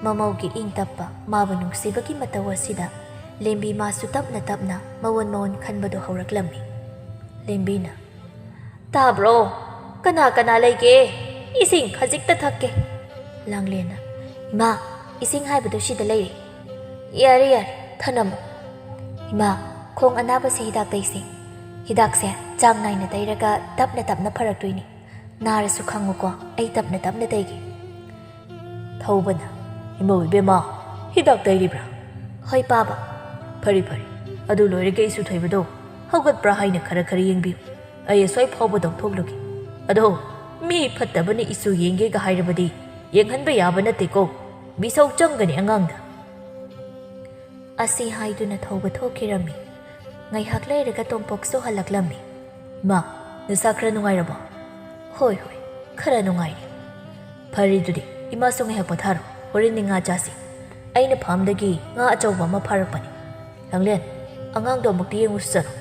ꯃꯃꯧꯒꯤ ꯏꯪ ꯇꯞꯄ, ꯃꯥꯕꯨ ꯅꯨꯡꯁꯤꯕꯒꯤ ꯃꯇꯧ ꯑꯁꯤꯗ ꯂꯦꯝꯕꯤ ꯃꯥꯁꯨ ꯇꯞꯅ ꯇꯞꯅ ꯃꯋꯣꯟ ꯃꯋꯣꯟ ꯈꯟꯕꯗꯨ ꯍꯧꯔꯛꯂꯝꯃꯤ꯫ ꯂꯦꯝꯕꯤꯅ, "ꯇꯥꯕ꯭ꯔꯣ? ꯀꯅꯥ ꯀꯅꯥ ꯂꯩꯒꯦ? ꯏꯁꯤꯡ ꯈꯖꯤꯛꯇ ꯊꯛꯀꯦ꯫" ꯂꯥꯡꯂꯦꯟꯅ, "ꯏꯃꯥ, ꯏꯁꯤꯡ ꯍꯥꯏꯕꯗꯨ ꯁꯤꯗ ꯂꯩꯔꯦ꯫" "ꯌꯥꯔꯦ, ꯌꯥꯔꯦ, ꯊꯅꯝꯃꯨ꯫" "ꯏꯃꯥ, ꯈꯣꯡ ꯑꯅꯥꯕꯁꯦ ꯍꯤꯗꯥꯛ ꯇꯩꯁꯦ꯫ ꯍꯤꯗꯥꯛꯁꯦ ꯆꯥꯡ ꯅꯥꯏꯅ ꯇꯩꯔꯒ ꯇꯞꯅ ꯇꯞꯅ ꯐꯔꯛꯇꯣꯏꯅꯤ꯫ ꯅꯥꯔꯁꯨ ꯈꯪꯉꯨꯀꯣ, ꯑꯩ ꯇꯞꯅ ꯇꯞꯅ ꯇꯩꯒꯦ꯫" ꯊꯧꯕꯅ, "ꯏꯃꯧ ꯏꯕꯦꯝꯃ, ꯍꯤꯗꯥꯛ ꯇꯩꯔꯤꯕ꯭ꯔꯥ?" "ꯍꯣꯏ, ꯄꯥꯕ꯫" "ꯐꯔꯦ, ꯐꯔꯦ꯫ ꯑꯗꯨ ꯂꯣꯏꯔꯒ ꯏꯁꯨ ꯊꯣꯏꯕꯗꯣ ꯍꯧꯒꯠꯄ꯭ꯔꯥ ꯍꯥꯏꯅ ꯈꯔ ꯈꯔ ꯌꯦꯡꯕꯤꯌꯨ꯫ ꯑꯩ ꯑꯁ꯭ꯋꯥꯏ ꯐꯥꯎꯕ ꯇꯧꯊꯣꯛꯂꯨꯒꯦ꯫ ꯑꯗꯣ, ꯃꯤ ꯐꯠꯇꯕꯅ ꯏꯁꯨ ꯌꯦꯡꯒꯦꯒ ꯍꯥꯏꯔꯕꯗꯤ ꯌꯦꯡꯍꯟꯕ ꯌꯥꯕ ꯅꯠꯇꯦꯀꯣ꯫ ꯃꯤꯁꯧ ꯆꯪꯒꯅꯤ ꯑꯉꯥꯡꯗ꯫" ꯑꯁꯤ ꯍꯥꯏꯗꯨꯅ ꯊꯧꯕ ꯊꯣꯛꯈꯤꯔꯝꯃꯤ꯫ ꯉꯥꯏꯍꯥꯛ ꯂꯩꯔꯒ ꯇꯣꯝꯄꯣꯛꯁꯨ ꯍꯜꯂꯛꯂꯝꯃꯤ꯫ "ꯏꯃꯥ, ꯅꯁꯥ ꯈꯔ ꯅꯨꯡꯉꯥꯏꯔꯕꯣ?" "ꯍꯣꯏ, ꯍꯣꯏ, ꯈꯔ ꯅꯨꯡꯉꯥꯏꯔꯦ꯫" "ꯐꯔꯦ, ꯑꯗꯨꯗꯤ ꯏꯃꯥꯁꯨ ꯉꯥꯏꯍꯥꯛ ꯄꯣꯊꯥꯔꯣ, ꯍꯣꯔꯦꯟꯗꯤ ꯉꯥ ꯆꯥꯁꯤ꯫ ꯑꯩꯅ ꯐꯥꯝꯗꯒꯤ ꯉꯥ ꯑꯆꯧꯕ ꯑꯃ ꯐꯥꯔꯛꯄꯅꯤ꯫ ꯂꯥꯡꯂꯦꯟ, ꯑꯉꯥꯡꯗꯣ ꯑꯃꯨꯛꯇ ꯌꯦꯡꯉꯨꯁꯤ ꯆꯠꯂꯣ꯫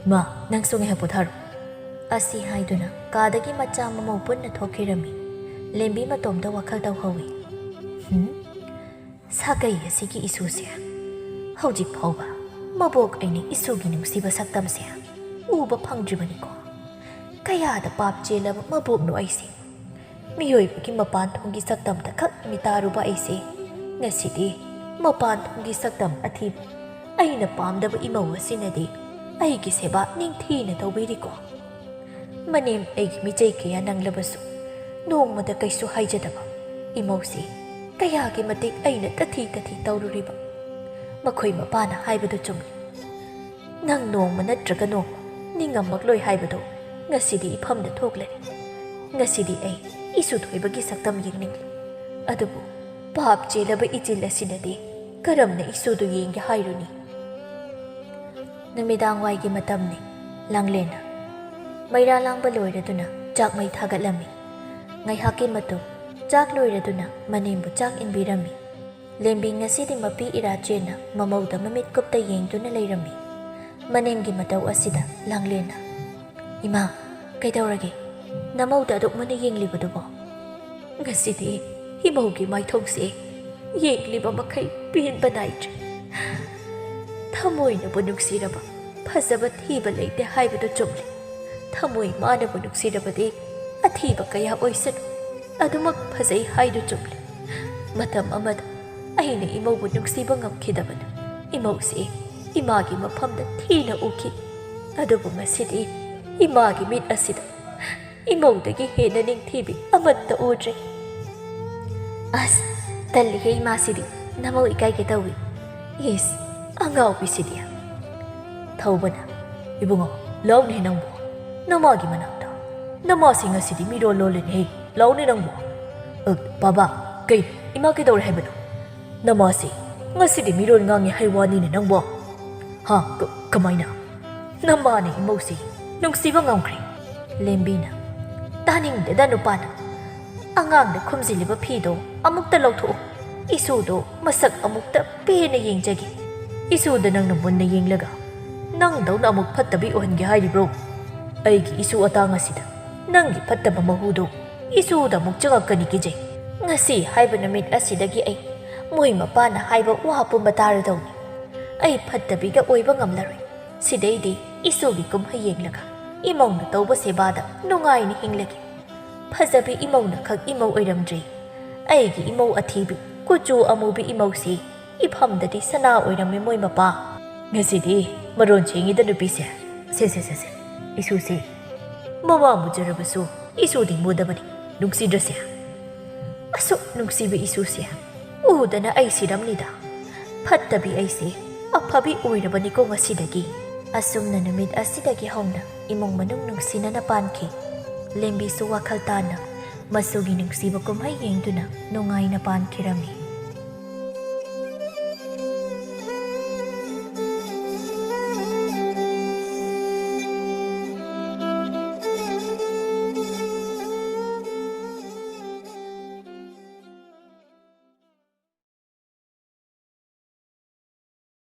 ꯏꯃꯥ, ꯅꯪꯁꯨ ꯉꯥꯏꯍꯥꯛ ꯄꯣꯊꯥꯔꯣ꯫" ꯑꯁꯤ ꯍꯥꯏꯗꯨꯅ ꯀꯥꯗꯒꯤ ꯃꯆꯥ ꯃꯃꯧ ꯄꯨꯟꯅ ꯊꯣꯛꯈꯤꯔꯝꯃꯤ꯫ ꯂꯦꯝꯕꯤ ꯃꯇꯣꯝꯇ ꯋꯥꯈꯜ ꯇꯧꯍꯧꯏ꯫ ꯍꯨꯝ? ꯁꯥꯒꯩ ꯑꯁꯤꯒꯤ ꯏꯁꯨꯁꯦ ꯍꯧꯖꯤꯛ ꯐꯥꯎꯕ ꯃꯕꯣꯛ ꯑꯩꯅ ꯏꯁꯨꯒꯤ ꯅꯨꯡꯁꯤꯕ ꯁꯛꯇꯝꯁꯦ ꯎꯕ ꯐꯪꯗ꯭ꯔꯤꯕꯅꯤꯀꯣ꯫ ꯀꯌꯥꯗ ꯄꯥꯞ ꯆꯦꯜꯂꯕ ꯃꯕꯣꯛꯅꯣ ꯑꯩꯁꯦ꯫ ꯃꯤꯑꯣꯏꯕꯒꯤ ꯃꯄꯥꯟ ꯊꯣꯡꯒꯤ ꯁꯛꯇꯝꯗ ꯈꯛ ꯃꯤꯇꯥꯔꯨꯕ ꯑꯩꯁꯦ ꯉꯁꯤꯗꯤ ꯃꯄꯥꯟ ꯊꯣꯡꯒꯤ ꯁꯛꯇꯝ ꯑꯊꯤꯕ ꯑꯩꯅ ꯄꯥꯝꯗꯕ ꯏꯃꯧ ꯑꯁꯤꯅꯗꯤ ꯑꯩꯒꯤ ꯁꯦꯕꯥ ꯅꯤꯡꯊꯤꯅ ꯇꯧꯕꯤꯔꯤꯀꯣ꯫ ꯃꯅꯦꯝ ꯑꯩꯒꯤ ꯃꯤꯆꯩ ꯀꯌꯥ ꯅꯪꯂꯕꯁꯨ ꯅꯣꯡꯃꯗ ꯀꯩꯁꯨ ꯍꯥꯏꯖꯗꯕ ꯏꯃꯧꯁꯤ ꯀꯌꯥꯒꯤ ꯃꯇꯤꯛ ꯑꯩꯅ ꯇꯊꯤ ꯇꯊꯤ ꯇꯧꯔꯨꯔꯤꯕ꯫ ꯃꯈꯣꯏ ꯃꯄꯥꯅ ꯍꯥꯏꯕꯗꯨ ꯆꯨꯝꯂꯤ꯫ ꯅꯪ ꯅꯣꯡꯃ ꯅꯠꯇ꯭ꯔꯒ ꯅꯣꯡꯃ ꯅꯤꯡꯉꯝꯃꯛꯂꯣꯏ ꯍꯥꯏꯕꯗꯨ ꯉꯁꯤꯗꯤ ꯏꯐꯝꯗ ꯊꯣꯛꯂꯦ꯫ ꯉꯁꯤꯗꯤ ꯑꯩ ꯏꯁꯨ ꯊꯣꯏꯕꯒꯤ ꯁꯛꯇꯝ ꯌꯦꯡꯅꯤꯡꯂꯤ꯫ ꯑꯗꯨꯕꯨ ꯄꯥꯞ ꯆꯦꯜꯂꯕ ꯏꯆꯤꯜ ꯑꯁꯤꯅꯗꯤ ꯀꯔꯝꯅ ꯏꯁꯨꯗꯨ ꯌꯦꯡꯒꯦ ꯍꯥꯏꯔꯨꯅꯤ? ꯅꯨꯃꯤꯗꯥꯡ ꯋꯥꯏꯒꯤ ꯃꯇꯝꯅꯤ꯫ ꯂꯥꯡꯂꯦꯟꯅ ꯃꯩꯔꯥ ꯂꯥꯡꯕ ꯂꯣꯏꯔꯗꯨꯅ ꯆꯥꯛ ꯃꯩ ꯊꯥꯒꯠꯂꯝꯃꯤ꯫ ꯉꯥꯏꯍꯥꯛꯀꯤ ꯃꯇꯨꯡ ꯆꯥꯛ ꯂꯣꯏꯔꯗꯨꯅ ꯃꯅꯦꯝꯕꯨ ꯆꯥꯛ ꯏꯟꯕꯤꯔꯝꯃꯤ꯫ ꯂꯦꯝꯕꯤ ꯉꯁꯤꯗꯤ ꯃꯄꯤ ꯏꯔꯥ ꯆꯦꯟꯅ ꯃꯃꯧꯗ ꯃꯃꯤꯠ ꯀꯨꯞꯇ ꯌꯦꯡꯗꯨꯅ ꯂꯩꯔꯝꯃꯤ꯫ ꯃꯅꯦꯝꯒꯤ ꯃꯇꯧ ꯑꯁꯤꯗ ꯂꯥꯡꯂꯦꯟꯅ, "ꯏꯃꯥ, ꯀꯩꯗꯧꯔꯒꯦ? ꯅꯃꯧꯗ ꯑꯗꯨꯛ ꯃꯨꯟꯅ ꯌꯦꯡꯂꯤꯕꯗꯨꯕꯣ?" ꯉꯁꯤꯗꯤ ꯏꯃꯧꯒꯤ ꯃꯥꯏꯊꯣꯡꯁꯦ ꯌꯦꯡꯂꯤꯕ ꯃꯈꯩ ꯄꯦꯟꯕ ꯅꯥꯏꯗ꯭ꯔꯦ꯫ ꯊꯃꯣꯏꯅꯕꯨ ꯅꯨꯡꯁꯤꯔꯕ ꯐꯖꯕ ꯊꯤꯕ ꯂꯩꯇꯦ ꯍꯥꯏꯕꯗꯨ ꯆꯨꯝꯂꯦ꯫ ꯊꯃꯣꯏ ꯃꯥꯅꯕꯨ ꯅꯨꯡꯁꯤꯔꯕꯗꯤ ꯑꯊꯤꯕ ꯀꯌꯥ ꯑꯣꯏꯁꯅꯨ, ꯑꯗꯨꯃꯛ ꯐꯖꯩ ꯍꯥꯏꯗꯨ ꯆꯨꯝꯂꯦ꯫ ꯃꯇꯝ ꯑꯃꯗ ꯑꯩꯅ ꯏꯃꯧꯕꯨ ꯅꯨꯡꯁꯤꯕ ꯉꯝꯈꯤꯗꯕꯅ ꯏꯃꯧꯁꯤ ꯏꯃꯥꯒꯤ ꯃꯐꯝꯗ ꯊꯤꯅ ꯎꯈꯤ꯫ ꯑꯗꯨꯕꯨ ꯉꯁꯤꯗꯤ ꯏꯃꯥꯒꯤ ꯃꯤꯠ ꯑꯁꯤꯗ ꯏꯃꯧꯗꯒꯤ ꯍꯦꯟꯅ ꯅꯤꯡꯊꯤꯕꯤ ꯑꯃꯠꯇ ꯎꯗ꯭ꯔꯦ꯫ ꯑꯁ, ꯇꯜꯂꯤꯍꯦ ꯏꯃꯥꯁꯤꯗꯤ, ꯅꯃꯧ ꯏꯀꯥꯏꯒꯦ ꯇꯧꯏ꯫ ꯏꯁ, ꯑꯉꯥꯎꯕꯤꯁꯤꯗꯤ꯫ ꯊꯧꯕꯅ, "ꯏꯕꯨꯡꯉꯣ, ꯂꯥꯎꯅꯦ ꯅꯪꯕꯨ꯫ ꯅꯃꯥꯒꯤ ꯃꯅꯥꯛꯇ꯫ ꯅꯃꯥꯁꯤ ꯉꯁꯤꯗꯤ ꯃꯤꯔꯣꯜ ꯂꯣꯜꯂꯦꯅꯦ꯫ ꯂꯥꯎꯅꯦ ꯅꯪꯕꯨ꯫" "ꯑ, ꯕꯥꯕꯥ, ꯀꯩ, ꯏꯃꯥ ꯀꯩꯗꯧꯔꯦ ꯍꯥꯏꯕꯅꯣ?" "ꯅꯃꯥꯁꯤ ꯉꯁꯤꯗꯤ ꯃꯤꯔꯣꯜ ꯉꯥꯡꯉꯦ ꯍꯥꯏ ꯋꯥꯅꯤꯅꯦ ꯅꯪꯕꯣ꯫" "ꯍꯥ? ꯀ-, ꯀꯃꯥꯏꯅ?" "ꯅꯃꯥꯅꯦ ꯏꯃꯧꯁꯤ ꯅꯨꯡꯁꯤꯕ ꯉꯝꯈ꯭ꯔꯦ꯫" ꯂꯦꯝꯕꯤꯅ, "ꯇꯥꯅꯤꯡꯗꯦꯗ ꯅꯨꯄꯥꯅ꯫ ꯑꯉꯥꯡꯗ ꯈꯨꯝꯖꯤꯜꯂꯤꯕ ꯐꯤꯗꯣ ꯑꯃꯨꯛꯇ ꯂꯧꯊꯣꯛꯎ꯫ ꯏꯁꯨꯗꯣ ꯃꯁꯛ ꯑꯃꯨꯛꯇ ꯄꯦꯟꯅ ꯌꯦꯡꯖꯒꯦ꯫" "ꯏꯁꯨꯗ ꯅꯪꯅ ꯃꯨꯟꯅ ꯌꯦꯡꯂꯒ ꯅꯪꯗꯧꯅ ꯑꯃꯨꯛ ꯐꯠꯇꯕꯤ ꯑꯣꯏꯍꯟꯒꯦ ꯍꯥꯏꯔꯤꯕ꯭ꯔꯣ? ꯑꯩꯒꯤ ꯏꯁꯨ ꯑꯇꯥꯡ ꯑꯁꯤꯗ ꯅꯪꯒꯤ ꯐꯠꯇꯕ ꯃꯍꯨꯗꯣ ꯏꯁꯨꯗ ꯑꯃꯨꯛ ꯆꯪꯉꯛꯀꯅꯤ ꯀꯤꯖꯩ꯫ ꯉꯁꯤ ꯍꯥꯏꯕ ꯅꯨꯃꯤꯠ ꯑꯁꯤꯗꯒꯤ ꯑꯩ ꯃꯣꯏ ꯃꯄꯥꯅ ꯍꯥꯏꯕ ꯋꯥ ꯄꯨꯝꯕ ꯇꯥꯔꯗꯧꯅꯤ꯫ ꯑꯩ ꯐꯠꯇꯕꯤꯒ ꯑꯣꯏꯕ ꯉꯝꯂꯔꯣꯏ꯫ ꯁꯤꯗꯩꯗꯤ ꯏꯁꯨꯒꯤ ꯀꯨꯝꯍꯩ ꯌꯦꯡꯂꯒ ꯏꯃꯧꯅ ꯇꯧꯕ ꯁꯦꯕꯥꯗ ꯅꯨꯡꯉꯥꯏꯅ ꯍꯤꯡꯂꯒꯦ꯫ ꯐꯖꯕꯤ ꯏꯃꯧꯅ ꯈꯛ ꯏꯃꯧ ꯑꯣꯏꯔꯝꯗ꯭ꯔꯦ꯫ ꯑꯩꯒꯤ ꯏꯃꯧ ꯑꯊꯤꯕꯤ ꯀꯨꯆꯨ ꯑꯃꯨꯕꯤ ꯏꯃꯧꯁꯤ ꯏꯐꯝꯗꯗꯤ ꯁꯅꯥ ꯑꯣꯏꯔꯝꯃꯤ ꯃꯣꯏ ꯃꯄꯥ꯫ ꯉꯁꯤꯗꯤ ꯃꯔꯣꯟ ꯁꯦꯡꯉꯤꯗ ꯅꯨꯄꯤꯁꯦ꯫ ꯁꯦ, ꯁꯦ, ꯁꯦ, ꯁꯦ꯫ ꯏꯁꯨꯁꯦ꯫ ꯃꯃꯥ ꯃꯨꯖꯔꯕꯁꯨ ꯏꯁꯨꯗꯤ ꯃꯨꯗꯕꯅꯤ꯫ ꯅꯨꯡꯁꯤꯗ꯭ꯔꯁꯦ? ꯑꯁꯨꯛ ꯅꯨꯡꯁꯤꯕ ꯏꯁꯨꯁꯦ ꯎꯗꯅ ꯑꯩ ꯁꯤꯔꯝꯅꯤꯗ꯫ ꯐꯠꯇꯕꯤ ꯑꯩꯁꯦ ꯑꯐꯕꯤ ꯑꯣꯏꯔꯕꯅꯤꯀꯣ ꯉꯁꯤꯗꯒꯤ꯫ ꯑꯁꯨꯝꯅ ꯅꯨꯃꯤꯠ ꯑꯁꯤꯗꯒꯤ ꯍꯧꯅ ꯏꯃꯨꯡ ꯃꯅꯨꯡ ꯅꯨꯡꯁꯤꯅꯅ ꯄꯥꯟꯈꯤ꯫ ꯂꯦꯝꯕꯤꯁꯨ ꯋꯥꯈꯜ ꯇꯥꯅ ꯃꯆꯨꯒꯤ ꯅꯨꯡꯁꯤꯕ ꯀꯨꯝꯍꯩ ꯌꯦꯡꯗꯨꯅ ꯅꯨꯡꯉꯥꯏꯅ ꯄꯥꯟꯈꯤꯔꯝꯃꯤ꯫